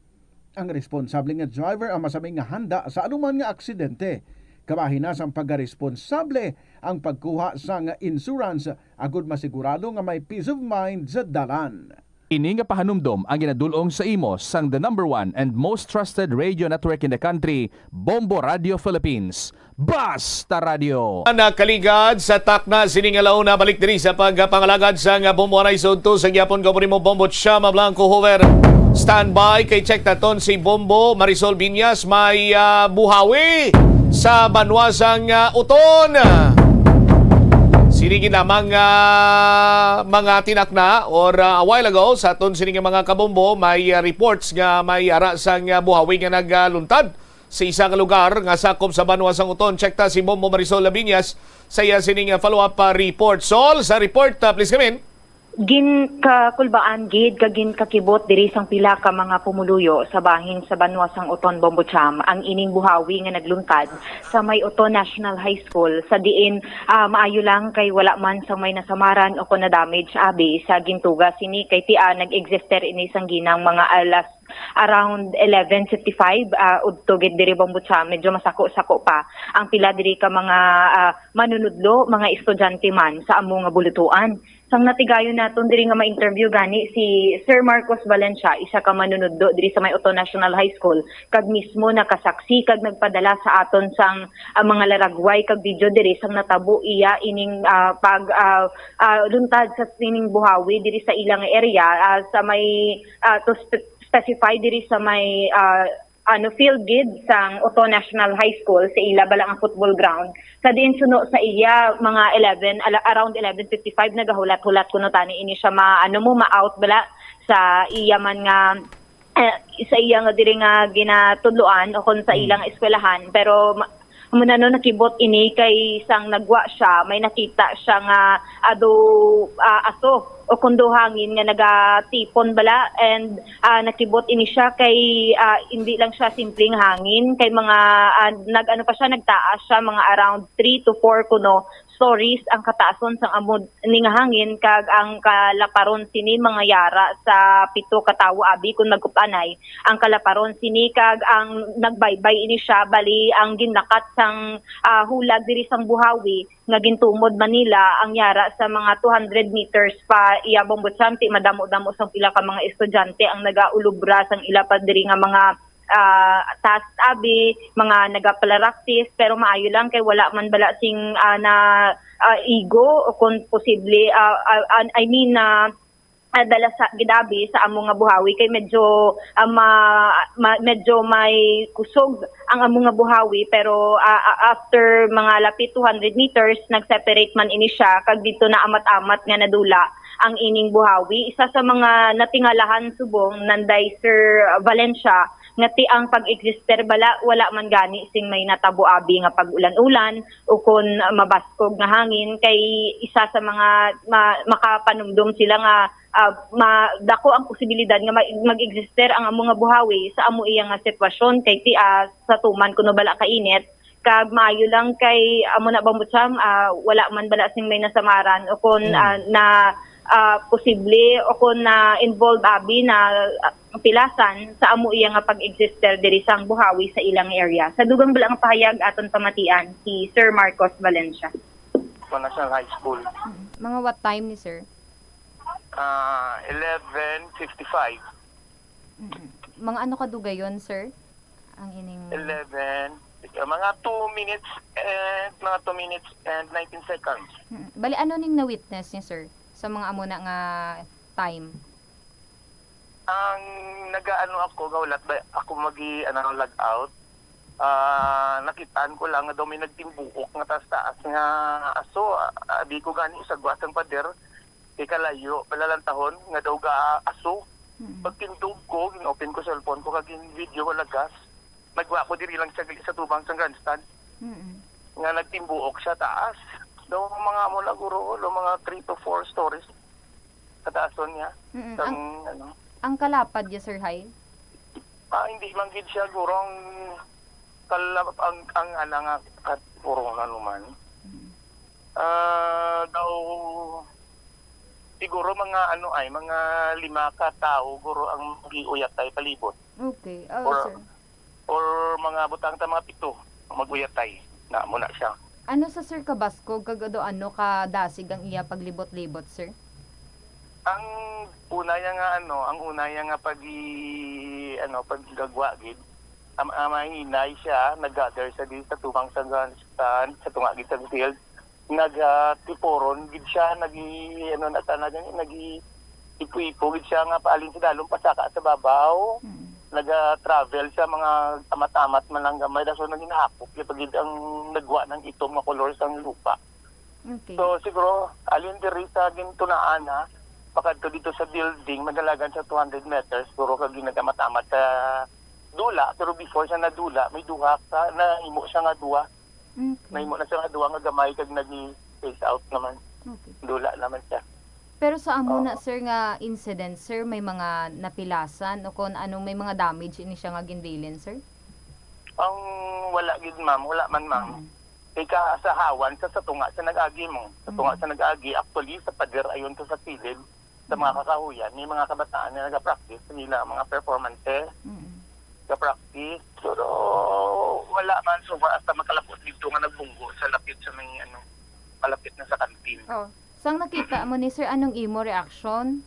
Ang responsable nga driver ang masami nga handa sa anuman nga aksidente. Kabahin na sang pagkaresponsable ang pagkuha sang insurance agod masigurado nga may peace of mind sa dalan. Ini nga pahanumdom ang ginadul-ong sa imo sang the number one and most trusted radio network in the country, Bombo Radio Philippines. Basta Radio! Nakaligad sa takna sini nga launa, balik diri sa pagpangalagad sa nga Bombo Anay Sudto sa gyapon ko mo, Bombo Chama Blanco Hoover. Standby kay check naton si Bombo Marisol Binyas may ah, buhawi sa banwa sang ah, Uton. Sini gid lamang ah, mga tinakna or ah, a while ago sa aton sini nga mga kabombo may ah, reports nga may ara sang ah, buhawi nga nagaluntad sa isa ka lugar nga sakop sa banwa sang Uton. Check ta si Bombo Marisol Labiñas sa iya sini nga follow-up ah, report. Sol, sa report, ah, please come in. Ginkakulbaan gid kag ginkakibot diri sang pila ka mga pumuluyo sa bahin sa banwa sang Uton, Bombo Cham, ang ining buhawi nga nagluntad sa may Uton National High School, sa diin ah, maayo lang kay wala man sang may nasamaran o kon na-damage abi sa gintuga sini kay ti ah, nag-existe ini sang ginang mga alas around eleven fifty-five ah, udto gid diri, Bombo Cham. Medyo masako-sako pa ang pila diri ka mga ah, manunudlo, mga estudyante man sa amo nga bulutuan. Sang natigayon naton diri nga ma-interview gani si Sir Marcos Valencia, isa ka manunudlo diri sa may Uton National High School, kag mismo nakasaksi kag nagpadala sa aton sang ah, mga laragway kag video diri sang natabo iya ining ah, pag ah, ah, luntad sa sining buhawi diri sa ilang area, ah, sa may ah, to spe- specify diri sa may ah, ano, field gid sang Uton National High School sa ila bala nga football ground. Sa diin suno sa iya mga eleven, ala- around eleven fifty-five, nagahulat-hulat kuno tani ini siya ma ano mo ma-out bala sa iya man nga eh, sa iya nga diri nga ginatudloan o kon sa Mm. ilang eskwelahan, pero ma- amo na no nakibot ini kay sang nagwa siya, may nakita siya nga ado ah, aso o kon daw hangin nga nagatipon bala, and ah, nakibot ini siya kay ah, hindi lang siya simpleng hangin kay mga ah, nag ano pa siya, nagtaas siya mga around three to four kuno stories ang kataason sang amo ni nga hangin, kag ang kalaparon sini mga yara sa pito ka tawo abi kon magkup-anay ang kalaparon sini, kag ang nagbaybay ini siya bali ang ginlakat sang ah, hulag diri sang buhawi nga gintumod man nila ang yara sa mga two hundred meters pa iya, Bombo Cham, ti madamo-damo sang pila ka mga estudyante ang nagaulubra sang ila pa diri nga mga ah, task abi, mga nagapalaraktis, pero maayo lang kay wala man bala sing ah, na ah, igo o kon posible ah, ah, ah, I mean na ah, dala sa gidabi sa amo nga buhawi kay medyo ah, ma, ma- medyo may kusog ang amo nga buhawi, pero ah, ah, after mga lapit two hundred meters nag-separate man ini siya kag dito na amat-amat nga nadula ang ining buhawi. Isa sa mga natingalahan subong nanday Sir Valencia nga ti ang pag-existe bala wala man gani sing may natabo abi nga pag-ulan-ulan o kon mabaskog nga hangin, kay isa sa mga ma- makapanumdom sila nga ah, ma- dako ang posibilidad nga ma- mag-existe ang amo nga buhawi sa amo iya nga sitwasyon kay ti ah, sa tuman kuno bala ka init, kag maayo lang kay amo na, Bombo Cham, ah, wala man bala sing may nasamaran o kon Mm. ah, na ah, posible o kon na involved abi na ah, pilasan sa amo iya nga pag-existe diri sang buhawi sa ilang area. Sa dugang bala nga pahayag aton pamatian si Sir Marcos Valencia. Sa National High School. Mm. Mga what time ni sir? Ah, eleven fifty-five. Mm. Mga ano kadugayon, sir? Ang ining eleven, ah, mga two minutes and, mga two minutes and nineteen seconds. Mm. Bali, ano ning na-witness niyo, sir, sa mga amo na nga time? Ang nagaano ako, gahulat ba ako magi, ano, log out? Ah, nakitaan ko lang nga daw may nagtimbuok nga taas-taas nga aso. Ah, di ko gani usagwa sang pader, kay kalayo, palalantahon, nga daw ga aso. Mm. Pagtindog ko, gin-open ko cellphone ko, kag gin-video ko lagas. Nagwa ko diri lang sa, sa tubang sang grandstand. Mm. Nga nagtimbuok siya taas. Daw mga amo na guro, daw mga three to four stories kataason niya. Mm, Sang, ang, ano. Ang kalapad niya, sir, hay? Ah, hindi man gid siya, guro, ang kalap-, ang, ang, ana nga, kat-, guro, ano man. Mm. Ah, daw, siguro mga, ano, ay, mga lima ka tawo, guro, ang giuyatay palibot. Okay, oh, Or, sir. or mga butang ta mga pito, mag-uyatay. Na, muna siya. Ano sa, sir, kabaskog kag ano, ano kadasig ang iya paglibot-libot, sir? Ang una niya nga, ano, ang una niya nga pagi-, ano, paggagwa gid, am-, ah, mahinay siya, nag-gather siya dito sa tumang sa, sa, sa tunga gid sa field. Nagatipuron gid siya, nagi-, ano, na, tana gani, nagi-ipo-ipo gid siya nga paalin sa dalom, pasaka sa babaw. Mm. Naga-travel siya, mga amat-amat man lang gamay. Daso naging hapok, yung pagid ang nagwa ng itom nga kolor sang lupa. Okay. So, siguro, alin diri sa gintunaan, ha, pakadto dito sa building, madalagan sa two hundred meters, siguro kag ginagamat-amat sa dula, pero before siya nadula, may duha ka, nahimo siya nga duha. Okay. Nahimo na siya nga duha nga gamay kag nag-phase out naman. Okay. Dula naman siya. Pero sa amo na, Oo. sir, nga incident, sir, may mga napilasan o kung anong may mga damage ini siya nga ginbilin, sir? Ang wala gid, ma'am. Wala man, ma'am. Mm. Kay ka sa hawan sa, sa tunga sa nag-agi mo. Sa tunga Mm. sa nag-agi, actually, sa pader ayon to sa kilid, sa mga Mm. kakahuyan, may mga kabataan na nagapractice sa nila mga performances. Mm. Ga-practice. Pero wala man so far as sa makalapot dito nga nagbunggo sa lapit sa may, ano, malapit na sa kantin. Oh. Sang nakita mo ni sir, anong imo reaction?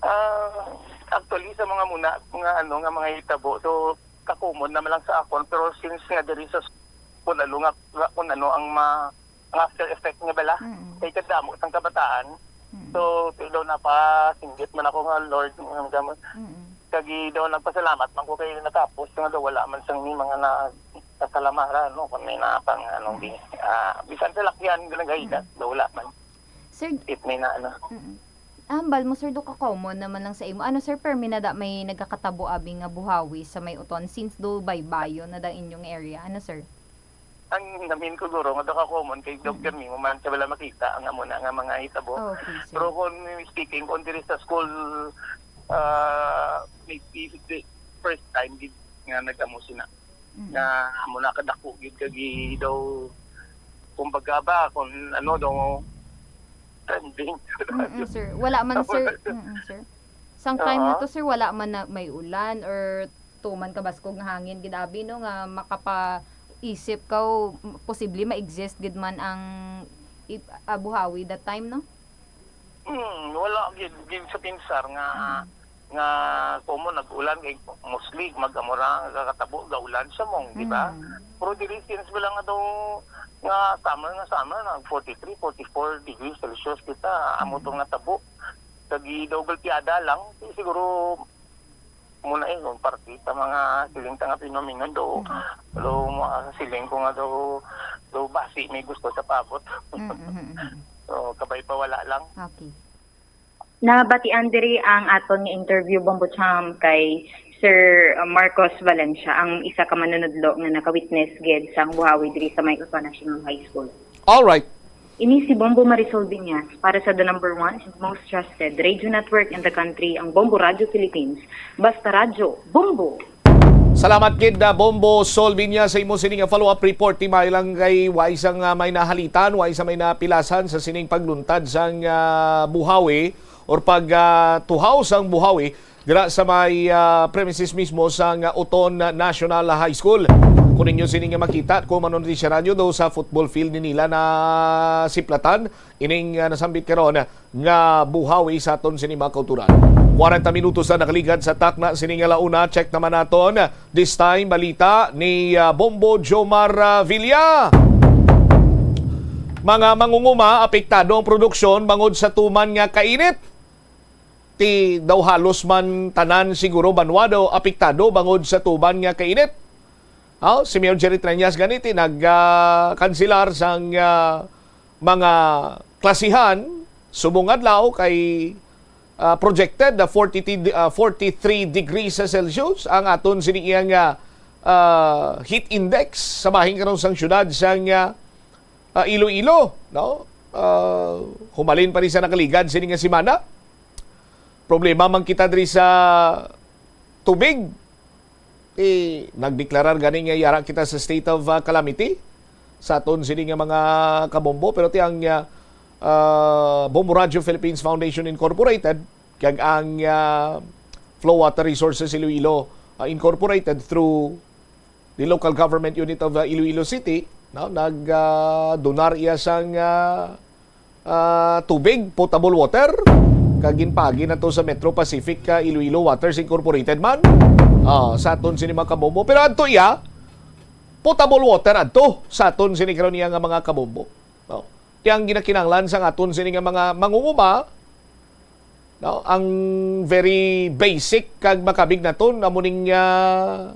Ah, actually, sa mga muna, nga, ano, nga mga hitabo, so, kakumon naman lang sa akon, pero since nga diri sa s-, kung ano nga, nga, kung ano ang ma-, ang after effect nga bala, Mm. kay kadamo sang kabataan. Mm. So, kay daw napasinggit man ako nga, "Lord, nga, nga, Mm. kagi daw nagpasalamat man ko kay natapos nga daw wala man sang may mga na-, kasalamara, no, kung may napang, ano, Mm. di, ah, bisan sa lakyan, ganang gahigat, Mm. daw wala man." Sir, It may na, ano. Mm. Ambal mo, sir, do ka common naman lang sa imo. Ano, sir, permi na da may nagakatabo abi nga buhawi sa may uton since do baybayon na da inyong area? Ano, sir? Ang namin ko, guro, nga do ka common kay Mm. Doctor Mimo man sa wala makita ang amo na nga mga hitabo. Okay, sir. Pero kung speaking, kung diri sa school, ah, may, may first time gid nga nag-amo sina. Mm. Nga amo na kadako gid kag i-, daw, kumbaga ba, kung ano daw, trending. Mm, sir. Wala man, sir. Wala, sir. Mm, sir. Sang time na Oo. to, sir, wala man na may ulan or tuman kabaskog nga hangin gid abi, no, nga makapaisip ka o m-, posible ma-exist gid man ang i-, ah, buhawi that time, no? Hmm, wala gid, gid sa pinsar nga, Mm. nga kumo nag-ulan kay mostly mag-amura nga kakatabo gaulan sa mong, di ba? Mm. Pero dili since ba lang ato nga summer nga summer, nag forty-three, forty-four degrees Celsius kita, amo Mm. to nga tabo. Kag daw gulpiada lang, di siguro muna eh, kung parte sa mga siling ta nga pinumingon, do, Mm. do, mga siling ko nga do, do basi may gusto sa paabot. Mm, mm, mm, mm. So, kabay pa wala lang. Okay. Nabatian diri ang aton nga interview, Bombo Cham, kay Sir Marcos Valencia, ang isa ka manunudlo nga naka-witness gid sang buhawi diri sa may Uton National High School. All right. Ini si Bombo Marisol Viñas para sa the number one and most trusted radio network in the country, ang Bombo Radio Philippines. Basta radyo, Bombo! Salamat gid, ah, Bombo Sol Viñas, sa imo sini nga follow-up report. Timayo lang kay way sa nga may nahalitan, way sa may napilasan sa sining pagluntad sang, ah, buhawi or pag, ah, tuhaw sang buhawi dira sa may, ah, premises mismo sang, ah, Uton National High School. Kung ninyo sini nga makita, kung manon di siya radyo do sa football field ni nila na siplatan, ining, ah, nasambit karon nga buhawi sa aton sini mga kauturan. Kwarenta minutos na nakaligad sa takna sini nga launa. Check naman naton this time balita ni, ah, Bombo Jomar, ah, Villa. Mga mangunguma, apektado ang produksyon bangod sa tuman nga kainit. Ti daw halos man tanan siguro banwa daw apektado bangod sa tuman nga kainit. Aw, si Mayor Jerry Treñas gani ti nag, ah, kanselar sang, ah, mga klasihan subong adlaw kay, ah, projected na forty, ah, forty-three degrees Celsius ang aton sini iyang, ah, ah, heat index sa bahin karon sang syudad sang, ah, ah, Iloilo, no? Ah, humalin pa ni sa nakaligad sini nga semana. Problema man kita diri sa tubig. Eh, nagdeklarar gani nga yara kita sa state of, ah, calamity sa aton sini nga mga kabombo. Pero ti ang, ah, ah, Bombo Radio Philippines Foundation Incorporated kag ang, ah, Flow Water Resources Iloilo, ah, Incorporated through the local government unit of, uh, Iloilo City, no, nag, uh, donar iya sang, uh, uh, tubig, potable water, Kag ginpaagi na to sa Metro Pacific, ah, Iloilo Waters Incorporated man. Ah, sa aton sini mga kabombo. Pero adto iya, potable water adto sa aton sini karon iya nga mga kabombo. Oh. Ti ang ginakinahanglan sa aton sini nga mga mangunguma, no? Ang very basic kag makabig naton amo ning, ah,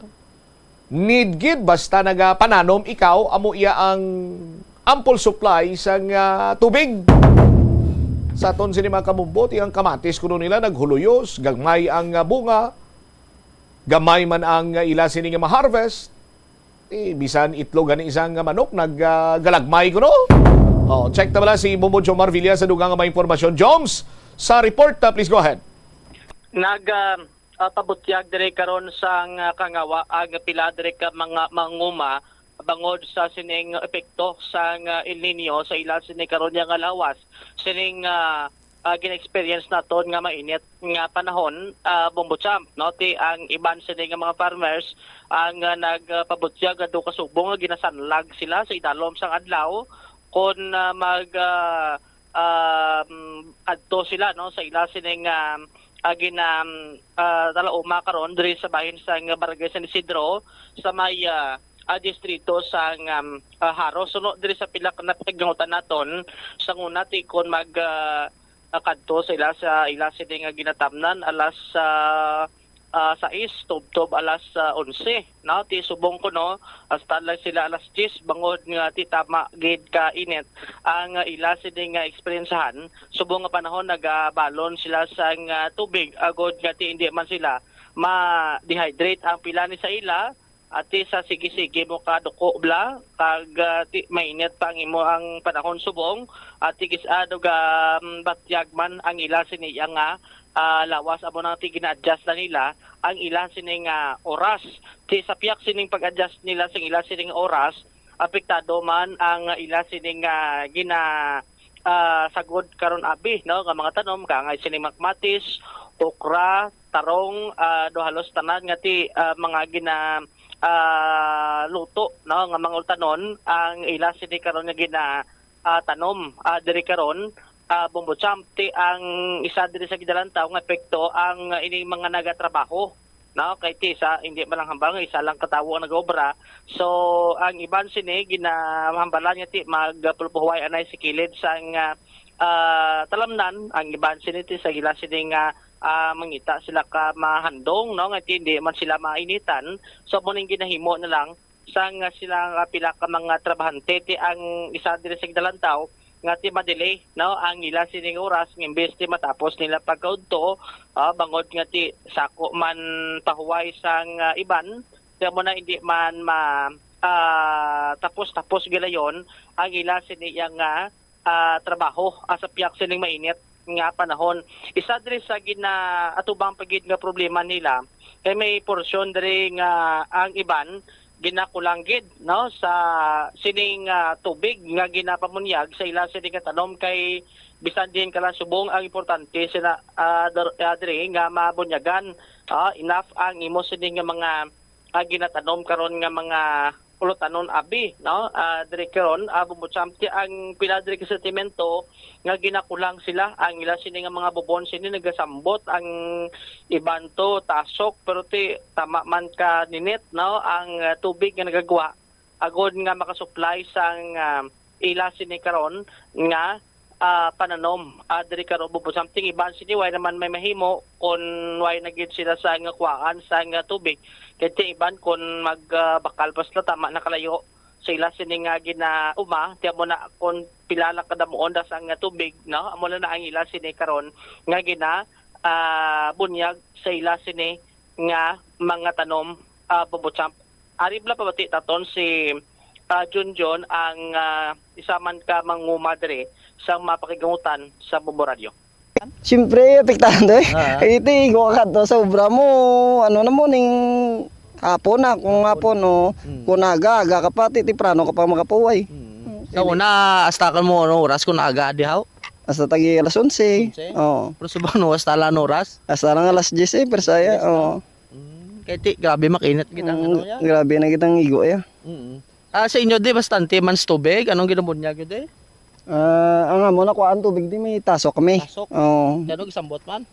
need gid basta nagapananom ikaw, amo iya ang ample supply sang, ah, tubig. Sa aton sini mga kabombo, ti ang kamatis kuno nila naghuluyos, gagmay ang, ah, bunga, gamay man ang, ah, ila sini nga ma-harvest. Eh, bisan itlog gani isang, ah, manok nag, ah, galagmay kuno. Oh, check ta bala si Bombo Jomar Villa sa dugang nga mga impormasyon. Joms, sa report, ah, please go ahead. Nag ah, ah, pabutyag diri karon sang ah, Kangawa ang pila diri ka mga manguma bangod sa sining epekto sang ah, El Nino sa ila sini karon nga lawas. Sining ah, ah, gina-experience naton nga mainit nga panahon, ah, Bombo Champ, no? Ti ang iban sini nga mga farmers ang ah, nagpabutyag adto kasubong nga ginasanlag sila sa idalom sang adlaw kon ah, mag ah, um, adto sila, no, sa ila sining ah, ah, gina ah, talauma karon diri sa bahin sang Barangay San Isidro sa may ah, ah, distrito sang um, ah, Jaro. Suno diri sa pila ka napakigangutan naton sa nguna ti kon mag ah, ah, kadto sa ila sa ila sini nga ginatamnan alas ah, ah, sais tubtob alas ah, onse, no? Ti subong ko, no, hasta lang sila alas diyes bangod nga ti tama gid ka init ang ah, ila sini nga eksperyensyahan. Subong nga panahon nagabalon sila sang ah, tubig agod nga ti hindi man sila ma-dehydrate ang pila ni sa ila. Ati sa sige-sige mo kaduko bla kag ah, ti mainit pa ang imo ang panahon subong, ati kis-a do ga mm, batyag man ang ila sini iya nga ah, lawas amo nang ti gina-adjust na nila ang ila sini nga oras. Ti sa piyak sining pag-adjust nila sing ila sining oras, apektado man ang ila sining ah, gina ah, sagod karon abi, no, nga mga tanom kaangay sini makmatis, okra, tarong, ah, do halos tanan nga ti ah, mga gina ah, luto, no, nga mga ultanon ang ila sini karon nga gina ah, tanom ah, diri karon, ah, Bombo Champ, ti ang isa diri sa gidalantaw nga epekto ang ah, ining mga nagatrabaho, no, kay ti sa hindi man lang hambal nga isa lang ka tawo ang nagaobra. So ang iban sini ginahambalan nga ti magpulupuhuway anay sa kilid sang ah, ah, talamnan. Ang iban sini ti sa gila sini nga ah, mangita sila ka mahandong, no, nga ti hindi man sila mainitan. So mo ning ginahimo na lang sang sila nga pila ka mga trabahante ti ang isa diri sa gidalantaw nga ti ma-delay, no, ang ila sining oras nga imbes ti matapos nila pagkaudto, ah, bangod nga ti sako man pahuway sang ah, iban, kaya mo na hindi man ma ah, tapos-tapos gilayon ang ila sini iya nga ah, trabaho ah, sa piyak sining mainit nga panahon. Isa diri sa ginaatubang pa gid nga problema nila kay may porsyon diri nga ang iban ginakulang gid, no, sa sining ah, tubig nga ginapamunyag sa ila sini nga tanom kay bisan din kala subong ang importante sina ah, dar- ah, diri nga mabunyagan, ah, enough ang imo sini nga mga ah, ginatanom karon nga mga ulutanon abi, no? Ah, diri karon, ah, Bumbo Champ, ti ang pila diri ka sentimento nga ginakulang sila, ang ila sini nga mga bubon sini nagasambot, ang iban to tasok, pero ti tama man ka ninit, no? Ang ah, tubig nga nagagwa agod nga makasupply sang ah, ila sini karon nga ah, pananom ah, diri karon, Bumbo Champ. Ti ang iban sini way naman may mahimo kon way na gid sila sa nga kuhaan sa nga tubig. Kay ti ang iban kon mag ah, bakal pa sila tama na kalayo sa ila sini nga ginauma, ti amo na kon pila lang kadamuon da sa nga tubig, no? Amo na na ang ila sini karon nga gina ah, bunyag sa ila sini nga mga tanom, ah, Bumbo Champ. Ari bala pabati taton si ah, Junjun ang ah, isa man ka manguma diri sa mapakigangutan sa Bumbo Radio. Siyempre, apektado eh. Ah. Iti, igo ka kadto sa obra mo, ano na mo, ning hapon na, kung hapon, no, Mm. kung aga, aga ka pa, ti, temprano ka pa makapuway. Mm. Mm. Sa una, hasta ka mo, ano, oras kung aga, di haw? Hasta tagi alas onse. Onse? Oo. Pero sa bano, hasta lang oras? Hasta lang alas diyes eh, pero saya, Alas oo. Mm. Kaya ti, grabe makinit kita, Mm, ano, ya? Grabe na kitang igo, ya. Mm. Ah, sa inyo, di, bastante man sa tubig? Anong ginabunyag nyo, di? Ah, ang amo na kuan tubig di may tasok kami. Tasok? Oo. Kano gisambot man?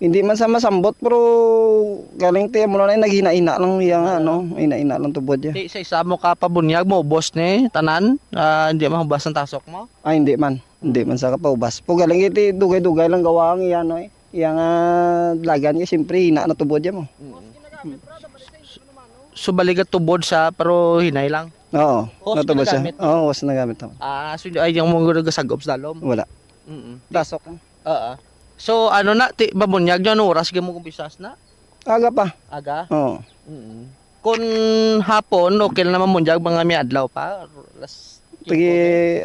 Hindi man sa masambot, pero galing ti amo na naghina-hina lang iya nga, ano, hina-hina lang tubod iya. Ti sa isa mo ka pabunyag mo ubos ni tanan, ah, hindi mahubas ang tasok mo? Ah, hindi man. Hindi man sa kapaubas. Po galing iti dugay-dugay lang gawa ang iya, no, eh. Iya nga lagan kay siyempre hina na tubod iya mo. Mm. So, baligat tubod siya, pero hinay lang? Oo, Hose natubod siya. ginagamit mo? Oo, hose nagamit ako. Ah, so, ay, yung mga nagasagob sa dalom? Wala. Mm. Dasok. Oo. So, ano na, ti, mabunyag nyo, ano oras gyud mo kumpisas na? Aga pa. Aga? Oo. Mm. Kung hapon, okay lang naman munyag, mga may adlaw pa? Alas Pag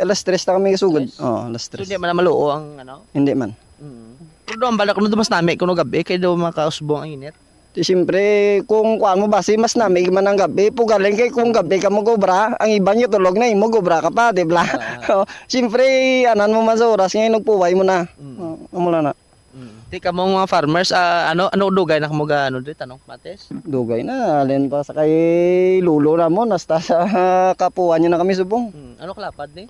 alas tres na kami kasugod. Tres? Oo, alas So, tres. Hindi man na maluo ang ano? Hindi man. Mm. Pero doon, balak ko na mas nami kung gabi, kaya daw makausbong ang init. Di siyempre, kung kuan mo basi, mas nami man ang gabi. Pugaling kay kung gabi ka mag-obra, ang iban yung tulog na, imo mag-obra ka pa, di ba? Ah. Oh, siyempre, anan mo man sa oras nga, nagpuway mo na. Mm. Oh, amo lang na. Mm. Di kamo mga farmers, ah, ano, ano dugay na kamo ga, ano, di, tanong, matis? Dugay na, alin pa sa kay lolo na mo, hasta sa kapuan niya na kami subong. Mm. Ano kalapad ni?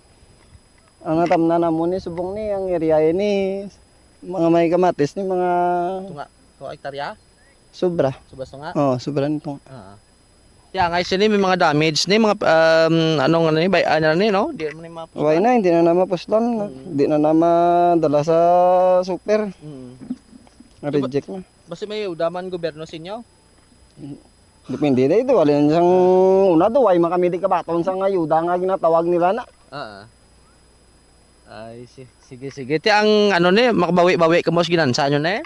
Ang natamnan namo ni subong ni, ang area ni, mga may kamatis ni, mga Tunga, tunga hektarya? Sobra. Sobra tunga? Oo, sobra nito. Ah. Kaya nga, sini may mga damage ni, mga, um, anong ano ni, bay-, ano ni, no? Di mo ni mga Why na, hindi na na mapuslan. Mm. Hindi na na madala sa super. Mm. Na-reject na. Basta may udaman gobyerno sa inyo? Depende na ito. Wala yan sang una do, why man kami di kabaton sa nga ayuda nga ginatawag nila na. Ah. Ay, si-, sige, sige. Ti ang ano ni, makabawi-bawi ka mo sa ginansa nyo na eh?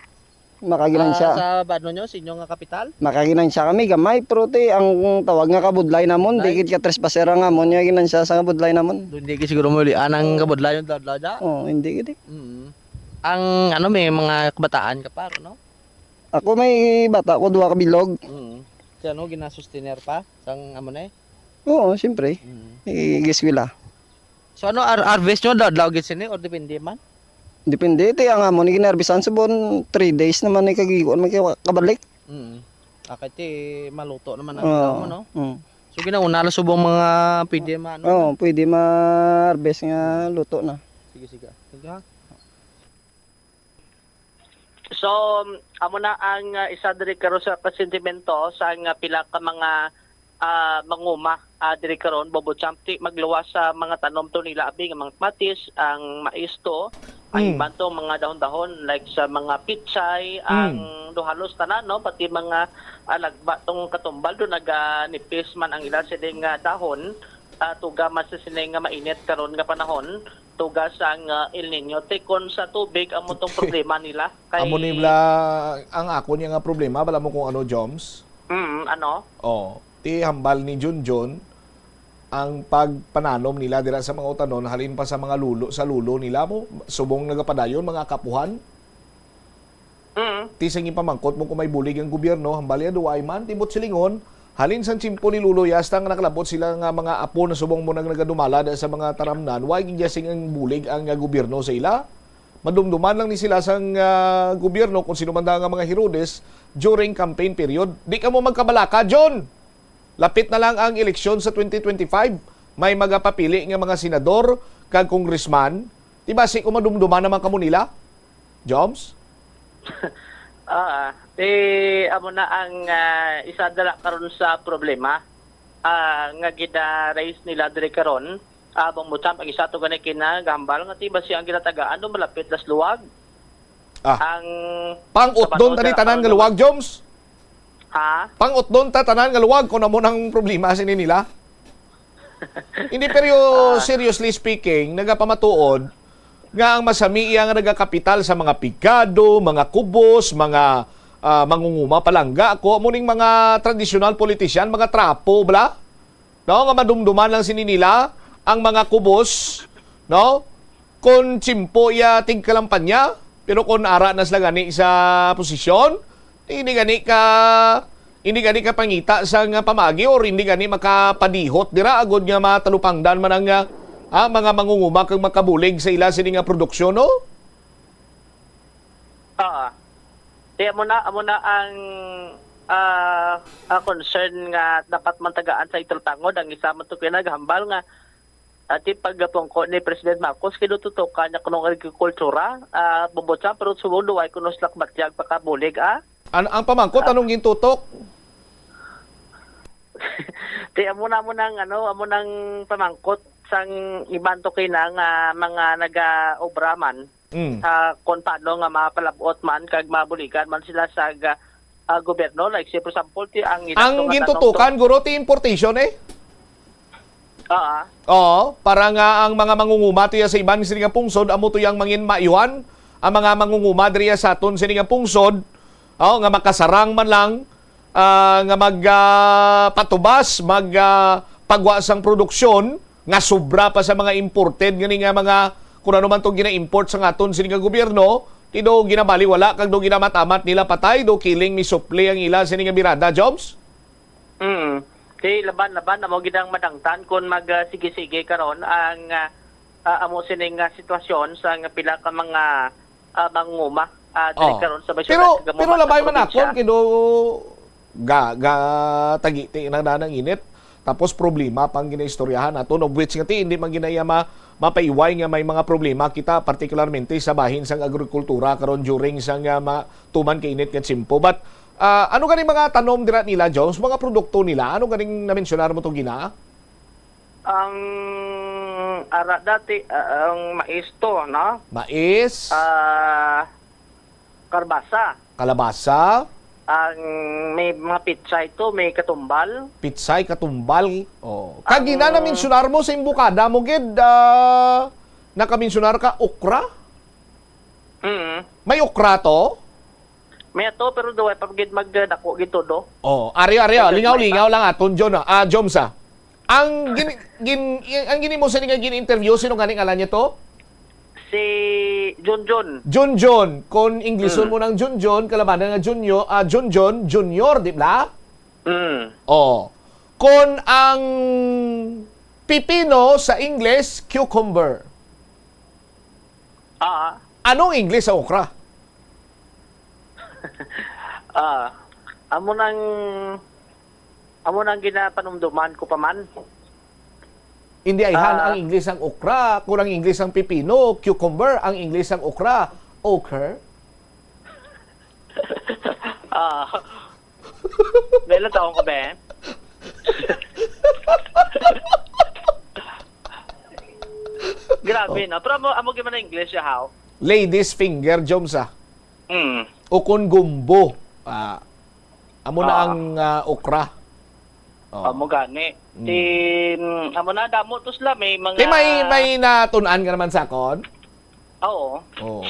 Makaginansya. Ah, sa bano nyo, sa inyo nga kapital? Makaginansya kami, gamay, pero ti, ang tawag nga kabudlay namon, Budlay? Di gid ka trespassera nga amon nga ginansya sa kabudlay namon. Doon di gid siguro mo ulian ang kabudlay yung daw-daw da? Oo, hindi gid eh. Mm. Ang ano, may mga kabataan ka pa, no? Ako may bata ko, duha ka bilog. Mm. Si ano, ginasustener pa? Sang amo na eh? Oo, siyempre. Mm. Igiskwela. So ano, ar-, harvest nyo daw, daw gid sini or depende man? Depende, ti ang amon ni ginarbisan sa bon, three days naman ni kagikuan, may kiwa-, kabalik. Mm. Akay ti maluto naman ang Oo. Mo, no? Mm. So ginauna na subong mga pwede ma-, ano Oo, na? Pwede ma-harvest nga luto na. Sige, sige. Sige, ha? So, amo na ang, ah, isa diri karon sa kasentimento sa nga pila ka mga, ah, manguma, ah, diri karon, Bobo Champ, ti magluwas sa mga tanom to nila, abi, nga mga kamatis, ang mais to, ang Mm. iban to, mga dahon-dahon, like sa mga pitsay, Mm. ang do halos tanan, no? Pati mga, ah, lagba tong katumbal, do naganipis man ang ila sining, ah, dahon, ah, tuga man sa sini nga mainit karon nga panahon, tuga sang, ah, El Niño. Ti kon sa tubig, amo tong problema nila. Kay Amo ni bala ang akon nga problema, bala mo kung ano, Joms? Mm, ano? Oh, ti hambal ni Junjun ang pagpananom nila dira sa mga utanon, halin pa sa mga lulo, sa lulo nila mo, subong nagapadayon, mga kapuhan. Mm. Ti sa ginpamangkot mo kung may bulig ang gobyerno, hambal ya duway man, ti buot silingon, halin sang tiyempo ni Lolo Yasta nga nakalabot sila nga mga apo na subong mo nang nagadumala da sa mga taramnan, way gid sing ang bulig ang, ah, gobyerno sa ila. Madumduman lang ni sila sang, ah, gobyerno kung sino man da nga mga Herodes during campaign period. Di ka mo magkabalaka, John! Lapit na lang ang eleksyon sa twenty twenty-five. May magapapili nga mga senador kag congressman. Di ba si kung madumduman naman kamo nila? Joms? Ah, ti amo na ang, ah, isa dala karon sa problema, ah, nga gina-raise nila diri karon. Ah, bang mo ang isa to gani kinagahambal nga ti ba siya ang ginatagaan do malapit las luwag? Ah. Ang Pang-utdon kabaton tani sa tanan nga karon luwag, naman. Joms? Ha? Pang-utdon ta tanan nga luwag kung amo nang problema sini nila. Hindi, pero Ah. seriously speaking, nagapamatuod nga ang masami iya nga nagakapital sa mga pigado, mga kubos, mga, ah, mangunguma, palangga, ako, amo ning mga traditional politician, mga trapo, bala? No, nga madumduman lang sini nila ang mga kubos, no? Kon tiyempo iya tigkalampanya, pero kon ara na sila gani sa posisyon, hindi gani ka, hindi gani ka pangita sa nga pamagi or hindi gani makapadihot dira agod nga matalupangdan man ang, ah, ah, mga mangunguma kag makabulig sa ila sini nga produksyon, no? Oo. Di amo na, amo na ang, ah, ah, concern nga dapat man tagaan sa Italtangod. Ang isa man to kinaghambal nga Ati pagpungko ni President Marcos, kinututukan niya kuno ang agrikultura, ah, Bombo Cham, pero subong duway kuno sila kabatyag pakabulig, ah. An-, ang pamangkot, Ah. anong gintutok? Ti, amo na, amo nang, ano, amo nang pamangkot sang iban to kina nga mga naga-obra man Mm. sa kon paano nga mapalab-ot man kag mabuligan man sila sa ga-, ah, gobyerno. Like, say, for example, ti, ang ila Ang to nga gintutukan, tanong to. guro, ti importation, eh? Oo. Oo, para nga ang mga mangunguma tuya sa iban sini nga pungsod, amo tuyang mangin maayuhan ang mga mangunguma diriya sa aton sini nga pungsod, oo, nga makasarang man lang, ah, nga mag, ah, patubas, mag, ah, pagwa sang produksyon nga sobra pa sa mga imported ngani nga mga, kung ano man tong gina-import sa aton sini nga gobyerno, ti do ginabaliwala kag do ginamamat nila patay, do kiling misupli ang ila sini nga birada, Jobs? Mm. Kay laban-laban na mo gid ang madangtan kon mag, ah, sige-sige karon ang, ah, ah, amo sining, ah, sitwasyon sa nga pila ka mga, ah, mangunguma, ah, diri Oh. karon sa may Pero, syudad kag amo pero man sa labay man probinsya. akon, kay do ga, ga, tagiti na nanang init. Tapos problema pang ginaistoryahan naton, of which nga ti, hindi man ginaya ma-, mapaiway nga may mga problema kita, partikularmente sa bahin sang agrikultura karon during sang, ah, ma-, tuman ka init nga tiyempo. But, ah, ano gani mga tanom dira nila, Jones? Mga produkto nila? Ano ganing na-mensionar mo to gina? Ang ara dati, ah, ang mais to, no? Mais? Ah, karbasa. Kalabasa? Ang may mga pitsay to, may katumbal. Pitsay, katumbal. Oh. Kag Ang gina na-mensionar mo sa imbukada mo gid, ah, naka-mensionar ka okra? Mm. May okra to? May ato, pero duway pa gid magdako gid todo. Oh, ari, ari, oh. Ang Lingaw, may lingaw pa. lang aton, John, ah. Ah, Joms, ah. Ang gini-, gin-, ang gini mo sa nga gin-interview, sino gani ngalan niya to? Si Junjun. Junjun. Kung Ingleson Hmm. mo ng Junjun, kalabanan nga Junyo, ah, Junjun, Junior, di ba? Hmm. Oh. Kung ang pipino sa Ingles, cucumber. Ah. Anong Ingles sa okra? Ah, amo nang, amo nang ginapanumduman ko pa man. Hindi, ayhan, Ah. ang Ingles ang okra, kung ang Ingles ang pipino, cucumber, ang Ingles ang okra, ochre. Ah. May ilang taon ka, Ben? Grabe, Oh. no? Pero amo, amo gyud man ang English, how? Ladies finger, Joms, ah. Mm. O kon gumbo. Ah, amo na Ah. ang, ah, okra. Oh. Amo gani. Mm. Ti, mm, amo na, damo to sila. May mga Ti may, may natun-an ka naman sa akon? Oo. Oo.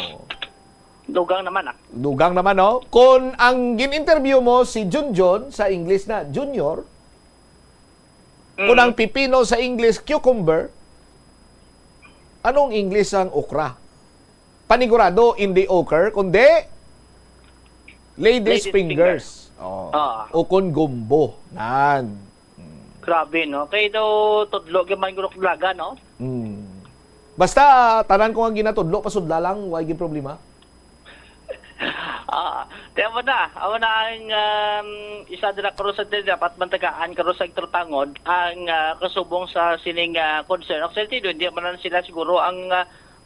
Dugang naman, ah. Dugang naman, no? Kung ang gin-interview mo si Junjun, sa English na junior, kung Mm. ang pipino sa English, cucumber, anong English ang okra? Panigurado, hindi ochre, kundi ladies Ladies fingers. Oh. Ah. O kung gumbo. Nan. Mm. Grabe, no? Kay daw tudlo gyud man guro kalaga, no? Mm. Basta, tanan ko nga ginatudlo, pasudla lang, way gyud problema. Ah, kaya mo na, amo na ang, um, isa dira karon sa dapat mantagaan karon sa Igtulutangod ang, ah, kasubong sa sining, ah, concern. Actually, hindi man lang sila siguro ang, ah,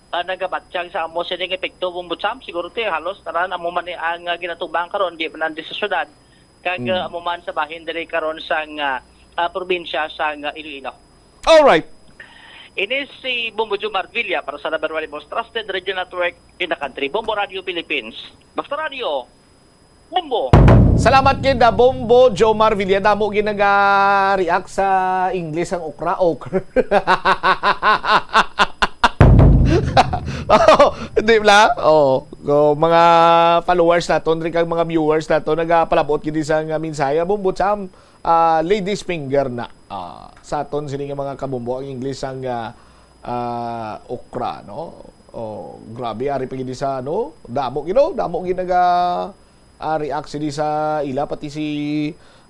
ah, nagabatyag sa amo sining epekto, Bombo Cham. Siguro ti halos tanan amo man ni ang, ah, ginatubang karon, di man lang di sa syudad, kag, Mm. ah, amo man sa bahin diri karon sang, ah, ah, probinsya sang, ah, Iloilo. Alright. Ini si Bombo Jomar Villa para sa number one most trusted radio network in the country, Bombo Radio Philippines. Basta Radio, Bombo. Salamat gid, ah, Bombo Jomar Villa. Damo gid naga-react sa English ang okra, okra. Oh, di ba? Oh, oh, mga followers naton, rin kag mga viewers naton, nagapalabot gid sa nga mensahe. Bombo Cham, ah, ladies finger na. Ah, sa aton sini nga mga kabombo, ang English ang, ah, ah, okra, no? Oh, grabe, ari pa gid sa, ano, damo gid, no? Damo gid naga, ah, react sini sa ila, pati si,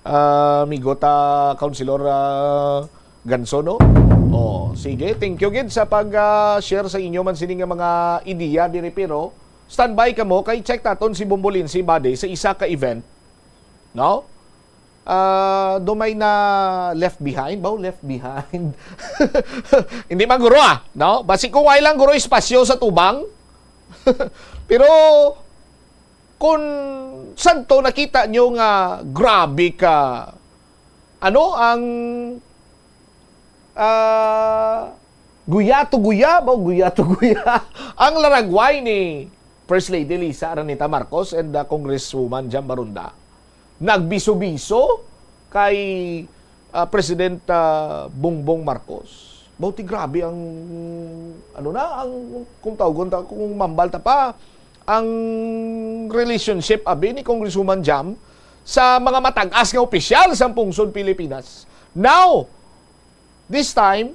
ah, amigo ta, Councilor, ah, Ganso, no? Oh, sige, thank you gid sa pag, ah, share sa inyo man sini nga mga ideya diri, pero standby kamo kay check naton si Bombo Lindsay Bade sa isa ka event, no? Ah, do may na left behind ba? Left behind. Hindi man guro, ah, no? Basi kung wala lang guro espasyo sa tubang. Pero kung santo nakita nyo nga grabe ka, ano ang, ah, guya to guya ba? Guya to guya. Ang laragway ni First Lady Liza Araneta Marcos and, ah, Congresswoman Jam Baronda. Nagbiso-biso kay, ah, President, ah, Bongbong Marcos. Bauti grabe ang, ano na, ang, kung tawgon ta, kung mambal ta pa, ang relationship, abi, ni Congresswoman Jam sa mga matag-as nga opisyal sa pungsod Pilipinas. Now, this time,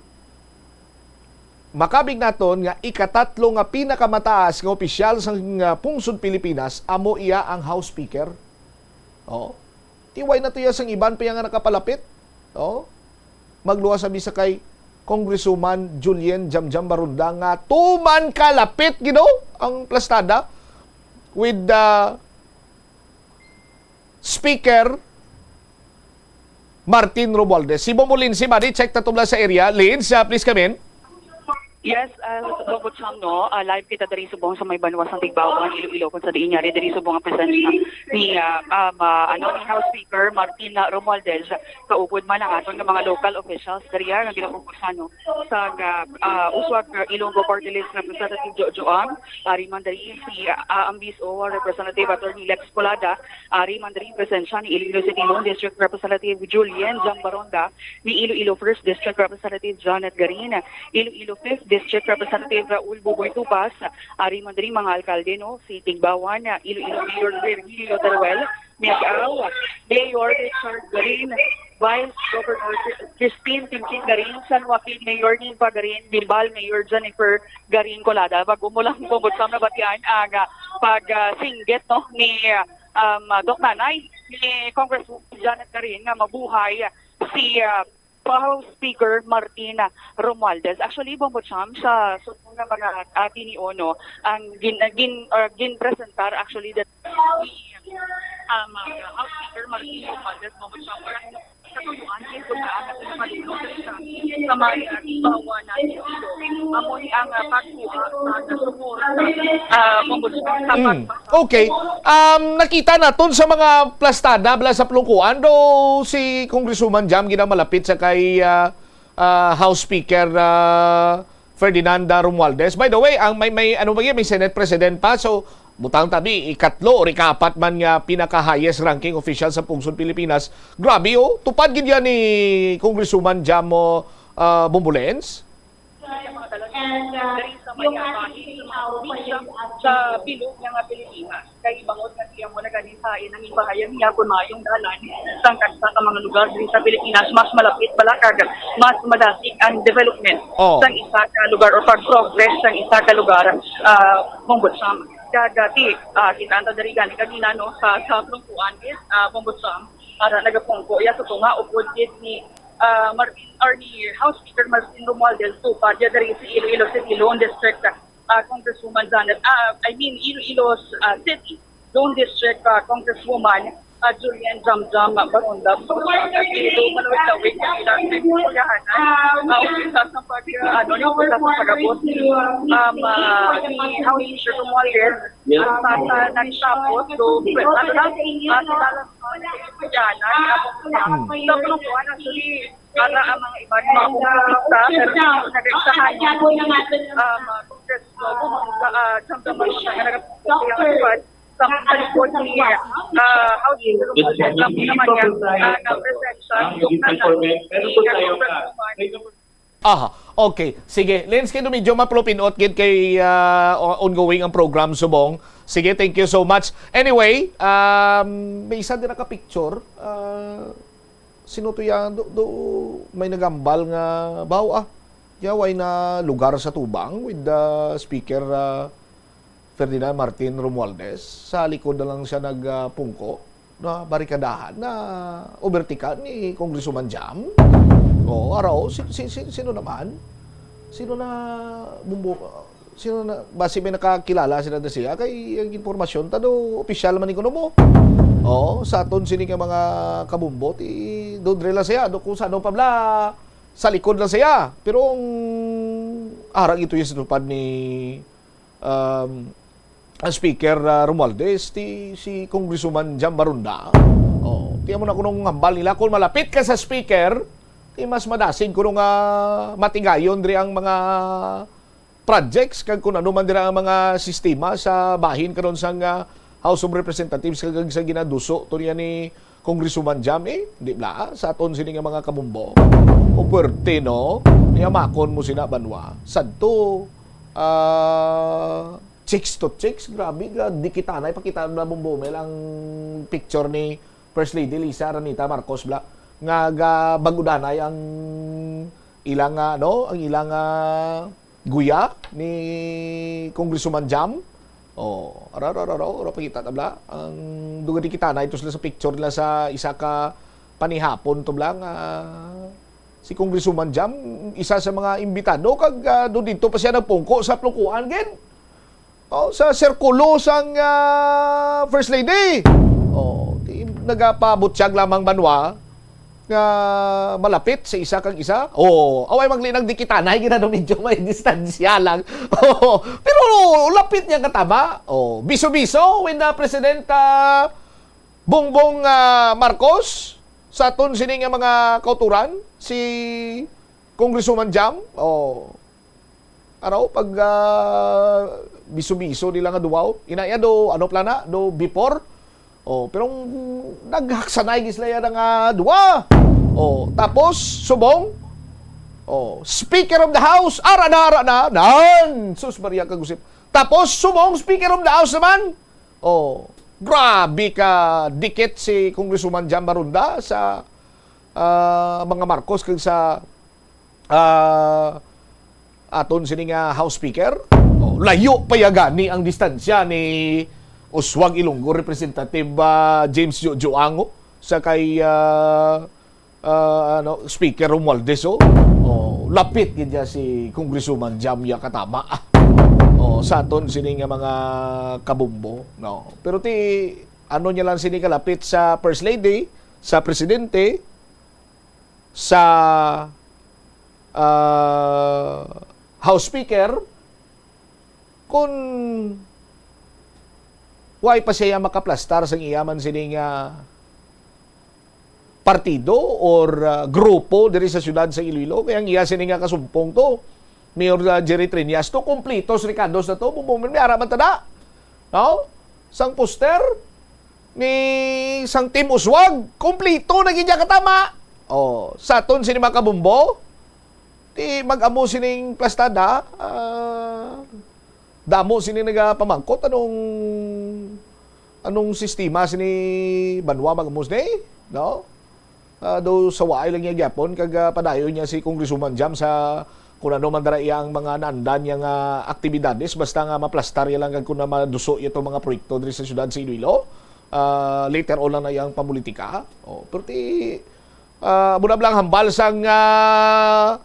makabig naton nga ikatatlo nga pinakamataas nga opisyal sa, nga pungsod Pilipinas, amo iya ang House Speaker. Oh. Tiway na to iya sang iban pa iya nga nakapalapit. Oh. Magluwas abi sa kay Congresswoman Julian Jamjam Baronda nga tuman kalapit, Ginoo, ang plastada with the Speaker Martin Romualdez. Si Bombo Lindsay, buddy, check ta tubla sa area. Lids, ah, please come in. Yes, uh, Bongo Cham, no? Ah, live kita diri subong sa may banwa sang Tigbauan, Iloilo, kung sa diin yari diri subong ang presensya ni, ah, um, ah, ano, ni House Speaker Martin, ah, Romualdez, kaupod man ang aton nga mga local officials diri, ah, nga ginapupusan, no, sa, ah, ah, Uswag, ah, Ilonggo Party List Representative Jojo Ang, ari man diri si, ah, ah, ang B S O, ah, Representative Attorney Lex Colada, ari man diri presensya ni Iloilo City Lone District Representative Julian Zambaronda, ni Iloilo First District Representative Janet Garin, Iloilo Fifth District Representative Raul Buboy Tupas, ari man diri mga alkalde, no, si Tigbawan, Iloilo Mayor Virgilio Teruel, Miag-aw, Mayor Richard Garin, Vice Governor Christine Kimkim Garin, San Joaquin Mayor Ninfa Garin, Guimbal Mayor Jennifer Garin Colada. Bago mo lang, Bongo Cham, nabatian ang, ah, pag, ah, singgit, no, ni, um, Doc Nanay, ni Congresswoman Janet Garin nga mabuhay si, ah, House Speaker Martin Romualdez. Actually, Bongo Cham, sa subong nga mga, ah, tinion, no, ang gin-, gin-, or ginpresentar actually that ni, um, uh, House Speaker Martin Romualdez, Bongo Cham, or ang katuyuan, kay kung saan natin maluto sa, sa may, ah, bawa natin ito. Amo ni ang, ah, pagkuha sa, sa suporta, ah, Bongo Cham, sa Mm. pagpasa- Okay. Um, nakita naton sa mga plastada, bala sa plungkuan, do si Congresswoman Jam ginamalapit sa kay, ah, ah, House Speaker, ah, Ferdinand, ah, Romualdez. By the way, ang may, may, ano ba yan? May Senate President pa. So, butang tabi, ikatlo or ikaapat man nga pinaka-highest ranking official sa pungsod Pilipinas. Grabe, oh. Tupad gid yan ni Congresswoman Jamo, ah, Bumbulens. And, uh, yung ating, uh, sa bilog nga nga Pilipinas. Kay bangod nga siya mo na gani sa inang ipahayag niya kung maayong dalan sang tagsa ka mga lugar diri sa Pilipinas, mas malapit pala kag mas madasig ang development Oh. sang isa ka lugar or pag-progress sang isa ka lugar, ah, Bongo Cham. Kag, ah, ti, ah, kita ta diri gani kanina, no, sa, sa Plungkuan, ah, Bongo Cham, para nagapungko iya sa tunga upod gid ni, ah, Martin, or ni House Speaker Martin Romualdez Tupad, ya diri sa Iloilo City Lone District, ah, Congresswoman Janet, ah, I mean, Iloilo, ah, City Lone District, ah, Congresswoman, ah, Julian Jamjam Baronda. So, malawig-lawig na ilang pagyahanan. Ah, umpisa sa pag, ah, ano, yung umpisa sa pag-abot ni, um, ah, ni House Speaker Romualdez, ah, sa, sa nagtapos, so, ano lang, ah, kilala sa pagyahanan, ah, Mm. sa Plungkuan, actually, para ang mga iba, mga kongresista, pero nag-exahan yung, um, ah, Congress, uh, ah, Chamber, mga nag-exahan sa palikod ni, ah, House Speaker Martin Romualdez, naman niya, ah, na presensya, Congresswoman. Aha, okay. Sige, Lens, kay medyo mapulupinot gid kay, ah, o-, ongoing ang program subong. Sige, thank you so much. Anyway, um, may isa din naka-picture. Ah, sino to yan? Do, do, may nagambal nga baw, ah. Yaway na lugar sa tubang with the speaker, ah, Ferdinand Martin Romualdez. Sa likod na lang siya nagpungko. Na barikadahan, na overtikan ni Congresswoman Jam. O, araw, si, si, si, sino naman? Sino na bumbu-, Sino na, basi may nakakilala sila na siya. Kay ang impormasyon, tado, opisyal man ni kuno mo. Oo, sa aton sini nga mga kabumbo, ti, do dre lang siya, do kung sano pa bla, sa likod lang siya. Pero ang arang ito yung sinupad ni, um, ang Speaker, ah, Romualdez, ti, si Congresswoman Jam Barunda. Oh, tiyan mo na kunong hambal nila. Kung malapit ka sa Speaker, ti mas madasig kuno nga matigayon diri ang mga projects kag kung ano man dira ang mga sistema sa bahin karon sang, ah, House of Representatives kag sa ginaduso to niya ni Congresswoman Jam, eh, di bla, sa aton sini nga mga kabumbo. O puwerte, no? Niya makon mo sina banwa. Sadto, ah, chicks to chicks, grabe, ga, dikitanay, pakita na bumbumel ang picture ni First Lady Lisa Araneta Marcos, bla, nga ga, bagudanay ang ilang, ah, ano, ang ilang, ah, guya ni Congresswoman Jam. Oh, ara, ara, ara, ara, ara, pakita ta bla. Ang dugay kita na ito sila sa picture nila sa isa ka panihapon to bla nga si Congresswoman Jam, isa sa mga imbitado, kag, ah, do dito pa siya nagpungko sa plungkuan gid. Oh, sa sirkulo sang, ah, First Lady. Oh, di, nagapabutyag lamang banwa nga malapit sa isa kag isa. Oh, away maglinang dikitanay, ginano, medyo may distansya lang. Oh, pero lapit niya katama. Oh, biso-biso when na President, ah, Bongbong, ah, Marcos, sa aton sini nga mga kauturan, si Congresswoman Jam, oh, araw pag, ah, biso-biso nila nga duwa, oh. Ina iya do, ano pala na, do before. Oh, pero ang naghaksanay gid sila yan nga duwa. Oh, tapos, subong, oh, Speaker of the House, ara na, ara na, nan! Sus, Maria Kagusip. Tapos, subong, Speaker of the House naman. Oh, grabe ka dikit si Congresswoman Jam Barunda sa, ah, mga Marcos kag sa, ah, aton sini nga House Speaker. Oh, layo pa ya gani ang distansya ni Uswag Ilonggo, Representative, ah, James Jo-, Joango sa kay, ah, ah, ano, Speaker Romualdez, oh. Oh, lapit gid niya si Congresswoman Jam ya katama. Oh, sa aton sini nga mga kabumbo, no. Pero ti, ano niya lang sini kalapit sa First Lady, sa Presidente, sa, ah, House Speaker, kung why pa siya makaplastar sang iya man sini nga partido or, ah, grupo diri sa siyudad sa Iloilo, kay ang iya sini nga kasumpong to, Mayor, ah, Jerry Treñas, to kumplito sa rekados na to, bumbumin, may ara man tada. No? Sang poster, ni sang Team Uswag, kumplito na gid niya katama. Oh, sa aton sini mga kabumbo, ti mag-amo sining plastada, ah, damo sini nagapamangkot, anong, anong sistema sini banwa mag-amo sini, no? Ah, do sa waay lang niya gyapon, kag, ah, padayon niya si Congresswoman Jam sa kung ano man dara iya ang mga naandan niya nga aktibidades, basta nga maplastar iya lang kag kung na maduso iya itong mga proyekto diri sa siyudad sa Iloilo. Ah, later on lang na iyang pamulitika. Oh, pero ti, ah, muna lang hambal sang, ah,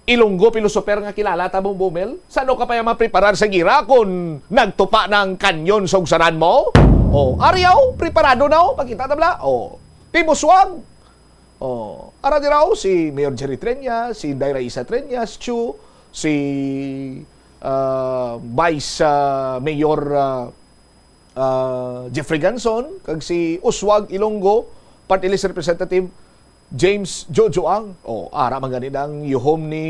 Ilonggo philosopher nga kilala ta, Bong Bumel. Sano ka pa yung mapreparar sa gira kung nagtupa na ang kanyon sa ugsanan mo? Oh, ariyaw, preparado na, oh. Pakita ta bala. Oh, Team Uswag. Oh, ara dira, oh, si Mayor Jerry Treñas, si Inday Raisa Treñas, Chu, si, ah, Vice, ah, Mayor, ah, ah, Jeffrey Ganson, kag si Uswag Ilonggo, Party List Representative James Jojo Ang. Oh, ara man gani ang yuhom ni,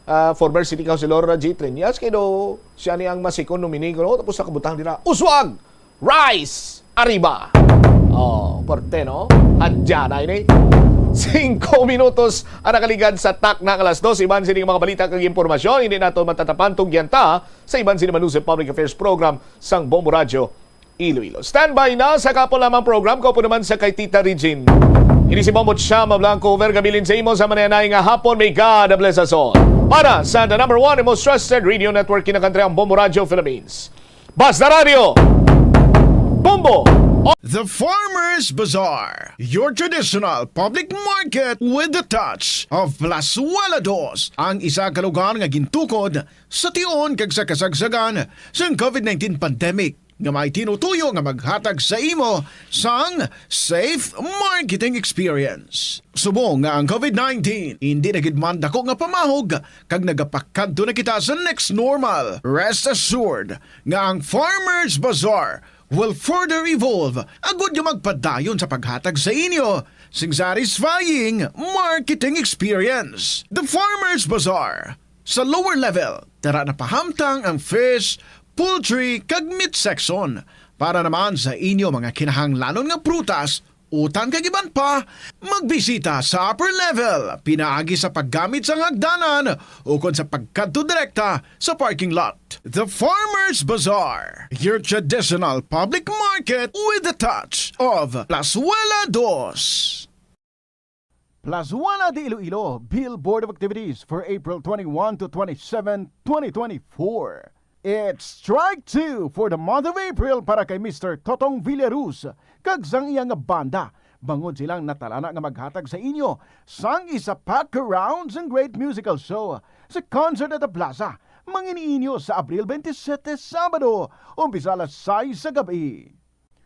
ah, former City Councilor J Treñas, kay do siya ni ang masikon nominee, no? Tapos nakabutang dira, Uswag! Rise! Arriba! Oh, porte, no? Adya na ini. Singko minutos ang nakaligad sa takna nga alas dos. Iban sini nga mga balita kag impormasyon, hindi nato matatapan, tugyan ta sa iban sini Manusi Public Affairs Program sang Bombo Radyo Iloilo. Standby na sa kapo lamang program, kaupo naman sa kay Tita Regine. Ini si Bombo Chama Blanco, overgabilin sa imo sa mananay nga hapon. May God bless us all. Para sa the number one and most trusted radio network, kinakantri ang Bombo Radyo Philippines. Basta Radio, Bombo The Farmers Bazaar, your traditional public market with the touch of Plazuela Dos, ang isa ka lugar nga gintukod sa tion kag sa kasagsagan sang COVID nineteen pandemic, nga may tinutuyo nga maghatag sa imo sang safe marketing experience. Subong nga ang COVID nineteen hindi na gid man dako nga pamahog kag nagapakadto na kita sa next normal, rest assured nga ang Farmers Bazaar will further evolve agud nga magpadayon sa paghatag sa inyo sing satisfying marketing experience. The Farmers Bazaar, sa lower level, tara na pahamtang ang fish, poultry, kag meat section. Para naman sa inyo mga kinahanglanon nga prutas, utan kag iban pa, magbisita sa upper level, pinaagi sa paggamit sang hagdanan ukon sa pagkadto direkta sa parking lot. The Farmers Bazaar, your traditional public market with the touch of Plazuela Dos. Plazuela de Iloilo, Bill Board of Activities for April twenty-one to twenty-seven, twenty twenty-four. It's strike two for the month of April para kay Mister Totong Villaruz kag sang iya nga banda, bangod silang natalana nga maghatag sa inyo sang isa pa ka round sang great musical show sa Concert at the Plaza, mangin-inyo sa Abril twenty-seven, Sabado, umpisa alas sais sa gab-i.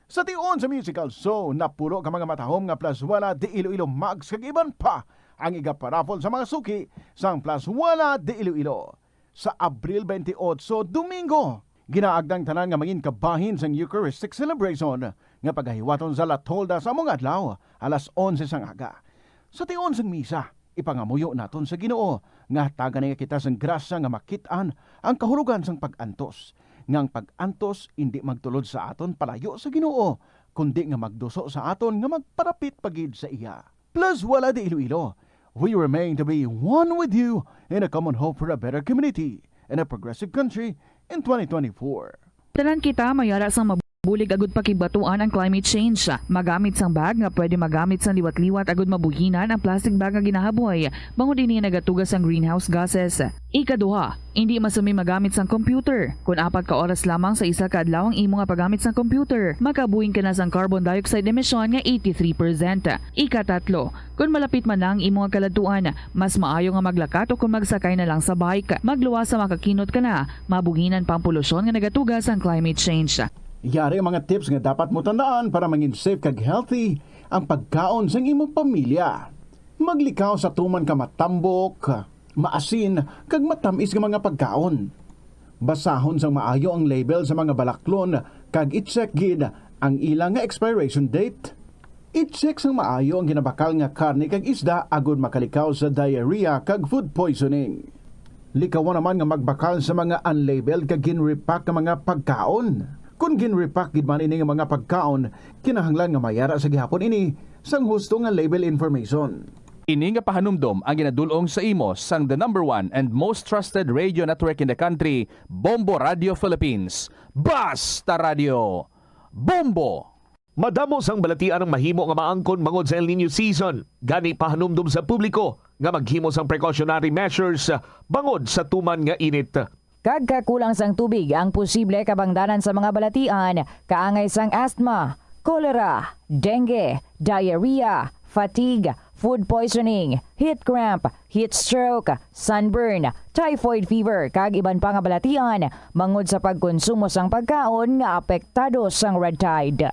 Sa tion sa musical show, napulo ka mga matahom nga Plazuela de Iloilo mugs kag iban pa ang igaparaffle sa mga suki sang Plazuela de Iloilo. Sa Abril twenty-eight, Domingo, ginaagda ang tanan nga mangin kabahin sang Eucharistic celebration nga pagahiwaton sa La Tolda sa amo nga adlaw, alas onse sang aga. Sa tion sang misa, ipangamuyo naton sa Ginoo nga hatagan niya kita sang grasya nga makit-an ang kahulogan sang pag-antos, nga ang pag-antos indi magtulod sa aton palayo sa Ginoo, kundi nga magduso sa aton nga magparapit pa gid sa iya. Plazuela de Iloilo, we remain to be one with you in a common hope for a better community and a progressive country in twenty twenty-four. Tanan kita mayara sang mabulig agud pakigbatuan ang climate change. Magamit sang bag nga pwede magamit sang liwat-liwat agud mabuhinan ang plastic bag nga ginahaboy, bangod ini nagatuga sang greenhouse gases. Ikaduha, indi masumi magamit sang computer. Kon apat ka oras lamang sa isa ka adlaw ang imo nga paggamit sang computer, makabuhin ka na sang carbon dioxide emission nga eighty-three percent. Ikatatlo, kon malapit man na ang imo nga kaladtuan, mas maayo nga maglakat o kon magsakay na lang sa bike. Magluwas sa makakinot ka na, mabuhinan pa ang polusyon nga nagatuga sang climate change. Yari ang mga tips nga dapat mo tandaan para mangin safe kag healthy ang pagkaon sang imong pamilya. Maglikaw sa tuman ka matambok, maasin, kag matamis nga mga pagkaon. Basahon sang maayo ang label sa mga balaklon kag i-check gid ang ila nga expiration date. I-check sang maayo ang ginabakal nga karne kag isda agud makalikaw sa diarrhea kag food poisoning. Likawan naman nga magbakal sa mga unlabeled kag gin-repack nga mga pagkaon. Kon gin-repack gid man ini nga mga pagkaon, kinahanglan nga mayara sa gihapon ini sang husto nga label information. Ini nga pahanumdom ang ginadul-ong sa imo sang the number one and most trusted radio network in the country, Bombo Radio Philippines. Basta Radio Bombo! Madamo sang balatian ang mahimo nga maangkon bangod sa El Niño season. Gani, pahanumdom sa publiko nga maghimo sang precautionary measures bangod sa tuman nga init. Kag kakulang sang tubig ang posible kabangdanan sa mga balatian, kaangay sang asthma, cholera, dengue, diarrhea, fatigue, food poisoning, heat cramp, heat stroke, sunburn, typhoid fever, kag iban pa nga balatian bangod sa pagkonsumo sang pagkaon nga apektado sang red tide.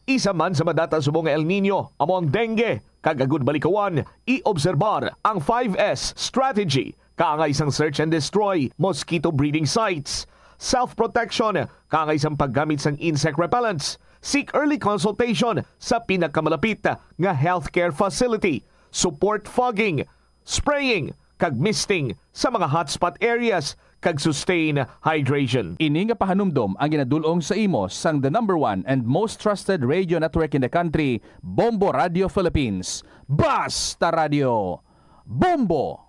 Isa man sa madata subong nga El Niño amo ang dengue, kag agud malikawan, i-obserbar ang five S strategy, kaangay sang search and destroy mosquito breeding sites, self-protection, kaangay sang paggamit sang insect repellents, seek early consultation sa pinakamalapit nga healthcare facility, support fogging, spraying, kag misting sa mga hotspot areas, kag sustain hydration. Ini nga pahanumdom ang ginadul-ong sa imo sang the number one and most trusted radio network in the country, Bombo Radio Philippines. Basta Radio Bombo!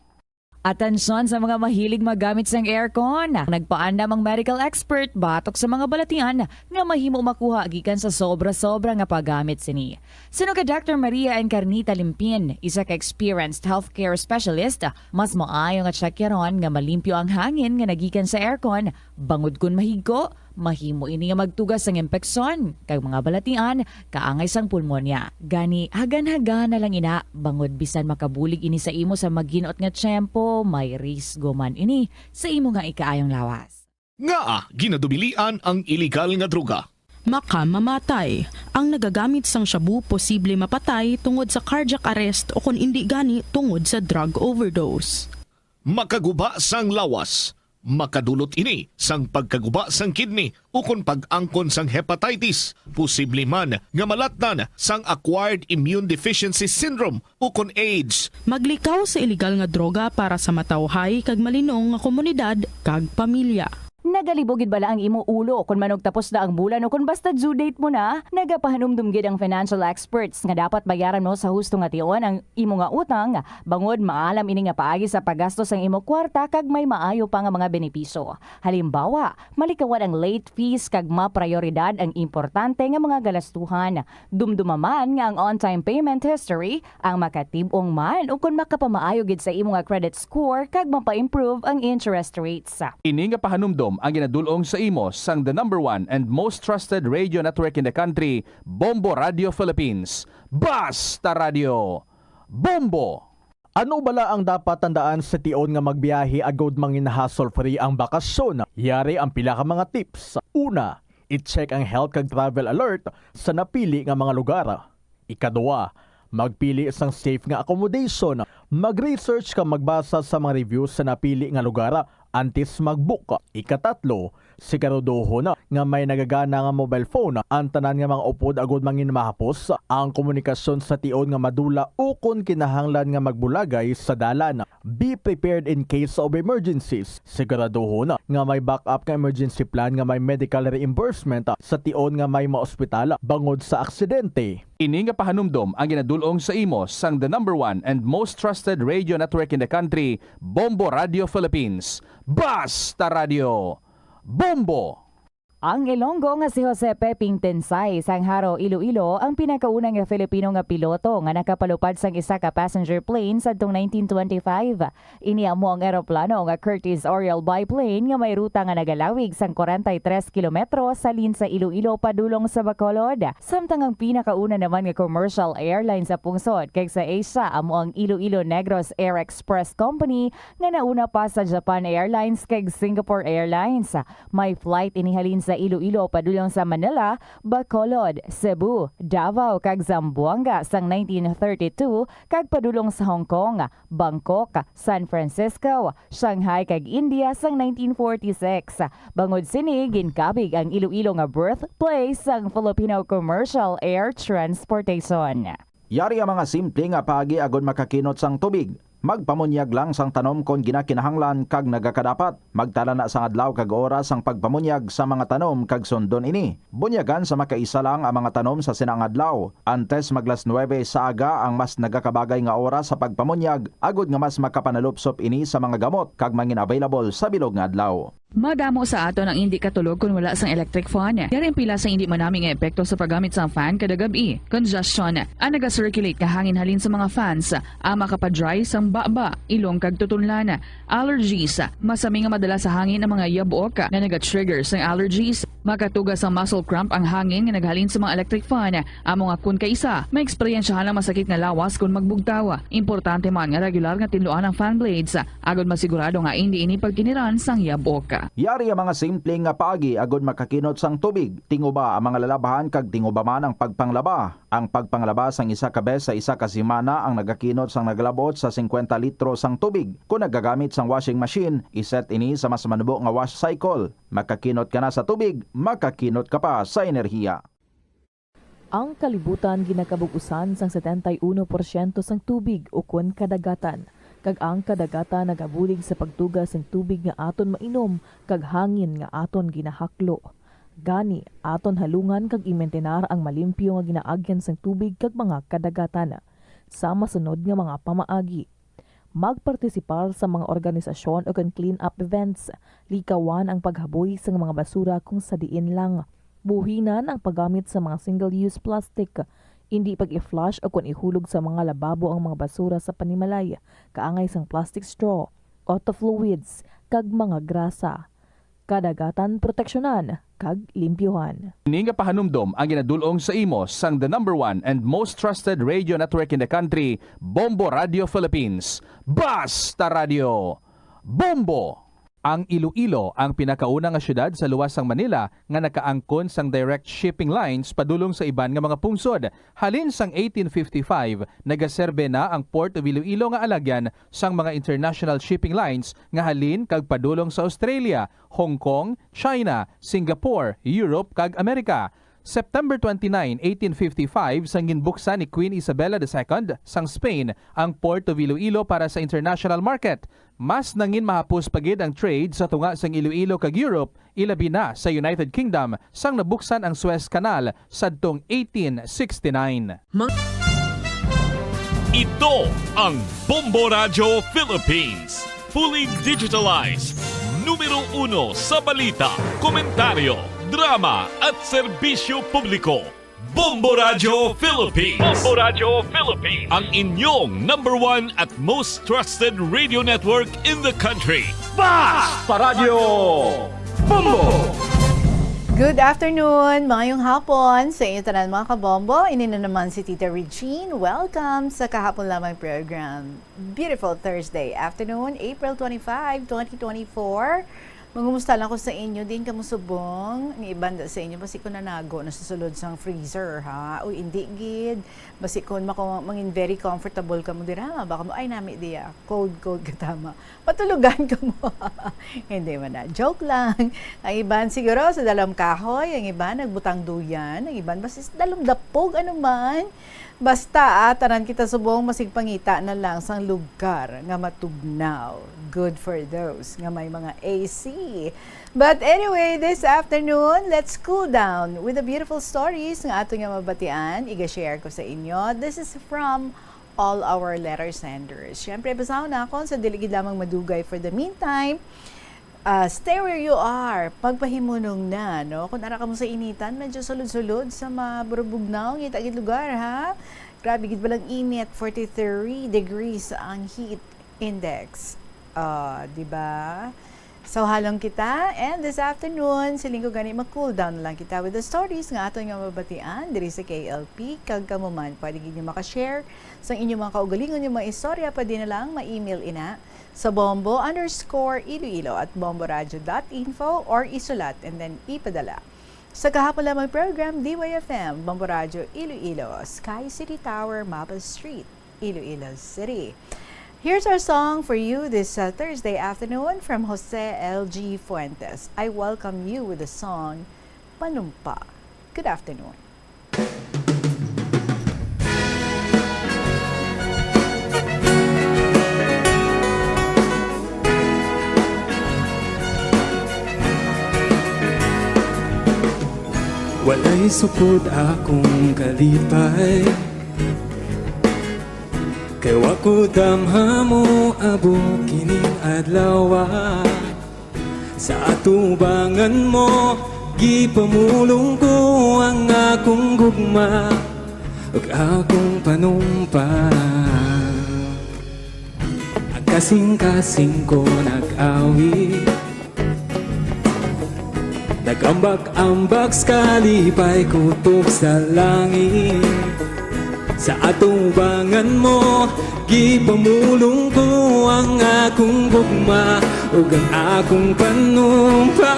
Atensyon sa mga mahilig maggamit sang aircon. Nagpaandam ang medical expert batok sa mga balatian nga mahimo makuha gikan sa sobra-sobra nga paggamit sini. Suno kay Doctor Maria Encarnita Limpin, isa ka experienced healthcare specialist, mas maayo nga tsakyaron nga malimpyo ang hangin nga nagikan sa aircon Bangod kon mahigko, mahimo ini nga magtuga sang impeksyon kag mga balatian kaangay sang pulmonya. Gani, hagan-hagan na lang ina, bangod bisan makabulig ini sa imo sa maghinot nga tiyempo, may risgo man ini sa imo nga ikaayong lawas. Ngaa ginadubilian ang iligal nga droga? Makamamatay. Ang nagagamit sang shabu posible mapatay tungod sa cardiac arrest o kon indi gani tungod sa drug overdose. Makaguba sang lawas. Makadulot ini sang pagkaguba sang kidney ukon pag-angkon sang hepatitis, posible man nga malatnan sang acquired immune deficiency syndrome ukon AIDS. Maglikaw sa iligal nga droga para sa matawhay kag malinong nga komunidad kag pamilya. Nagalibog gid bala ang imo ulo kon manugtapos na ang bulan o kon basta due date mo na? Nagapahanumdom gid ang financial experts nga dapat bayaran mo sa husto nga tion ang imo nga utang, bangod maalam ini nga paagi sa paggasto sang imo kwarta kag may maayo pa nga mga benepisyo. Halimbawa, malikawan ang late fees kag maprayoridad ang importante nga mga galastuhan. Dumduma man nga ang on-time payment history ang makatib-ong man ukon makapamaayo gid sa imo nga credit score kag mapa-improve ang interest rates. Ini nga pahanumdom ang ginadul-ong sa imo sang the number one and most trusted radio network in the country, Bombo Radio Philippines. Basta Radio! Bombo! Ano bala ang dapat tandaan sa tion nga magbiyahe agud mangin hassle-free ang bakasyon? Yari ang pila ka mga tips. Una, i-check ang health kag travel alert sa napili nga mga lugar. Ikaduha, magpili sang safe nga accommodation. Mag-research kag magbasa sa mga reviews sa napili nga lugar antes mag-book. Ikatatlo, siguraduhon nga may nagagana nga mobile phone ang tanan nga mga upod agud mangin mahapos ang komunikasyon sa tion nga madula ukon kinahanglan nga magbulagay sa dalan. Be prepared in case of emergencies. Siguraduhon nga may backup nga emergency plan nga may medical reimbursement sa tion nga may maospital bangod sa aksidente. Ini nga pahanumdom ang ginadul-ong sa imo sang the number one and most trusted radio network in the country, Bombo Radio Philippines. Basta Radio! Bombo! Ang Ilonggo nga si Jose Peping Tensay sang Jaro, Iloilo ang pinakauna nga Filipino nga piloto nga nakapalupad sang isa ka passenger plane sadtong nineteen twenty-five. Ini amo ang eroplano nga Curtiss Oriole biplane nga may ruta nga nagalawig sang kwarenta y tres kilometro halin sa Iloilo padulong sa Bacolod. Samtang ang pinakauna naman nga commercial airline sa pungsod kag sa Asia amo ang Iloilo Negros Air Express Company nga nauna pa sa Japan Airlines kag Singapore Airlines. May flight ini halin sa Iloilo padulong sa Manila, Bacolod, Cebu, Davao, kag Zamboanga sang nineteen thirty-two, kag padulong sa Hong Kong, Bangkok, San Francisco, Shanghai, kag India sang nineteen forty-six. Bangod sini, ginkabig ang Iloilo nga birthplace sang Filipino commercial air transportation. Yari ang mga simple nga paagi agod makakinot sang tubig. Magpamunyag lang sang tanom kon ginakinahanglan kag nagakadapat. Magtala na sang adlaw kag oras sang pagpamunyag sa mga tanom kag sundon ini. Bunyagan sa makaisa lang ang mga tanom sa sina nga adlaw. Antes mag las nuebe sa aga ang mas nagakabagay nga oras sa pagpamunyag, agod nga mas makapanalupsop ini sa mga gamot kag mangin available sa bilog nga adlaw. Madamo sa aton ang indi katulog kon wala sang electric fan. Yari ang pila sa indi manami nga epekto sa paggamit sang fan kada gab-i. Congestion, ang naga-circulate nga hangin halin sa mga fans, ang makapa-dry sang baba, ilong kag tutunlan. Allergies, masami nga madala sa hangin ang mga yabok nga naga-trigger sang allergies. Makatuga sang muscle cramp ang hangin nga naghalin sa mga electric fan. Amo nga kon kaisa, maeksperiensyahan ang masakit nga lawas kon magbugtaw. Importante man nga regular nga tinluan ang fan blades, agod masigurado nga indi ini pagkiniran sang yabok. Yari ang mga simple nga paagi agod makakinot sang tubig. Tinguba ang mga lalabhan kag tinguba man ang pagpanglaba. Ang pagpanglaba sang isa ka bes sa isa ka semana ang nagakinot sang nagalabot sa singkwenta litro sang tubig. Kon nagagamit sang washing machine, iset ini sa mas manubo nga wash cycle. Makakinot ka na sa tubig, makakinot ka pa sa enerhiya. Ang kalibutan ginakabug-usan sang setenta y uno porsyento sang tubig ukon kadagatan, kag ang kadagatan nagabulig sa pagtuga sing tubig nga aton mainom kag hangin nga aton ginahaklo. Gani, aton halungan kag imintinar ang malimpyo nga ginaagyan sang tubig kag mga kadagatan. Sa masunod nga mga pamaagi, magpartisipar sa mga organisasyon ukon clean-up events. Likawan ang paghaboy sang mga basura kon sa diin lang. Buhinan ang paggamit sa mga single-use plastic. Indi pag-i-flush ukon ihulog sa mga lababo ang mga basura sa panimalay, kaangay sang plastic straw, auto fluids, kag mga grasa. kadagatan proteksyonan kag limpyuhan. Ini nga pahanumdom ang ginadul-ong sa imo sang the number one and most trusted radio network in the country, Bombo Radio Philippines. Basta Radio! Bombo! Ang Iloilo ang pinakauna nga siyudad sa luwas sang Manila nga nakaangkon sang direct shipping lines padulong sa iban nga mga pungsod. Halin sang eighteen fifty-five, nagaserbe na ang Port of Iloilo nga alagyan sang mga international shipping lines nga halin kag padulong sa Australia, Hong Kong, China, Singapore, Europe, kag Amerika. September twenty-nine, eighteen fifty-five, sang ginbuksan ni Queen Isabella the Second sang Spain ang Port of Iloilo para sa international market, mas nangin mahapos pa gid ang trade sa tunga sang Iloilo kag Europe, ilabi na sa United Kingdom, sang nabuksan ang Suez Canal sadtong eighteen sixty-nine. Mang- Ito ang Bombo Radyo Philippines. Fully digitalized. Numero uno sa balita, komentaryo, drama, at serbisyo publiko. Bombo Radyo Philippines. Bombo Radyo Philippines. Ang inyong number one at most trusted radio network in the country. Basta Radyo Bombo! Good afternoon, maayong hapon sa inyo tanan, mga kabombo. Ini na naman si Tita Regine. Welcome sa kahapon lamang program. Beautiful Thursday afternoon, April twenty-five, twenty twenty-four. Mangumusta lang ko sa inyo, din kamo subong. Ang iban da sa inyo, basi ko nanago na sa sulod sang freezer, ha? O hindi gid, basi ko mako-, mangin very comfortable kamo dira. Baka mo, "Ay, nami diya, cold, cold ka tama. Patulugan kamo." Hindi man na. Joke lang. Ang iban siguro sa dalam kahoy, ang iban nagbutang duyan, ang iban basi sa dalam dapog, ano man. Basta, ah, tanan kita subong masigpangita na lang sang lugar nga matugnaw. Good for those nga may mga A C. But anyway, this afternoon, let's cool down with the beautiful stories nga ato nga mabatian. Iga-share ko sa inyo. This is from all our letter senders. Siyempre, basahon na ako sa dili gid lamang madugay for the meantime. Ah, stay where you are. Pagpahimunong na, no? Kung ara kamo sa initan, medyo sulod-sulod sa maburubugnaw, ngita gid lugar, ha? Grabe gid balang init, forty-three degrees ang heat index. Ah, di ba? So, halong kita, and this afternoon, siling ko gani, ma-cool down na lang kita with the stories nga aton nga mabatian diri sa K L P. Kag kamo man, pwede gid nyo makashare sa inyong mga kaugalingon, yung mga istorya, pwede na lang ma-email ina sa bombo underscore iloilo at bomboradio dot info or isulat and then ipadala sa kahapon lamang program, D Y F M, Bombo Radio Iloilo, Sky City Tower, Mapa Street, Iloilo City. Here's our song for you this, uh, Thursday afternoon from Jose L G Fuentes. I welcome you with the song Panumpa. Good afternoon. Walay supod akong kalipay, kay wa ko damha moabot kining adlaw. Sa atubangan mo, gipamulong ko ang akong gugma ug akong panumpa. Ang kasing-kasing ko nag-awit, nag-ambak-ambak sa kalipay kutob sa langit. Sa atubangan mo, gipamulong ko ang akong gugma ug ang akong panumpa.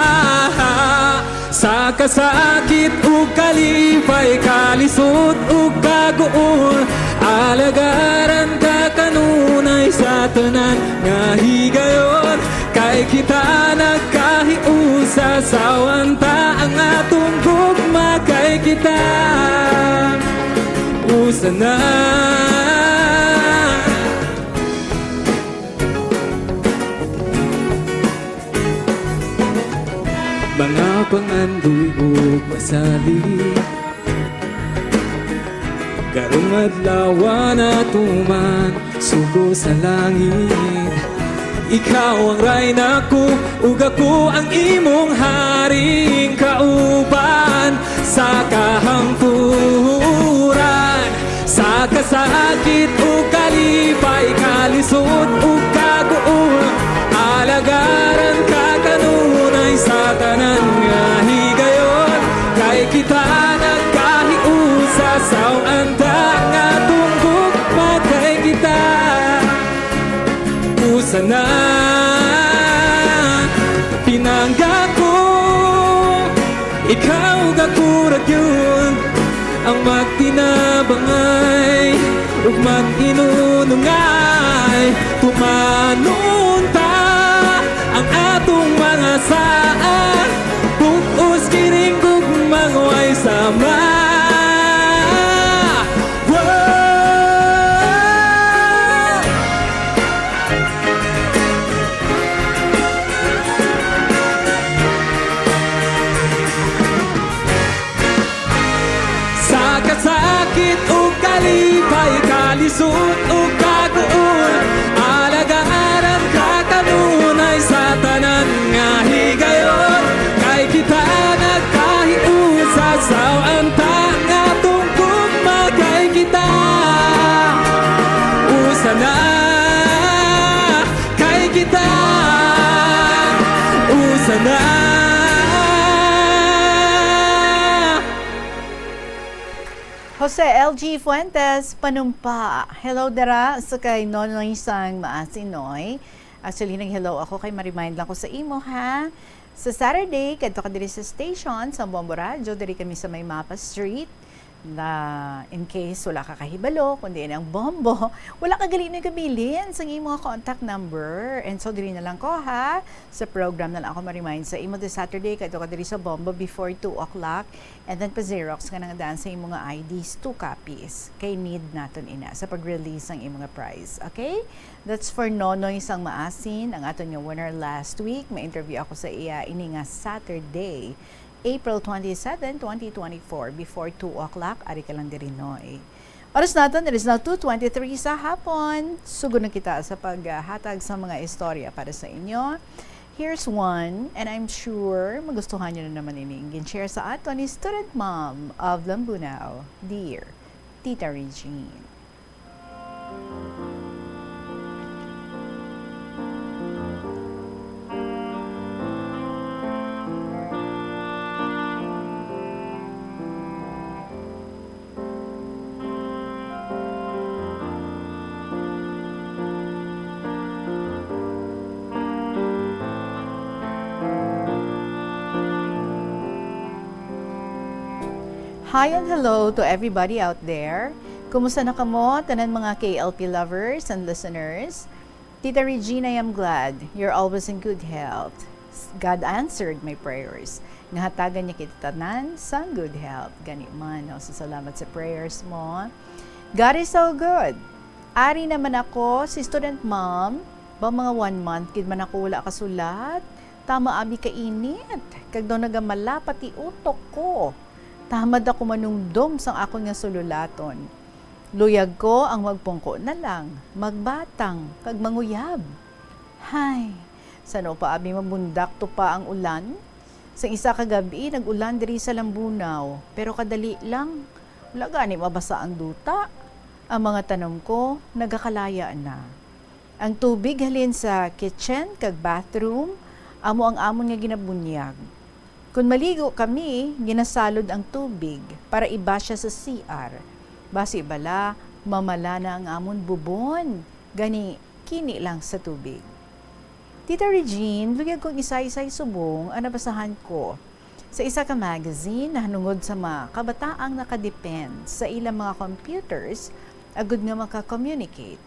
Sa kasakit ug kalipay, kalisod ug kaguol, alagaran ka kanunay sa tanan nga higayon. Kay kita nagkahiusa, sawan ta ang atong gugma, kay kita usa na. Mga pangandoy ug pasalig, karong adlaw natuman sugo sa langit. Ikaw ang rayna ko, ug ako ang imong haring kauban sa kahangturan. Sa kasakit ug kalipay, kalisod ug kaguol, alagaran ka kanunay sa Tinabangay ug mag-inunungay, tumanon ta ang atong mga saa, put-os kining gugmang way sama. Wow! Sa kasakit ug kalipay, kalisod ug kaguol, alagaran ka kanunay sa tanan nga higayon. Kay kita nagkahiusa, saw-an ta nga atong gugma, kay kita usa na, kay kita usa na. Jose L G Fuentes, panumpa. Hello dira sa kay Nonoy sang Maasinoy. Actually, nag-hello ako kay ma-remind lang ko sa imo, ha. Sa Saturday, kadto ka diri sa station sa Bombo Radyo, diri kami sa may Mapa Street. Na, in case wala ka kahibalo, kundi ang Bombo, wala ka gali na gabilin sa imo nga contact number. And so, diri na lang ko, ha. Sa program na lang ako ma-remind sa imo this Saturday, kadto ka diri sa Bombo before two o'clock. And then pa-xerox nga nang daan sa imo nga I Ds, two copies. Kay need naton ina sa pag-release sang imo nga prize. Okay? That's for Nonoy sang Maasin, ang aton nga winner last week. May interview ako sa iya ini nga Saturday, April twenty-seven, twenty twenty-four, before two o'clock. Ari ka lang diri, Noy. Oras naton, it is now two twenty-three sa hapon. Sugod na kita sa paghatag sa mga istorya para sa inyo. Here's one, and I'm sure magustuhan nyo na naman ini. Gin-share sa aton ni student mom of Lambunao, dear Tita Regine. Hi and hello to everybody out there. Kumusta na kamo, tanan mga K L P lovers and listeners? Tita Regine, I am glad you're always in good health. God answered my prayers. Nahatagan niya kita tanan sang good health. Gani man, no? So, salamat sa prayers mo. God is so good. Ari naman ako, si student mom, ba mga one month gid man ako wala kasulat. Tama abi ka init, kag daw nagamala pati utok ko. Tamad ako manumdom sang akon nga sululaton. Luyag ko ang magpungko na lang, magbatang, kag manguyab. Hay, san-o pa abi mabundak to pa ang ulan? Sang isa ka gab-i, nag-ulan diri sa Lambunao, pero kadali lang. Wala gani mabasa ang duta. Ang mga tanom ko nagakalaya na. Ang tubig halin sa kitchen kag bathroom amo ang amon nga ginabunyag. Kon maligo kami, ginasalod ang tubig para ibasya sa C R. Basi bala, mamala na ang amon bubon. Gani, kini lang sa tubig. Tita Regine, luyag kong isaysay subong ang nabasahan ko sa isa ka magazine nahanungod sa mga kabataang nakadepend sa ilang mga computers agud nga maka-communicate.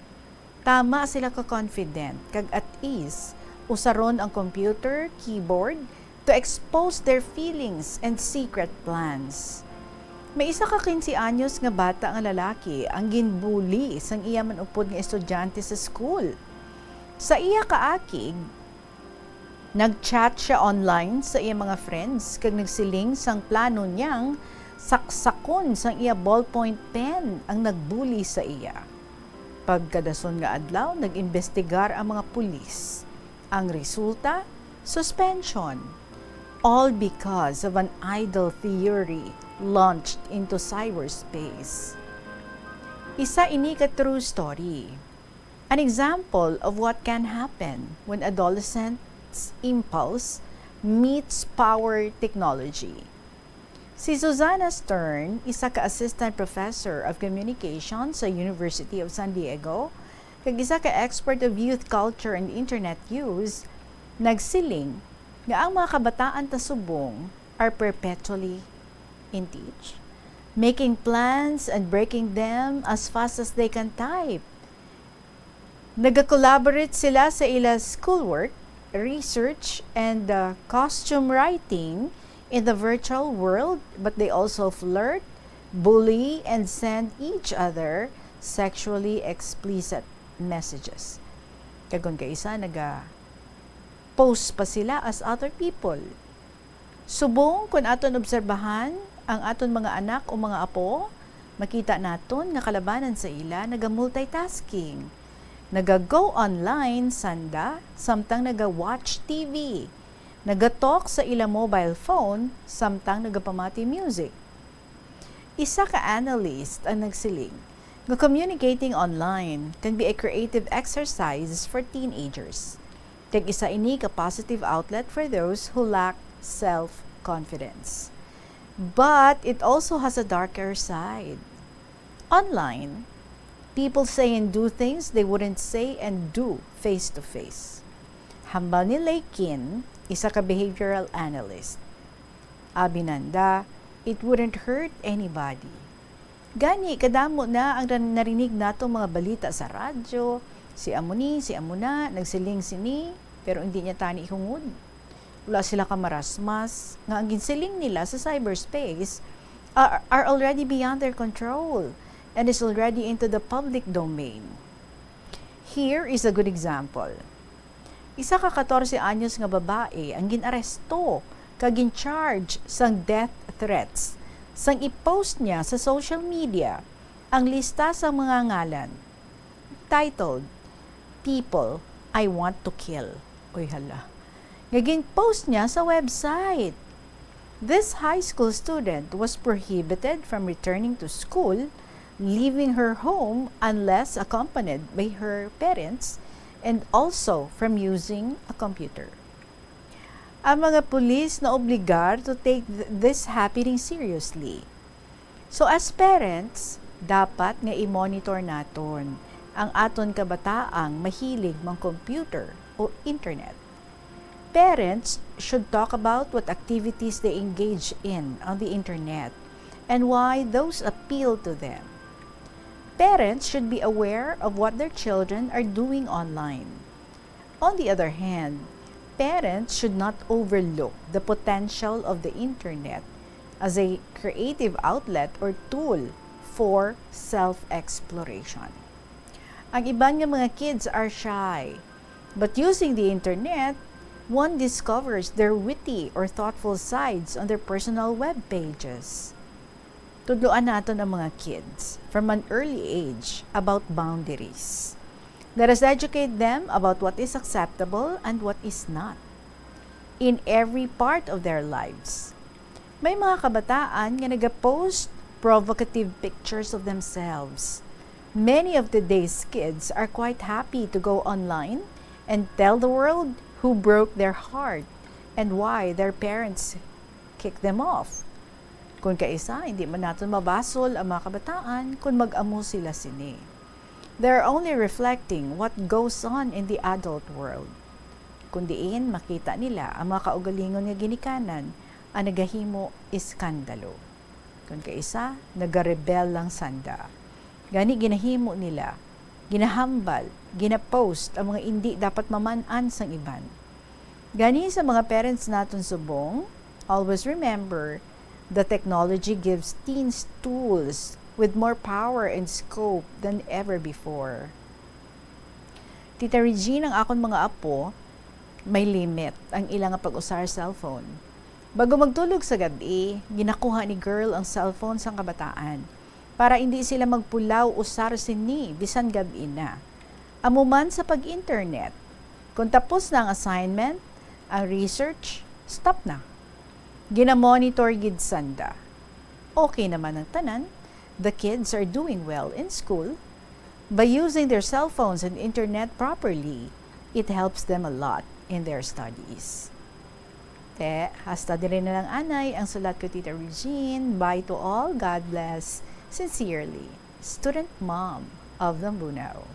Tama sila ka confident kag at ease usaron ang computer, keyboard, to expose their feelings and secret plans. May isa ka quince anyos nga bata nga lalaki ang ginbuli sang iya man-upod nga estudyante sa school. Sa iya kaakig, nag-chat siya online sa iya mga friends kag nagsiling sang plano niyang saksakon sang iya ballpoint pen ang nagbuli sa iya. Pagkadason nga adlaw, nag-imbestigar ang mga pulis. Ang resulta, suspension. All because of an idle theory launched into cyberspace. Isa ini ka true story. An example of what can happen when adolescent's impulse meets power technology. Si Susanna Stern, isa ka assistant professor of communication sa University of San Diego, kag isa ka expert of youth culture and internet use, nagsiling nga ang mga kabataan ta subong are perpetually in teach, making plans and breaking them as fast as they can type. Nagakollaborate sila sa ila schoolwork, research, and, uh, costume writing in the virtual world, but they also flirt, bully, and send each other sexually explicit messages. Kag kon kaisa, naga-post pa sila as other people. Subong kon aton obserbahan ang aton mga anak o mga apo, makita naton nga kalabanan sa ila naga-multitasking. Naga-go online sanda samtang naga-watch T V. Naga-talk sa ila mobile phone samtang nagapamati music. Isa ka analyst ang nagsiling nga communicating online can be a creative exercise for teenagers. Kag isa ini ka positive outlet for those who lack self-confidence. But it also has a darker side. Online, people say and do things they wouldn't say and do face to face. Hambal ni Lei Kin, isa ka behavioral analyst. Abi nanda, it wouldn't hurt anybody. Gani, kadamo na ang ran-, narinig nato mga balita sa radyo, si amo ni, si amo na, nagsiling sini, pero hindi niya tani ihungod. Wala sila kamarasmas nga ang ginsiling nila sa cyberspace are, are already beyond their control and is already into the public domain. Here is a good example. Isa ka katorse anyos nga babae ang gin-aresto kag gin-charge sang death threats sang i-post niya sa social media ang lista sang mga ngalan titled People I Want to Kill. Uy, hala. Nga gin-post niya sa website. This high school student was prohibited from returning to school, leaving her home unless accompanied by her parents, and also from using a computer. Ang mga pulis naobligar to take th-, this happening seriously. So, as parents, dapat nga i-monitor naton ang aton kabataang mahilig mang-computer o internet. Parents should talk about what activities they engage in on the internet and why those appeal to them. Parents should be aware of what their children are doing online. On the other hand, parents should not overlook the potential of the internet as a creative outlet or tool for self-exploration. Ang iban nga mga kids are shy, but using the internet, one discovers their witty or thoughtful sides on their personal web pages. Tudloan naton ang mga kids from an early age about boundaries. Let us educate them about what is acceptable and what is not in every part of their lives. May mga kabataan nga nagapost provocative pictures of themselves. Many of today's kids are quite happy to go online and tell the world who broke their heart and why their parents kick them off. Kung kaisa, hindi man naton mabasol ang mga kabataan kung mag-amo sila sini. They are only reflecting what goes on in the adult world. Kung diin, makita nila ang mga kaugalingon nga ginikanan ang nagahimo iskandalo. Kung kaisa, nagarebel lang sanda. Gani ginahimo nila, ginahambal, ginapost ang mga indi dapat maman-an sang iban. Gani sa mga parents naton subong, always remember, the technology gives teens tools with more power and scope than ever before. Tita Regine, ang akon mga apo, may limit ang ila nga pag-usar cellphone. Bago magtulog sa gab-i, ginakuha ni girl ang cellphone sang kabataan para indi sila magpulaw usar sini bisan gab-i na. Amo man sa pag-internet. Kung tapos na ang assignment, ang research, stop na. Gina-monitor gid sanda. Okay naman ang tanan. The kids are doing well in school. By using their cell phones and internet properly, it helps them a lot in their studies. Te, hasta diri na lang anay ang sulat ko, Tita Regine. Bye to all. God bless. Sincerely, Student Mom of Lambunao.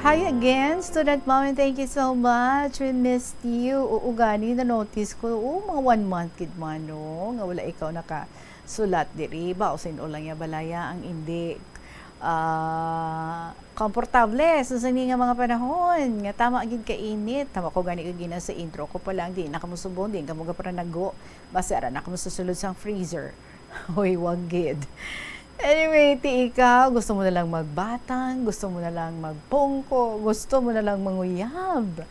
Hi again, student mom, and thank you so much. We missed you. Oo, gani, na-notice ko, oh, mga one month gid man, no, nga wala ikaw nakasulat diri. Ba, o sin-o lang ya balaya ang indi, ah, komportable sa sini nga mga panahon, nga tama gid ka init. Tama ko gani kagina sa intro ko pa lang, di na kamo subong, di na kamo gaparanago. Basta ara na kamo sa sulod sang freezer. Hoy, wag gid. Anyway, ti ikaw, gusto mo na lang magbatang, gusto mo na lang magpungko, gusto mo na lang manguyab.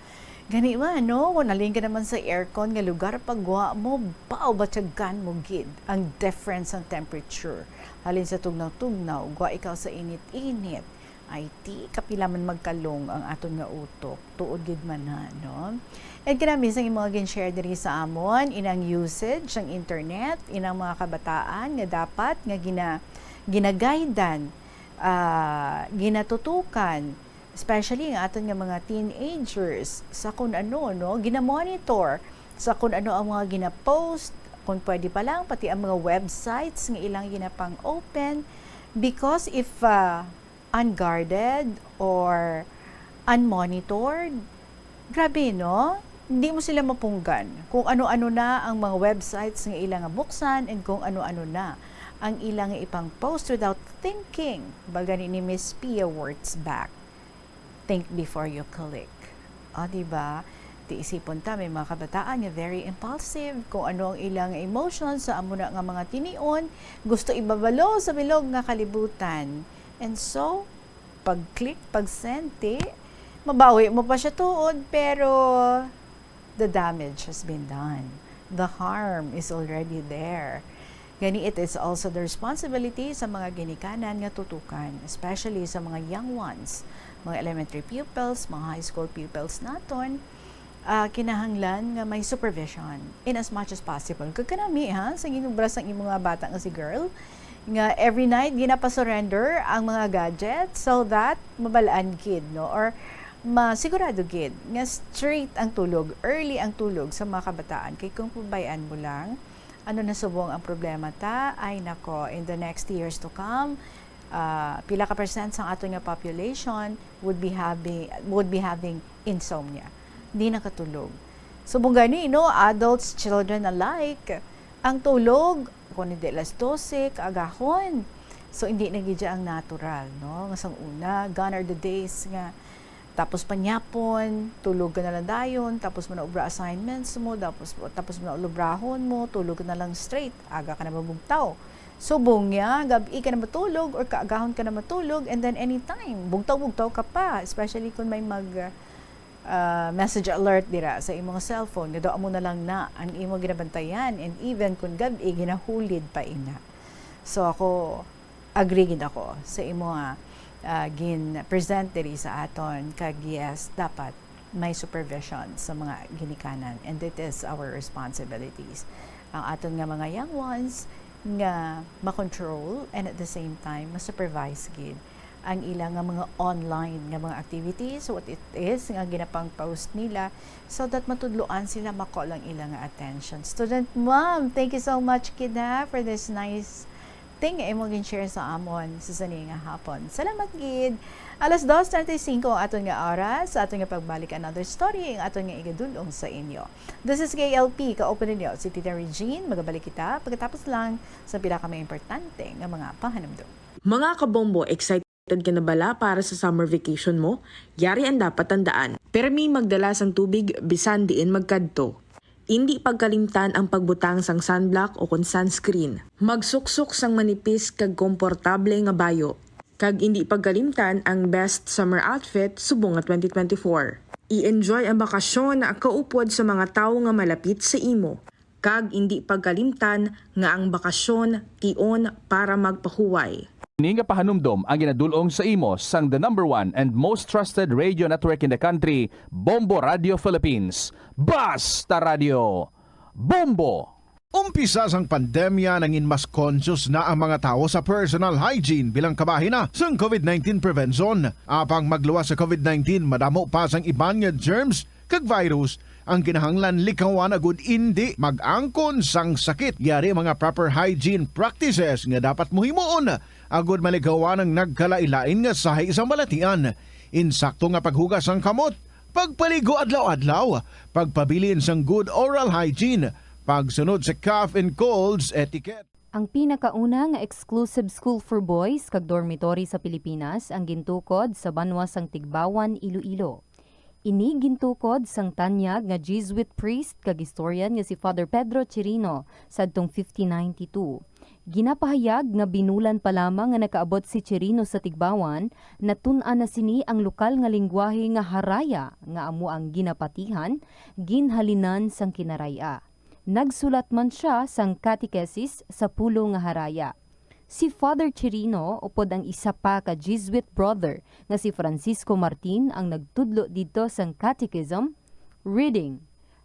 Gani man, no? Kung nalin ka naman sa aircon nga lugar, pag gwa mo, baw, batyagan mo gid ang difference ng temperature. Halin sa tugnaw-tugnaw, gwa ikaw sa init-init. Ay, ti, kapila man magkalong ang aton nga utok. Tuod gid man, ha, no? And kinami sang imo nga gin-share diri sa amon, inang usage sang internet, inang mga kabataan nga dapat nga gina-, ginagaydan, ah, ginatutukan, especially ang aton nga mga teenagers, sa kun ano, no? Gina-monitor sa kun ano ang mga gina-post, kung pwede pa lang, pati ang mga websites nga ilang ginapang-open. Because if, ah, unguarded or unmonitored, grabe, no? Hindi mo sila mapunggan kung ano-ano na ang mga websites nga ila nga buksan and kung ano-ano na ang ila nga ipang-post without thinking. Baga ni, ni Miss Pia Wurtzbach, "Think before you click." O, di ba? Ti isipon ta, may mga kabataan nga very impulsive. Kung ano ang ilang emotions sa amo na nga mga tinion, gusto ibabalo sa bilog nga kalibutan. And so, pag-click, pag-send, ti, mabawi mo pa siya tuod, pero the damage has been done. The harm is already there. Gani, it is also the responsibility sa mga ginikanan nga tutukan, especially sa mga young ones, mga elementary pupils, mga high school pupils naton, ah, kinahanglan nga may supervision in as much as possible. Kag kanami, ha, sa ginubra sang imo nga bata nga si girl, nga every night ginapasurrender ang mga gadget so that mabalaan gid, no, or masigurado gid nga straight ang tulog, early ang tulog sa mga kabataan. Kay kung pabayaan mo lang, ano na subong ang problema ta? Ay nako, in the next years to come, ah, pila ka percent sang aton nga population would be having, would be having insomnia. Di nakatulog. Subong gani, no, adults, children alike, ang tulog, kung hindi alas dose, kaagahon. So, hindi na gid siya ang natural, no? Nga sang una, gone are the days nga tapos panyapon, tulog ka na lang dayon, tapos mo na obra assignments mo, tapos, tapos mo na ulubrahon mo, tulog ka na lang straight, aga ka na mabugtaw. Subong niya, gab-i ka na matulog or kaagahon ka na matulog, and then anytime, bugtaw-bugtaw ka pa, especially kung may mag, ah, message alert dira sa imong cellphone, nga daw amo na lang na ang imo ginabantayan, and even kung gab-i, ginahulid pa ina. So ako, agree gid ako sa imo nga, ah, gin-present diri sa aton, kag yes, dapat may supervision sa mga ginikanan, and it is our responsibilities. Ang aton nga mga young ones nga ma-control and at the same time ma-supervise gid ang ila nga mga online nga mga activities, what it is nga ginapang-post nila, so that matudloan sila, makuha lang ila nga attention. Student mom, thank you so much, kid, ha, for this nice thing nga imo gin-share sa amon sa sini nga hapon. Salamat gid. Alas dos treinta y cinco ang aton nga oras sa aton nga pagbalik, another story ang aton nga igadul-ong sa inyo. This is K L P, kauban ninyo si Tita Regine. Magabalik kita pagkatapos lang sa pila ka mga importante nga mga pahanumdom. Mga kabombo, excited ka na bala para sa summer vacation mo? Yari ang dapat tandaan. Permi magdala sang tubig bisan diin magkadto. Indi pagkalimtan ang pagbutang sang sunblock o kon sunscreen. Magsuksok sang manipis kag komportable nga bayo. Kag indi pagkalimtan ang best summer outfit subong nga twenty twenty-four. I-enjoy ang bakasyon kaupod sa mga tawo nga malapit sa imo. Kag indi pagkalimtan nga ang bakasyon tion para magpahuway. Ini nga pahanumdom ang ginadul-ong sa imo sang the number one and most trusted radio network in the country, Bombo Radio Philippines. Basta Radio, Bombo! Umpisa sang pandemya, nangin mas conscious na ang mga tawo sa personal hygiene bilang kabahin na sang COVID nineteen prevention. Apang magluwas sa COVID nineteen, madamo pa sang iban nga germs kag virus ang kinahanglan likawan agud indi mag-angkon sang sakit. Yari mga proper hygiene practices nga dapat mo himuon agud malikawan ang nagkalain-lain nga sahi sang balatian. Insakto nga paghugas sang kamot, pagpaligo adlaw-adlaw, pagpabilin sang good oral hygiene, pagsunod sa cough and colds etiquette. Ang pinakauna nga exclusive school for boys kag dormitory sa Pilipinas ang gintukod sa banwa sang Tigbawan, Iloilo. Ini gintukod sang tanyag nga Jesuit priest kag historian nga si Father Pedro Chirino sadtong fifteen ninety-two. Ginapahayag nga binulan pa lamang nga nakaabot si Chirino sa Tigbawan, natun-an na sini ang lokal nga linggwahe nga Haraya, nga amo ang ginapatihan, ginhalinan sang Kinaray-a. Nagsulat man sia sang catechesis sa pulo nga Haraya. Si Father Chirino upod ang isa pa ka Jesuit brother nga si Francisco Martin ang nagtudlo didto sang catechism, reading,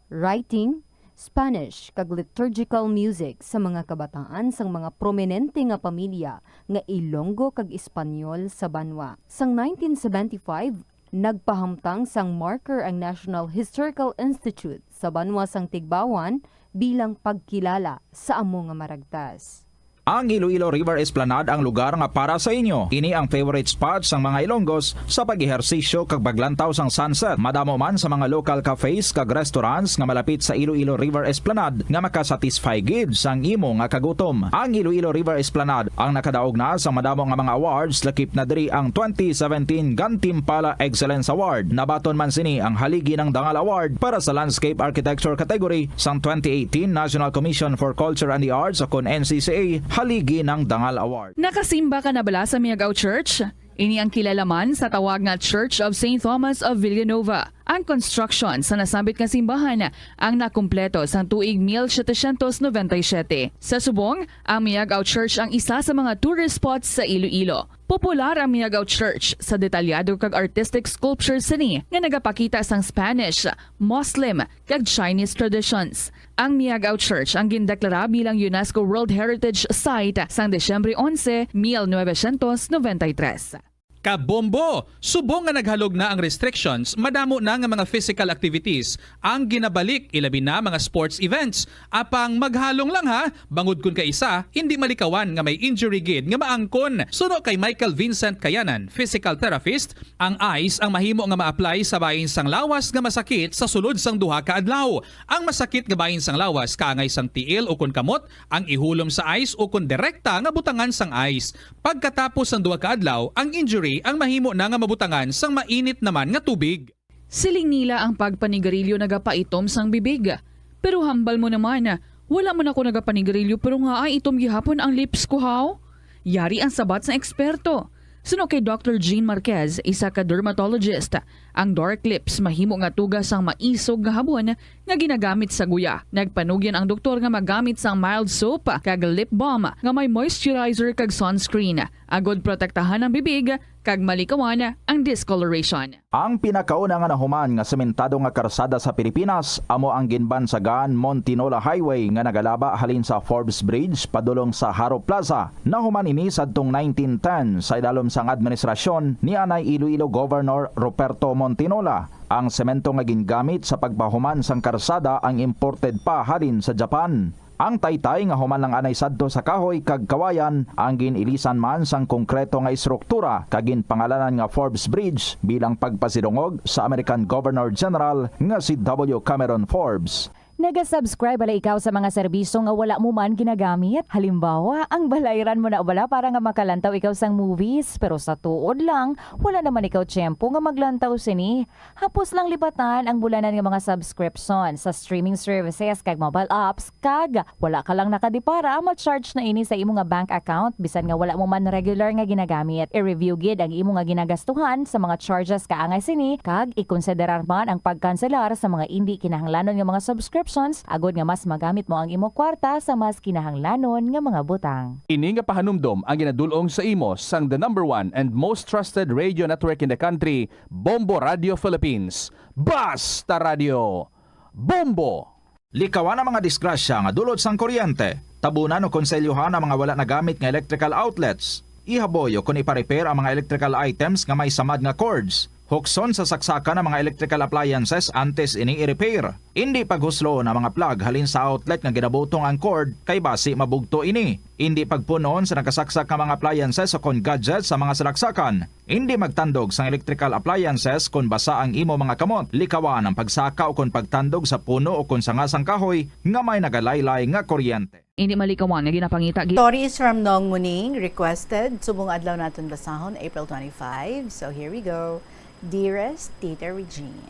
writing, Spanish, kag liturgical music sa mga kabataan sang mga prominente nga pamilya nga Ilonggo kag Espanyol sa banwa. Sang nineteen seventy-five, nagpahamtang sang marker ang National Historical Institute sa banwa sang Tigbawan bilang pagkilala sa amo nga maragtas. Ang Iloilo River Esplanade ang lugar nga para sa inyo. Ini ang favorite spot sang mga Ilonggos sa pag-ehersisyo kag paglantaw sang sunset. Madamo man sa mga local cafes kag restaurants nga malapit sa Iloilo River Esplanade nga makasatisfy gid sang imo nga kagutom. Ang Iloilo River Esplanade ang nakadaog na sa madamo nga mga awards, lakip na diri ang twenty seventeen Gantimpala Excellence Award. Nabaton man sini ang Haligi ng Dangal Award para sa Landscape Architecture category sang twenty eighteen National Commission for Culture and the Arts, o kon N C C A, Haligi ng Dangal Award. Nakasimba ka na bala sa Miagao Church? Ini ang kilala man sa tawag nga Church of Saint Thomas of Villanova. Ang construction sa nasambit nga simbahan ang nakumpleto sang tuig mil setecientos noventa y siete. Sa subong, ang Miagao Church ang isa sa mga tourist spots sa Iloilo. Popular ang Miagao Church sa detalyado kag artistic sculptures sini nga nagapakita sang Spanish, Muslim, kag Chinese traditions. Ang Miagao Church ang gindeklara bilang UNESCO World Heritage Site sang Disyembre onse, mil novecientos noventa y tres. Kabombo! Subong nga naghalog na ang restrictions, madamo na nga mga physical activities ang ginabalik, ilabi na mga sports events. Apang maghalong lang ha, bangod kun kaisa hindi malikawan nga may injury gid nga maangkon. Suno kay Michael Vincent Kayanan, physical therapist, ang ice ang mahimo nga ma-apply sa bahin sang lawas nga masakit sa sulod sang duha ka adlaw. Ang masakit nga bahin sang lawas kaangay sang tiil ukon kamot ang ihulom sa ice ukon direkta nga butangan sang ice. Pagkatapos sang duha ka adlaw, ang injury ang mahimo na nga mabutangan sang mainit naman nga tubig. Siling nila ang pagpanigarilyo nagapaitom sang bibig. Pero hambal mo naman, wala man ako nagapanigarilyo pero nga ay itom gihapon ang lips ko, haw? Yari ang sabat sang eksperto. Suno kay Doctor Jean Marquez, isa ka dermatologist, ang dark lips mahimo nga tuga sang maisog nga habon nga ginagamit sa guya. Nagpanugyan ang doktor nga magamit sang mild soap kag lip balm nga may moisturizer kag sunscreen, agod protektahan ang bibig kag malikawan ang discoloration. Ang pinakauna nga nahuman nga sementado nga karsada sa Pilipinas amo ang ginbansagan Montinola Highway nga nagalaba halin sa Forbes Bridge padulong sa Jaro Plaza. Nahuman ini sadtong nineteen ten sa ilalom sang administrasyon ni anay Iloilo Governor Ruperto Montinola. Ang semento nga gingamit sa pagpahuman sang karsada ang imported pa halin sa Japan. Ang taytay nga human lang anay sadto sa kahoy kag kawayan ang gin-ilisan man sang konkreto nga estruktura kag ginpangalanan nga Forbes Bridge bilang pagpasidungog sa American Governor General nga si W. Cameron Forbes. Naga-subscribe bala ikaw sa mga serbisyo nga wala mo man ginagamit? Halimbawa, ang balayran mo na bala para nga makalantaw ikaw sang movies, pero sa tuod lang, wala naman ikaw tiyempo nga maglantaw sini. Hapos lang lipatan ang bulanan nga mga subscription sa streaming services kag mobile apps, kag wala ka lang nakadipara, ma-charge na ini sa imo nga bank account bisan nga wala mo man regular nga ginagamit. I-review gid ang imo nga ginagastuhan sa mga charges kaangay sini, kag ikonsiderar man ang pagkanselar sa mga indi kinahanglanon nga mga subscriptions agod nga mas magamit mo ang imo kwarta sa mas kinahanglanon nga mga butang. Ini nga pahanumdom ang ginadul-ong sa imo sang the number one and most trusted radio network in the country, Bombo Radio Philippines. Basta Radio, Bombo! Likawan ang mga disgrasya nga dulot sang kuryente. Tabunan o konselyohan ang mga wala nagamit nga electrical outlets. Ihaboy o kon ipa-repair ang mga electrical items nga may samad nga cords. Hukson sa saksakan ang mga electrical appliances antes ini i-repair. Indi paghuslon ang mga plug halin sa outlet nga ginabutong ang cord kay basi mabugto ini. Indi pagpun-on sa nagkasaksak nga mga appliances o kon gadgets sa mga salaksakan. Indi magtandog sang electrical appliances kon basa ang imo mga kamot. Likawan ang pagsaka o kon pagtandog sa puno o kon sanga sang kahoy nga may nagalaylay nga kuryente. Indi malikawan nga ginapangita gi- Stories from Nong Muning, requested. Subong adlaw naton basahon, April twenty-five. So here we go. Dearest Tita Regine.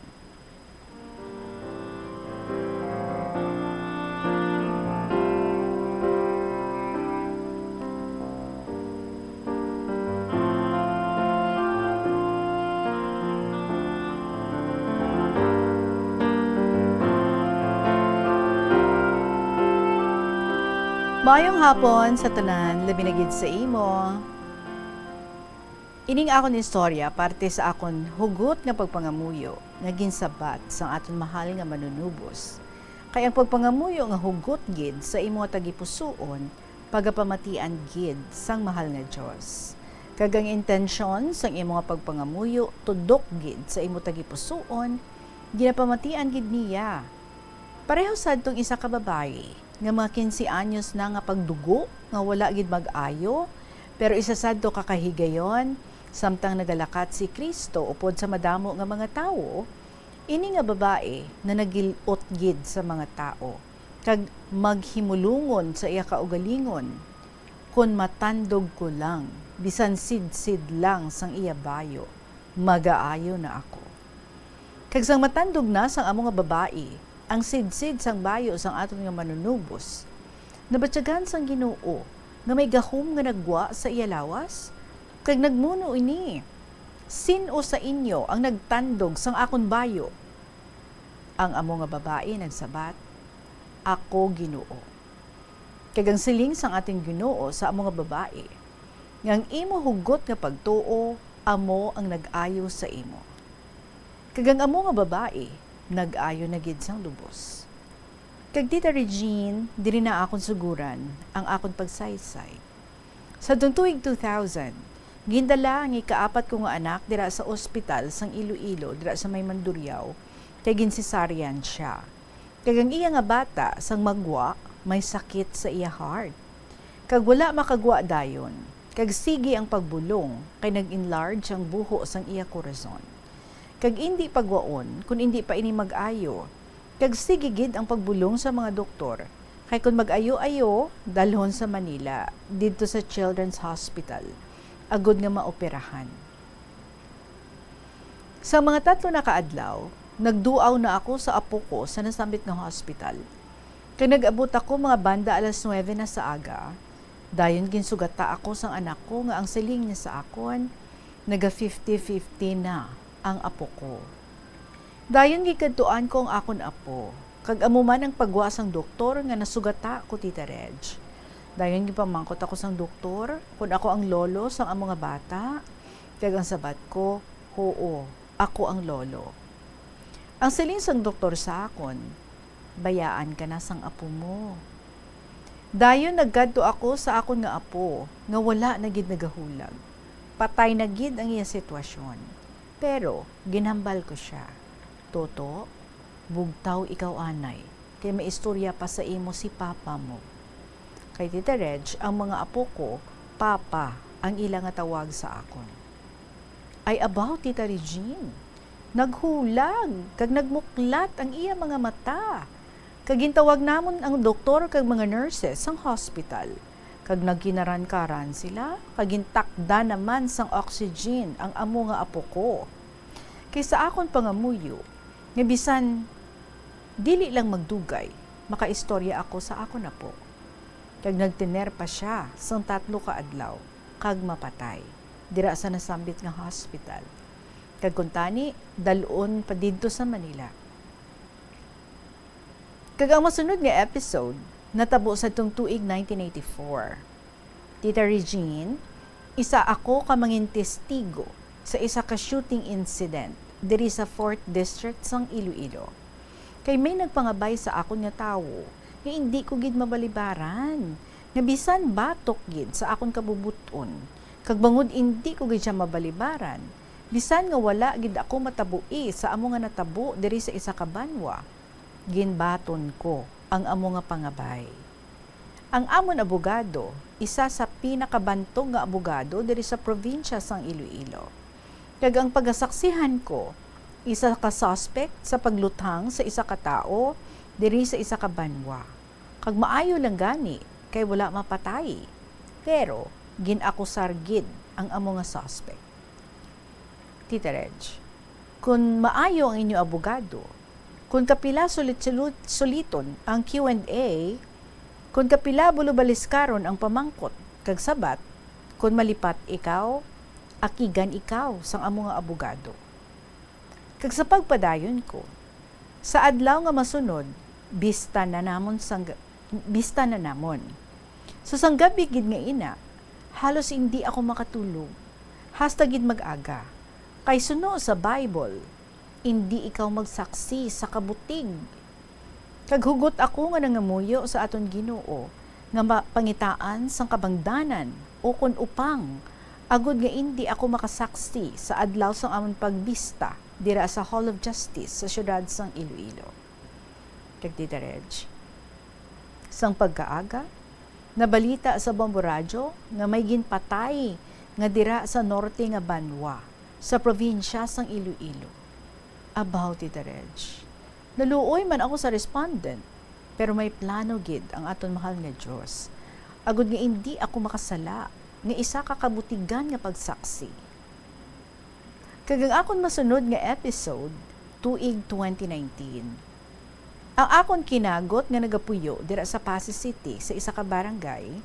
Maayong hapon sa tanan, labi na gid sa imo. Ining akon istorya parte sa akon hugot nga pagpangamuyo nga ginsabat sang aton mahal nga Manunubos. Kay ang pagpangamuyo nga hugot gid sa imo nga tagipusoon, pagapamatian gid sang mahal nga Dios. Kag ang intensyon sang imo nga pagpangamuyo tudok gid sa imo tagipusoon, ginapamatian gid niya. Pareho sadtong isa ka babayi nga mga quince anyos na nga pagdugo nga wala gid mag-ayo, pero isa sadto ka kahigayon, samtang nagalakat si Cristo upod sa madamo nga mga tawo, ini nga babayi nanagil-ot gid sa mga tawo, kag maghimulongon sa iya kaugalingon, "Kon matandog ko lang, bisan sidsid lang sang iya bayo, magaayo na ako." Kag sang matandog na sang amo nga babayi ang sidsid sang bayo sang aton nga Manunubos, nabatyagan sang Ginoo nga may gahom nga naggwa sa iya lawas, kag nagmuno ini, "Sin-o sa inyo ang nagtandog sang akon bayo?" Ang amo nga babayi nagsabat, "Ako, Ginoo." Kag ang siling sang aton Ginoo sa amo nga babayi, nga ang imo hugot nga pagtuo amo ang nag-ayo sa imo. Kag ang amo nga babayi nag-ayo na gid sang lubos. Kag, Tita Regine, diri na akon suguran ang akon pagsaysay. Sa tuig two thousand, gindala ang ikaapat ko nga anak dira sa ospital sang Iloilo, dira sa may Mandurriao, kay gin-cesarean siya. Kag ang iya nga bata sang maggwa may sakit sa iya heart. Kag wala makagwa dayon, kag sige ang pagbulong kay nag-enlarge ang buho sang iya korason. Kag indi pagwaon kon indi pa ini mag-ayo, kag sige gid ang pagbulong sa mga doktor, kay kon mag-ayo-ayo, dalhon sa Manila, didto sa Children's Hospital, agod nga maoperahan. Sa mga tatlo na ka adlaw, nagduaw na ako sa apo ko sa nasambit nga hospital. Kag nag-abot ako mga banda alas nuebe na sa aga. Dayon ginsugata ako sang anak ko nga ang siling niya sa akon, naga fifty fifty na ang apo ko. Dayon gikadtuan ko ang akon apo, kag amo man ang pagwa sang doktor nga nasugata ko, Tita Reg. Dayon gipamangkot ako sang doktor kon ako ang lolo sang amo nga bata, kag ang sabat ko, "Huo, ako ang lolo." Ang siling sang doktor sa akon, "Bayaan ka na sang apo mo." Dayon nagkadto ako sa akon nga apo nga wala na gid nagahulag. Patay na gid ang iya sitwasyon. Pero ginhambal ko sia, "Toto, bugtaw ikaw anay, kay may istorya pa sa imo si papa mo." Kay, Tita Reg, ang mga apo ko, papa ang ila nga tawag sa akon. Ay, abaw, Tita Regine, naghulag kag nagmuklat ang iya mga mata. Kag gintawag namon ang doktor kag mga nurses sang hospital, kag nagkinaran-karan sila, kag gintakdan naman sang oxygen ang amo nga apo ko. Kay sa akon pangamuyo, nga bisan dili lang magdugay, makaistorya ako sa akon apo. Kag nagtener pa sia sang tatlo ka adlaw, kag mapatay, dira sa nasambit nga hospital. Kag kuntani, dal-on pa didto sa Manila. Kag ang masunod nga episode natabo sadtong tuig nineteen eighty-four. Tita Regine, isa ako ka mangin testigo sa isa ka shooting incident diri sa Fourth District sang Iloilo. Kay may nagpangabay sa akon nga tawo nga indi ko gid mabalibaran, nga bisan batok gid sa akon kabubot-on, kag bangod indi ko gid sia mabalibaran, Bisan nga wala gid ako matabui sa amo nga natabo diri sa isa ka banwa, ginbaton ko ang amo nga pangabay. Ang amon abogado, isa sa pinakabantog nga abogado diri sa probinsya sang Iloilo. Kag ang pagasaksihan ko, isa ka suspect sa pagluthang sa isa ka tawo diri sa isa ka banwa. Kag maayo lang gani kay wala mapatay. Pero gin-akusar gid ang amo nga suspect. Tita Reg, kun maayo ang inyo abogado, kun kapila sulit-sulit-, suliton ang Q and A, kun kapila bulubaliskaron ang pamangkot kag sabat, kun malipat ikaw, akigan ikaw sang amo nga abogado. Kag sa pagpadayon ko, sa adlaw nga masunod, bista na namon sang, bista na namon. So, sang gabi gid nga ina, halos indi ako makatulog, hasta gid mag-aga. Kay suno sa Bible, "Indi ikaw magsaksi sa kabutig." Kag hugot ako nga nangamuyo sa aton Ginoo nga mapangitaan sang kabangdanan ukon upang, agod nga indi ako makasaksi sa adlaw sang amon pagbista dira sa Hall of Justice sa siyudad sang Iloilo. Kag Tita Reg, sang pagkaaga, nabalita sa Bombo Radyo nga may ginpatay nga dira sa norte nga banwa, sa probinsya sang Iloilo. Abaw, Tita Reg, naluoy man ako sa respondent, pero may plano gid ang aton mahal nga Dios, agud nga indi ako makasala nga isa ka kabutigan nga pagsaksi. Kag ang akon masunod nga episode, tuig twenty nineteen. Ang akon kinagot nga nagapuyo dira sa Passi City sa isa ka barangay,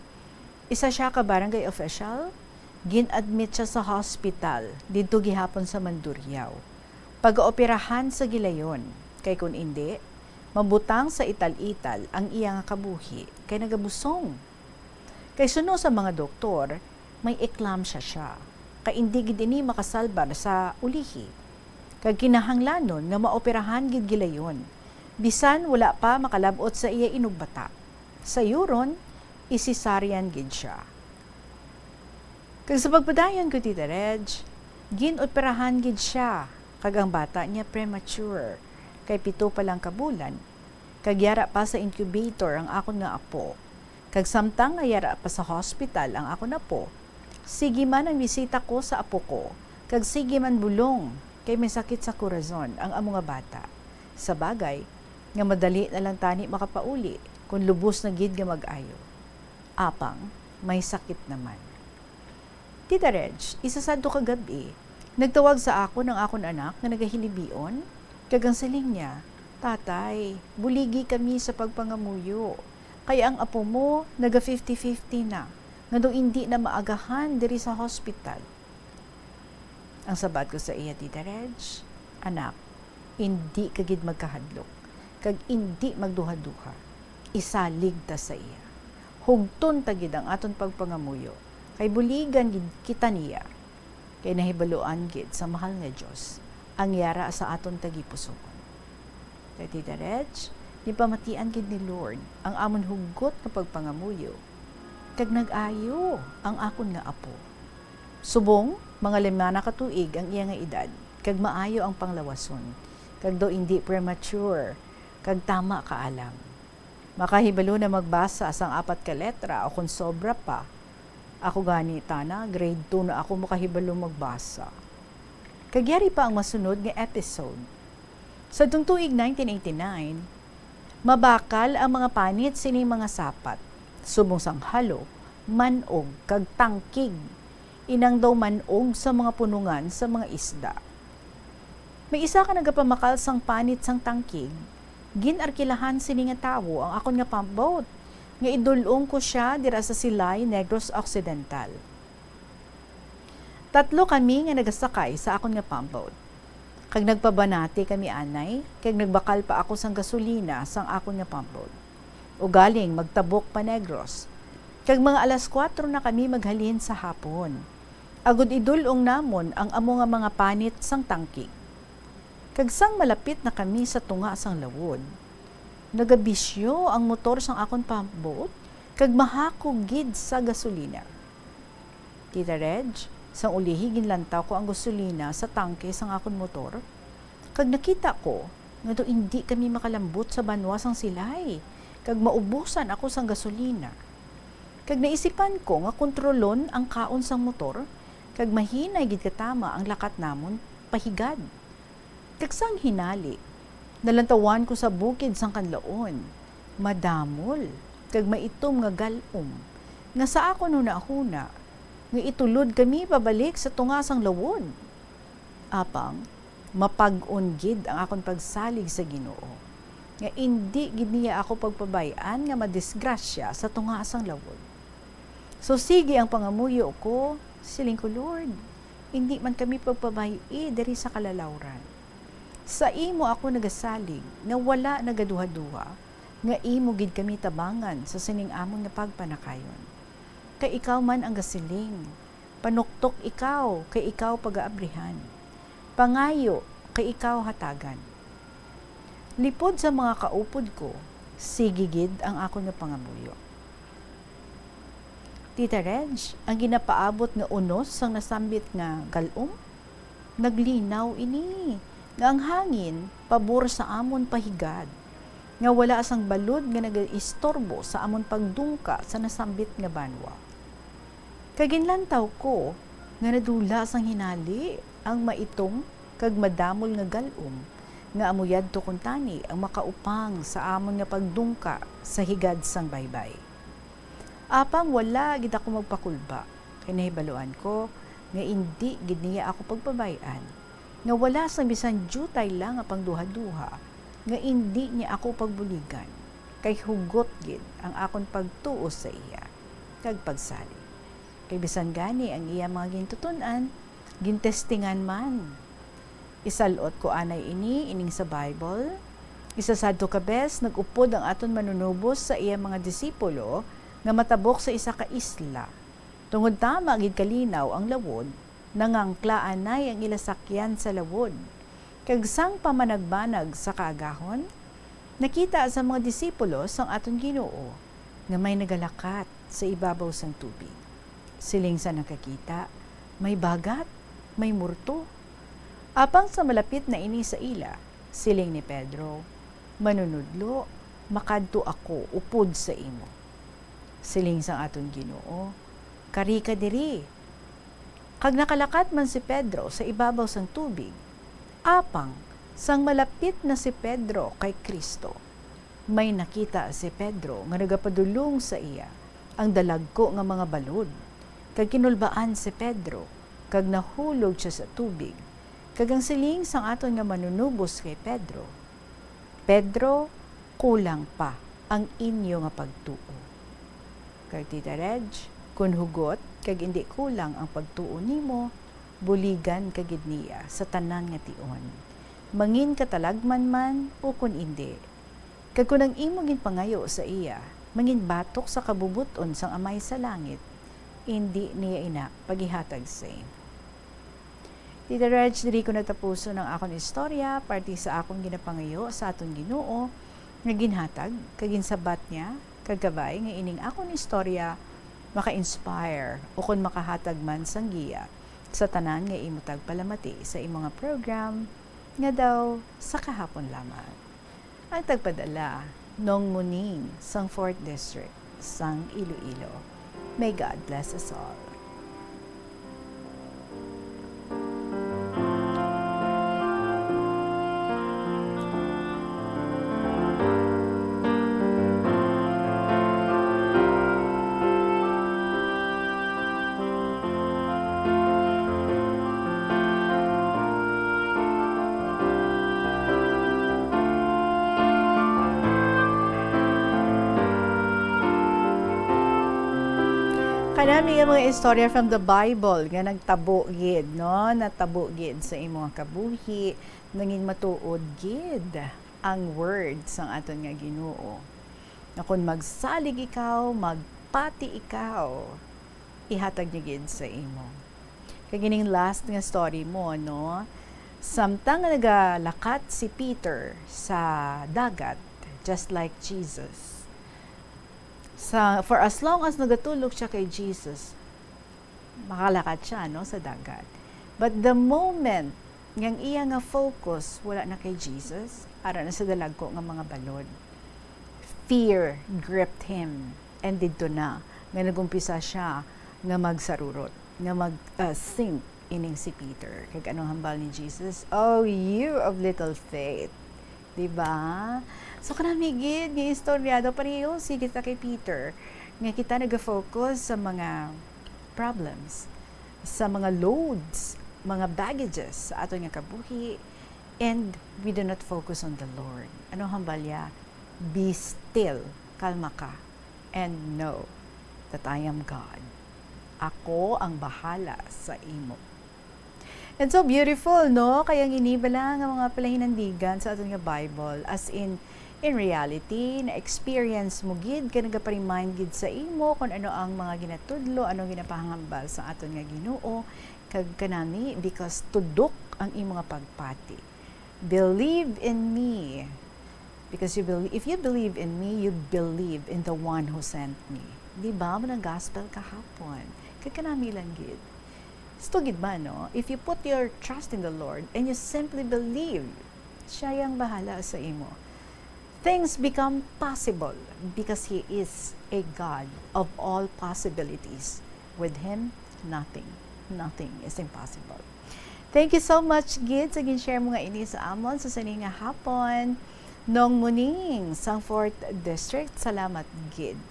isa sia ka barangay official, gin-admit sia sa hospital didto gihapon sa Mandurriao. Pagaoperahan sa gilayon, kay kun indi, mabutang sa ital-ital ang iya nga kabuhi kay nagabusong. Kay suno sa mga doktor, may eclampsia sia, kay indi gid ini makasalbar sa ulihi. Kag kinahanglanon nga maoperahan gid gilayon, bisan wala pa makalab-ot sa iya inugbata. Sayuron, i-cesarean gid sia. Kag sa pagpadayon ko, Tita Reg, gin-operahan gid sia, kag ang bata niya premature, kay pito pa lang ka bulan, kag yara pa sa incubator ang akon nga apo. Kag samtang nga yara pa sa hospital ang akon apo, sige man ang bisita ko sa apo ko, kag sige man bulong, kay may sakit sa korazon ang amo nga bata. Sa bagay, nga madali na lang tani makapauli kon lubos na gid nga mag-ayo. Apang may sakit naman. Tita Reg, isa sadto ka gab-i, nagtawag sa akon ang akon anak nga nagahilibion, kag ang siling niya, "Tatay, buligi kami sa pagpangamuyo, kay ang apo mo naga fifty fifty na, nga daw indi na maagahan diri sa hospital." Ang sabat ko sa iya, Tita Reg, "Anak, indi ka gid magkahadlok, kag indi magduhaduha. Isalig ta sa iya. Hugton ta gid ang aton pagpangamuyo, kay buligan gid kita niya, kay nahibaluan gid sa mahal nga Dios ang yara sa aton tagipusoon." Kay, Tita Reg, ginpamatian gid ni Lord ang amon hugot nga pagpangamuyo, kag nag-ayo ang akon nga apo. Subong mga lima na ka tuig ang iya nga edad, kag maayo ang panglawason, kag daw indi premature, kag tama kaalam. Makahibalo na magbasa sang apat ka letra o kon sobra pa. Ako gani, tana, grade two na ako makahibalo magbasa. Kag yari pa ang masunod nga episode. Sadtong tuig nineteen eighty-nine, mabakal ang mga panit sining mga sapat, subong sang halo, man-og, kag tangkig. Inang daw man-og sa mga punongan sa mga isda. May isa ka nagapamakal sang panit sang tangkig, gin-arkilahan sini nga tawo ang akon nga pump boat, nga idul-ong ko sia dira sa Silay, Negros Occidental. Tatlo kami nga nagasakay sa akon nga pump boat. Kag nagpabanati kami anay, kag nagbakal pa ako sang gasolina sang akon nga pump boat. Ugaling magtabok pa Negros. Kag mga alas kuwatro na kami maghalin sa hapon, agud idul-ong namon ang amo nga mga panit sang tangkig. Kag sang malapit na kami sa tunga sang lawod, nagabisyo ang motor sang akon pump boat, kag mahakog gid sa gasolina. Tita Reg, Sang ulihi ginlantaw ko ang gasolina sa tangke sang akon motor, kag nakita ko nga daw indi kami makalambot sa banwa sang silay, kag maubusan ako sang gasolina. Kag naisipan ko nga kontrolon ang kaon sang motor, kag mahinay gid katama ang lakat namon pahigad. Kag sang hinali, nalantawan ko sa bukid sang Kanlaon, madamol kag maitom nga gal-om, nga sa akon hunahuna nga itulod kami pabalik sa tunga sang lawod. Apang mapag-on gid ang akon pagsalig sa Ginoo, nga indi gid niya ako pagpabay-an nga madisgrasya sa tunga sang lawod. So sige ang pangamuyo ko, siling ko, Lord, indi man kami pagpabay-i diri sa kalalawran. Sa imo ako nagasalig nga wala nagaduhaduha, nga imo gid kami tabangan sa sining amon nga pagpanakayon. Kay ikaw man ang gasiling, panuktok ikaw, kay ikaw pagaabrihan. Pangayo, kay ikaw hatagan. Lipod sa mga kaupod ko, sige gid ang akon nga pangamuyo. Tita Reg, ang ginapaabot nga unos sang nasambit nga gal-om, naglinaw ini nga ang hangin pabor sa amon pahigad, nga wala sang balod nga nagaistorbo sa amon pagdungka sa nasambit nga banwa. Kag ginlantaw ko nga nadula sang hinali ang maitom kag madamol nga gal-om, nga amo yadto kuntani ang makaupang sa amon nga pagdungka sa higad sang baybay. Apang wala gid ako magpakulba, kay nahibaluan ko nga indi gid niya ako pagpabay-an, nga wala sang bisan diutay lang nga pangduhaduha, nga indi niya ako pagbuligan, kay hugot gid ang akon pagtuo sa iya kag pagsalig. Kay bisan gani ang iya mga gintuton-an gintestingan man. Isalot ko anay ini ining sa Bible. Isa sadto ka bes nag-upod ang aton Manunubos sa iya mga disipulo nga matabok sa isa ka isla. Tungod tama gid kalinaw ang lawod, nangangkla anay ang ila sakyan sa lawod. Kag sang pamanagbanag sa kaagahon, nakita sa mga disipulo sang aton Ginoo nga may nagalakat sa ibabaw sang tubig. Siling sa nakakita, may bagat, may multo. Apang sa malapit na ini sa ila, siling ni Pedro, "Manunodlo, makadto ako upod sa imo." Siling sang aton Ginoo, "Kari ka diri." Kag nakalakat man si Pedro sa ibabaw sang tubig. Apang sang malapit na si Pedro kay Cristo, may nakita si Pedro nga nagapadulong sa iya ang dalagko nga mga balod, kag kinulbaan si Pedro, kag nahulog sia sa tubig. Kag ang siling sang aton nga Manunubos kay Pedro, "Pedro, kulang pa ang inyo nga pagtuo." Kag Tita Reg, kon hugot kag indi kulang ang pagtuo nimo, buligan ka gid niya sa tanan nga tion. Mangin ka talagman man ukon indi. Kag kon ang imo ginpangayo sa iya mangin batok sa kabubot-on sang Amay sa langit, indi niya ina pagihatag sa imo. Tita Reg, diri ko natapuson ang akon istorya, parte sa akon ginapangayo sa aton Ginoo nga ginhatag kag ginsabat niya, kag kabay nga ining akon istorya maka-inspire ukon makahatag man sang giya sa tanan nga imo tagpalamati sa imo nga program nga daw sa kahapon lamang. Ang tagpadala, Nong Muning, sang Fourth District, sang Iloilo. May God bless us all. Kanami nga mga istorya from the Bible nga nagtabo gid, no? Natabo gid sa imo nga kabuhi, nangin matuod gid ang word sang aton nga Ginoo. Nga kon magsalig ikaw, magpati ikaw, ihatag niya gid sa imo. Kag ining last nga story mo, no? Samtang nga nagalakat si Peter sa dagat, just like Jesus, sa, for as long as nagatulog siya kay Jesus, makalakat siya, no, sa dagat. But the moment nga ang iya nga focus wala na kay Jesus, ara na sa dalagko nga mga balod, fear gripped him, and didto na nga nagumpisa siya nga magsarurot, nga mag, ah, sink ining si Peter. Kag anong hambal ni Jesus? "Oh, you of little faith." Di ba? So, kanami gid nga istorya daw, pareho, sige ta kay Peter, nga kita nag-focus sa mga problems, sa mga loads, mga baggages sa aton nga kabuhi, and we do not focus on the Lord. Ano hambal niya? "Be still, kalma ka, and know that I am God. Ako ang bahala sa imo." And so beautiful, no? Kaya ang ini bala nga mga palahinandigan sa aton nga Bible, as in, in reality, na-experience mo gid, kag nagapa-remind gid sa imo kung ano ang mga ginatudlo, ano ang ginapahambal sa aton nga Ginoo, kag kanami, because tudok ang imo nga pagpati. "Believe in me." Because you believe, if you believe in me, you believe in the one who sent me. Di ba? Mo nang gospel kahapon. Kag kanami lang gid. Sto gid ba, no? If you put your trust in the Lord and you simply believe, siya yang bahala sa imo. Things become possible because He is a God of all possibilities. With Him, nothing, nothing is impossible. Thank you so much, gid, sa gin-share mo nga ini sa amon sa sini nga hapon. Nong Muning, sang fourth District, salamat, gid.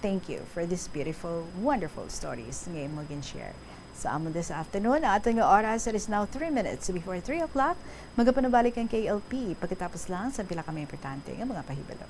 Thank you for this beautiful, wonderful stories nga imo gin-share sa amon this afternoon. Ang aton nga oras, it is now three minutes before three o'clock. Magapanabalik ang K L P pagkatapos lang sa pila ka mga importante nga mga pahibalo.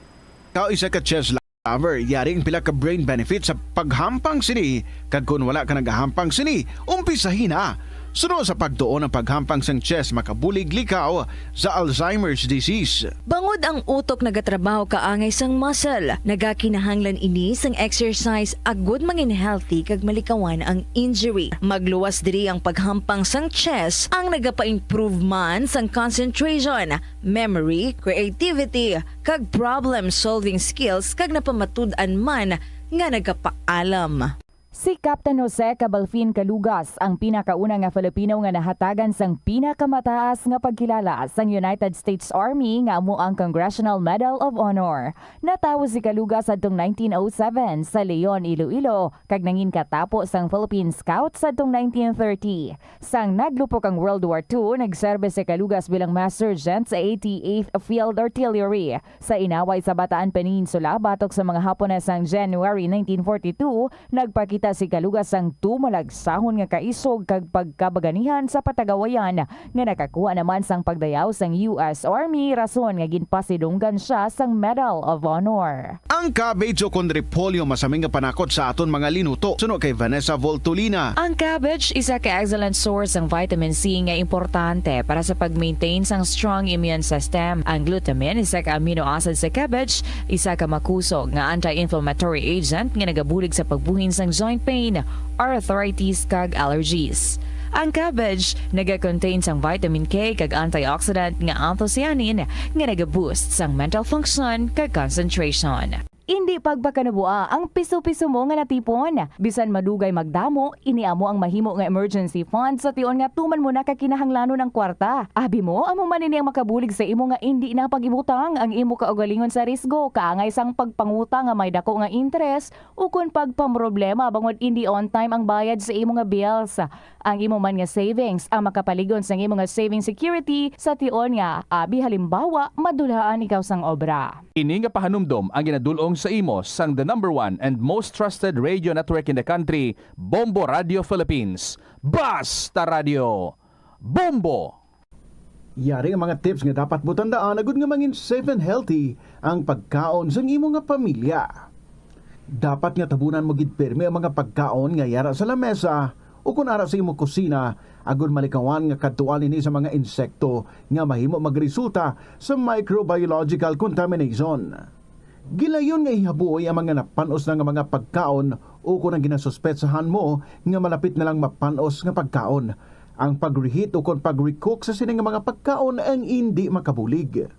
Ikaw isa ka chess lover, yari ang pila ka brain benefits sa paghampang sini, kag kon wala ka nagahampang sini, umpisahi na. Suno sa pagtuon, ang paghampang sang chess makabulig likaw sa Alzheimer's disease. Bangod ang utok nagatrabaho kaangay sang muscle, nagakinahanglan ini sang exercise agud mangin healthy kag malikawan ang injury. Magluwas diri ang paghampang sang chess, ang nagapa-improve man sang concentration, memory, creativity, kag problem-solving skills, kag napamatud-an man nga nagapaalam. Si Captain Jose Cabalfin Calugas ang pinakauna nga Filipino nga nahatagan sang pinakamataas nga pagkilala sang United States Army, nga amo ang Congressional Medal of Honor. Natawo si Calugas sadtong nineteen oh seven sa Leon, Iloilo, kag nangin katapo sang Philippine Scouts sadtong nineteen thirty. Sang naglupok ang World War Two, nagserbe si Calugas bilang mass sergeant sa eighty-eighth Field Artillery. Sa inaway sa Bataan Peninsula, batok sa mga Hapones sang January nineteen forty-two, nagpakita si Calugas sang tumalagsahon nga kaisog kag pagkabaganihan sa patagawayan, nga nakakuha naman sang pagdayaw sang U S Army, rason nga ginpasidunggan sia sang Medal of Honor. Ang cabbage ukon repolyo masami nga panakot sa aton mga linuto, suno kay Vanessa Voltolina. Ang cabbage isa ka excellent source sang vitamin C nga importante para sa pag-maintain sang strong immune system. Ang glutamine, isa ka amino acid sa cabbage, isa ka makusog nga anti-inflammatory agent nga nagabulig sa pagbuhin sang joint pain, arthritis, kag allergies. Ang cabbage naga-contain sang vitamin K kag antioxidant nga anthocyanin nga naga-boost sang mental function kag concentration. Indi pagpakanabuaa ang piso-piso mo nga natipon. Bisan madugay magdamo, ini amo ang mahimo nga emergency fund sa tion nga tuman mo na ka kinahanglanon ang kwarta. Abi mo, amo man ini ang makabulig sa imo nga indi na pag-ibutang ang imo kaugalingon sa risgo, kaangay sang pagpangutang nga may dako nga interes, ukon pagpamroblema bangod indi on time ang bayad sa imo nga bills. Ang imo man nga savings ang makapalig-on sang imo nga saving security sa tion nga, abi halimbawa, madulhaan ikaw sang obra. Ini nga pahanumdom ang ginadul-ong sa imo sang the number one and most trusted radio network in the country, Bombo Radio Philippines. Basta Radio, Bombo! Yari ang mga tips nga dapat mo tandaan agud nga mangin safe and healthy ang pagkaon sang imo nga pamilya. Dapat nga tabunan mo gid pirmi ang mga pagkaon nga yara sa lamesa ukon ara sa imo kusina, agud malikawan nga kadtuan ini sa mga insekto nga mahimo magresulta sa microbiological contamination. Gilayon nga ihabuoy ang mga napan-os na nga mga pagkaon ukon ang ginasuspetsahan mo nga malapit na lang mapan-os nga pagkaon. Ang pag-reheat ukon pag-recook sa sini nga mga pagkaon ang indi makabulig.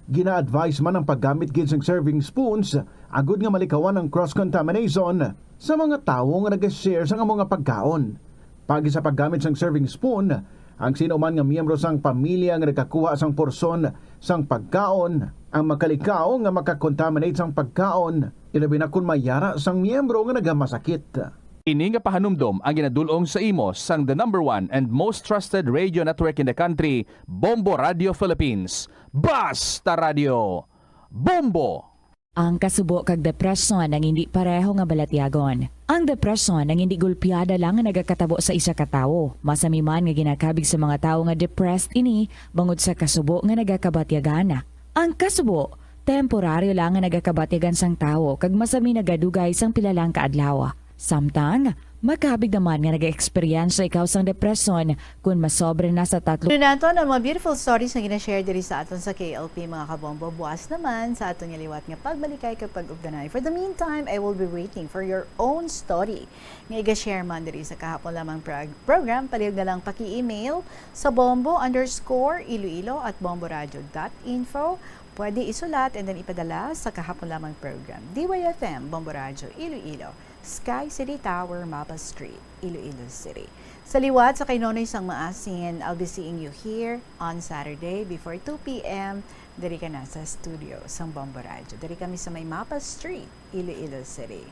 Gina-advise man ang paggamit gid sang serving spoons agud nga malikawan ang cross-contamination sa mga tawo nga nag-share sang amo nga pagkaon. Paagi sa paggamit sang serving spoon, ang sino man nga miyembro sang pamilya nga nagakuha sang porsyon sang pagkaon ang makalikaw nga makakontaminate sang pagkaon, ilabi na kon may yara sang miyembro nga nagamasakit. Ini nga pahanumdom ang ginadul-ong sa imo sang the number one and most trusted radio network in the country, Bombo Radio Philippines. Basta Radio, Bombo! Ang kasubo kag depresyon ang hindi pareho nga balatyagon. Ang depresyon ang hindi gulpiada lang nga nagakatabo sa isa ka tawo. Masami man nga ginakabig sa mga tawo nga depressed ini bangod sa kasubo nga nagakabatyagan. Ang kasubo, temporaryo lang nga nagakabatyagan sang tawo kag masami nagadugay sang pila lang ka adlaw. Samtang, makabig naman nga nag-eksperyensya ikaw sang depresyon kon masobra na sa tatlo. Ano naton ang mga beautiful stories nga gina-share diri sa aton sa K L P, mga kabombo? Buas naman sa aton nga liwat nga pagbalikay kag pag-ugdanay. For the meantime, I will be waiting for your own story nga iga-share man diri sa kahapon lamang prog-, program. Palihog na lang paki-email sa bombo underscore iloilo at bomboradio dot info. Pwede isulat and then ipadala sa kahapon lamang program. D Y F M, Bombo Radyo, Iloilo. Sky City Tower, Mapa Street, Iloilo City. Sa liwat sa kay Nonoy sang Maasin, I'll be seeing you here on Saturday before two p m diri ka na sa studio sang Bombo Radyo. Diri kami sa may Mapa Street, Iloilo City.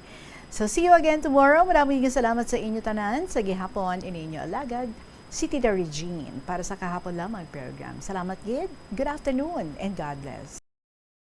So, see you again tomorrow. Maraming salamat sa inyo tanan. Sa gihapon, ini inyo alagad, si Tita Regine, para sa kahapon lamang program. Salamat gid. Good afternoon and God bless.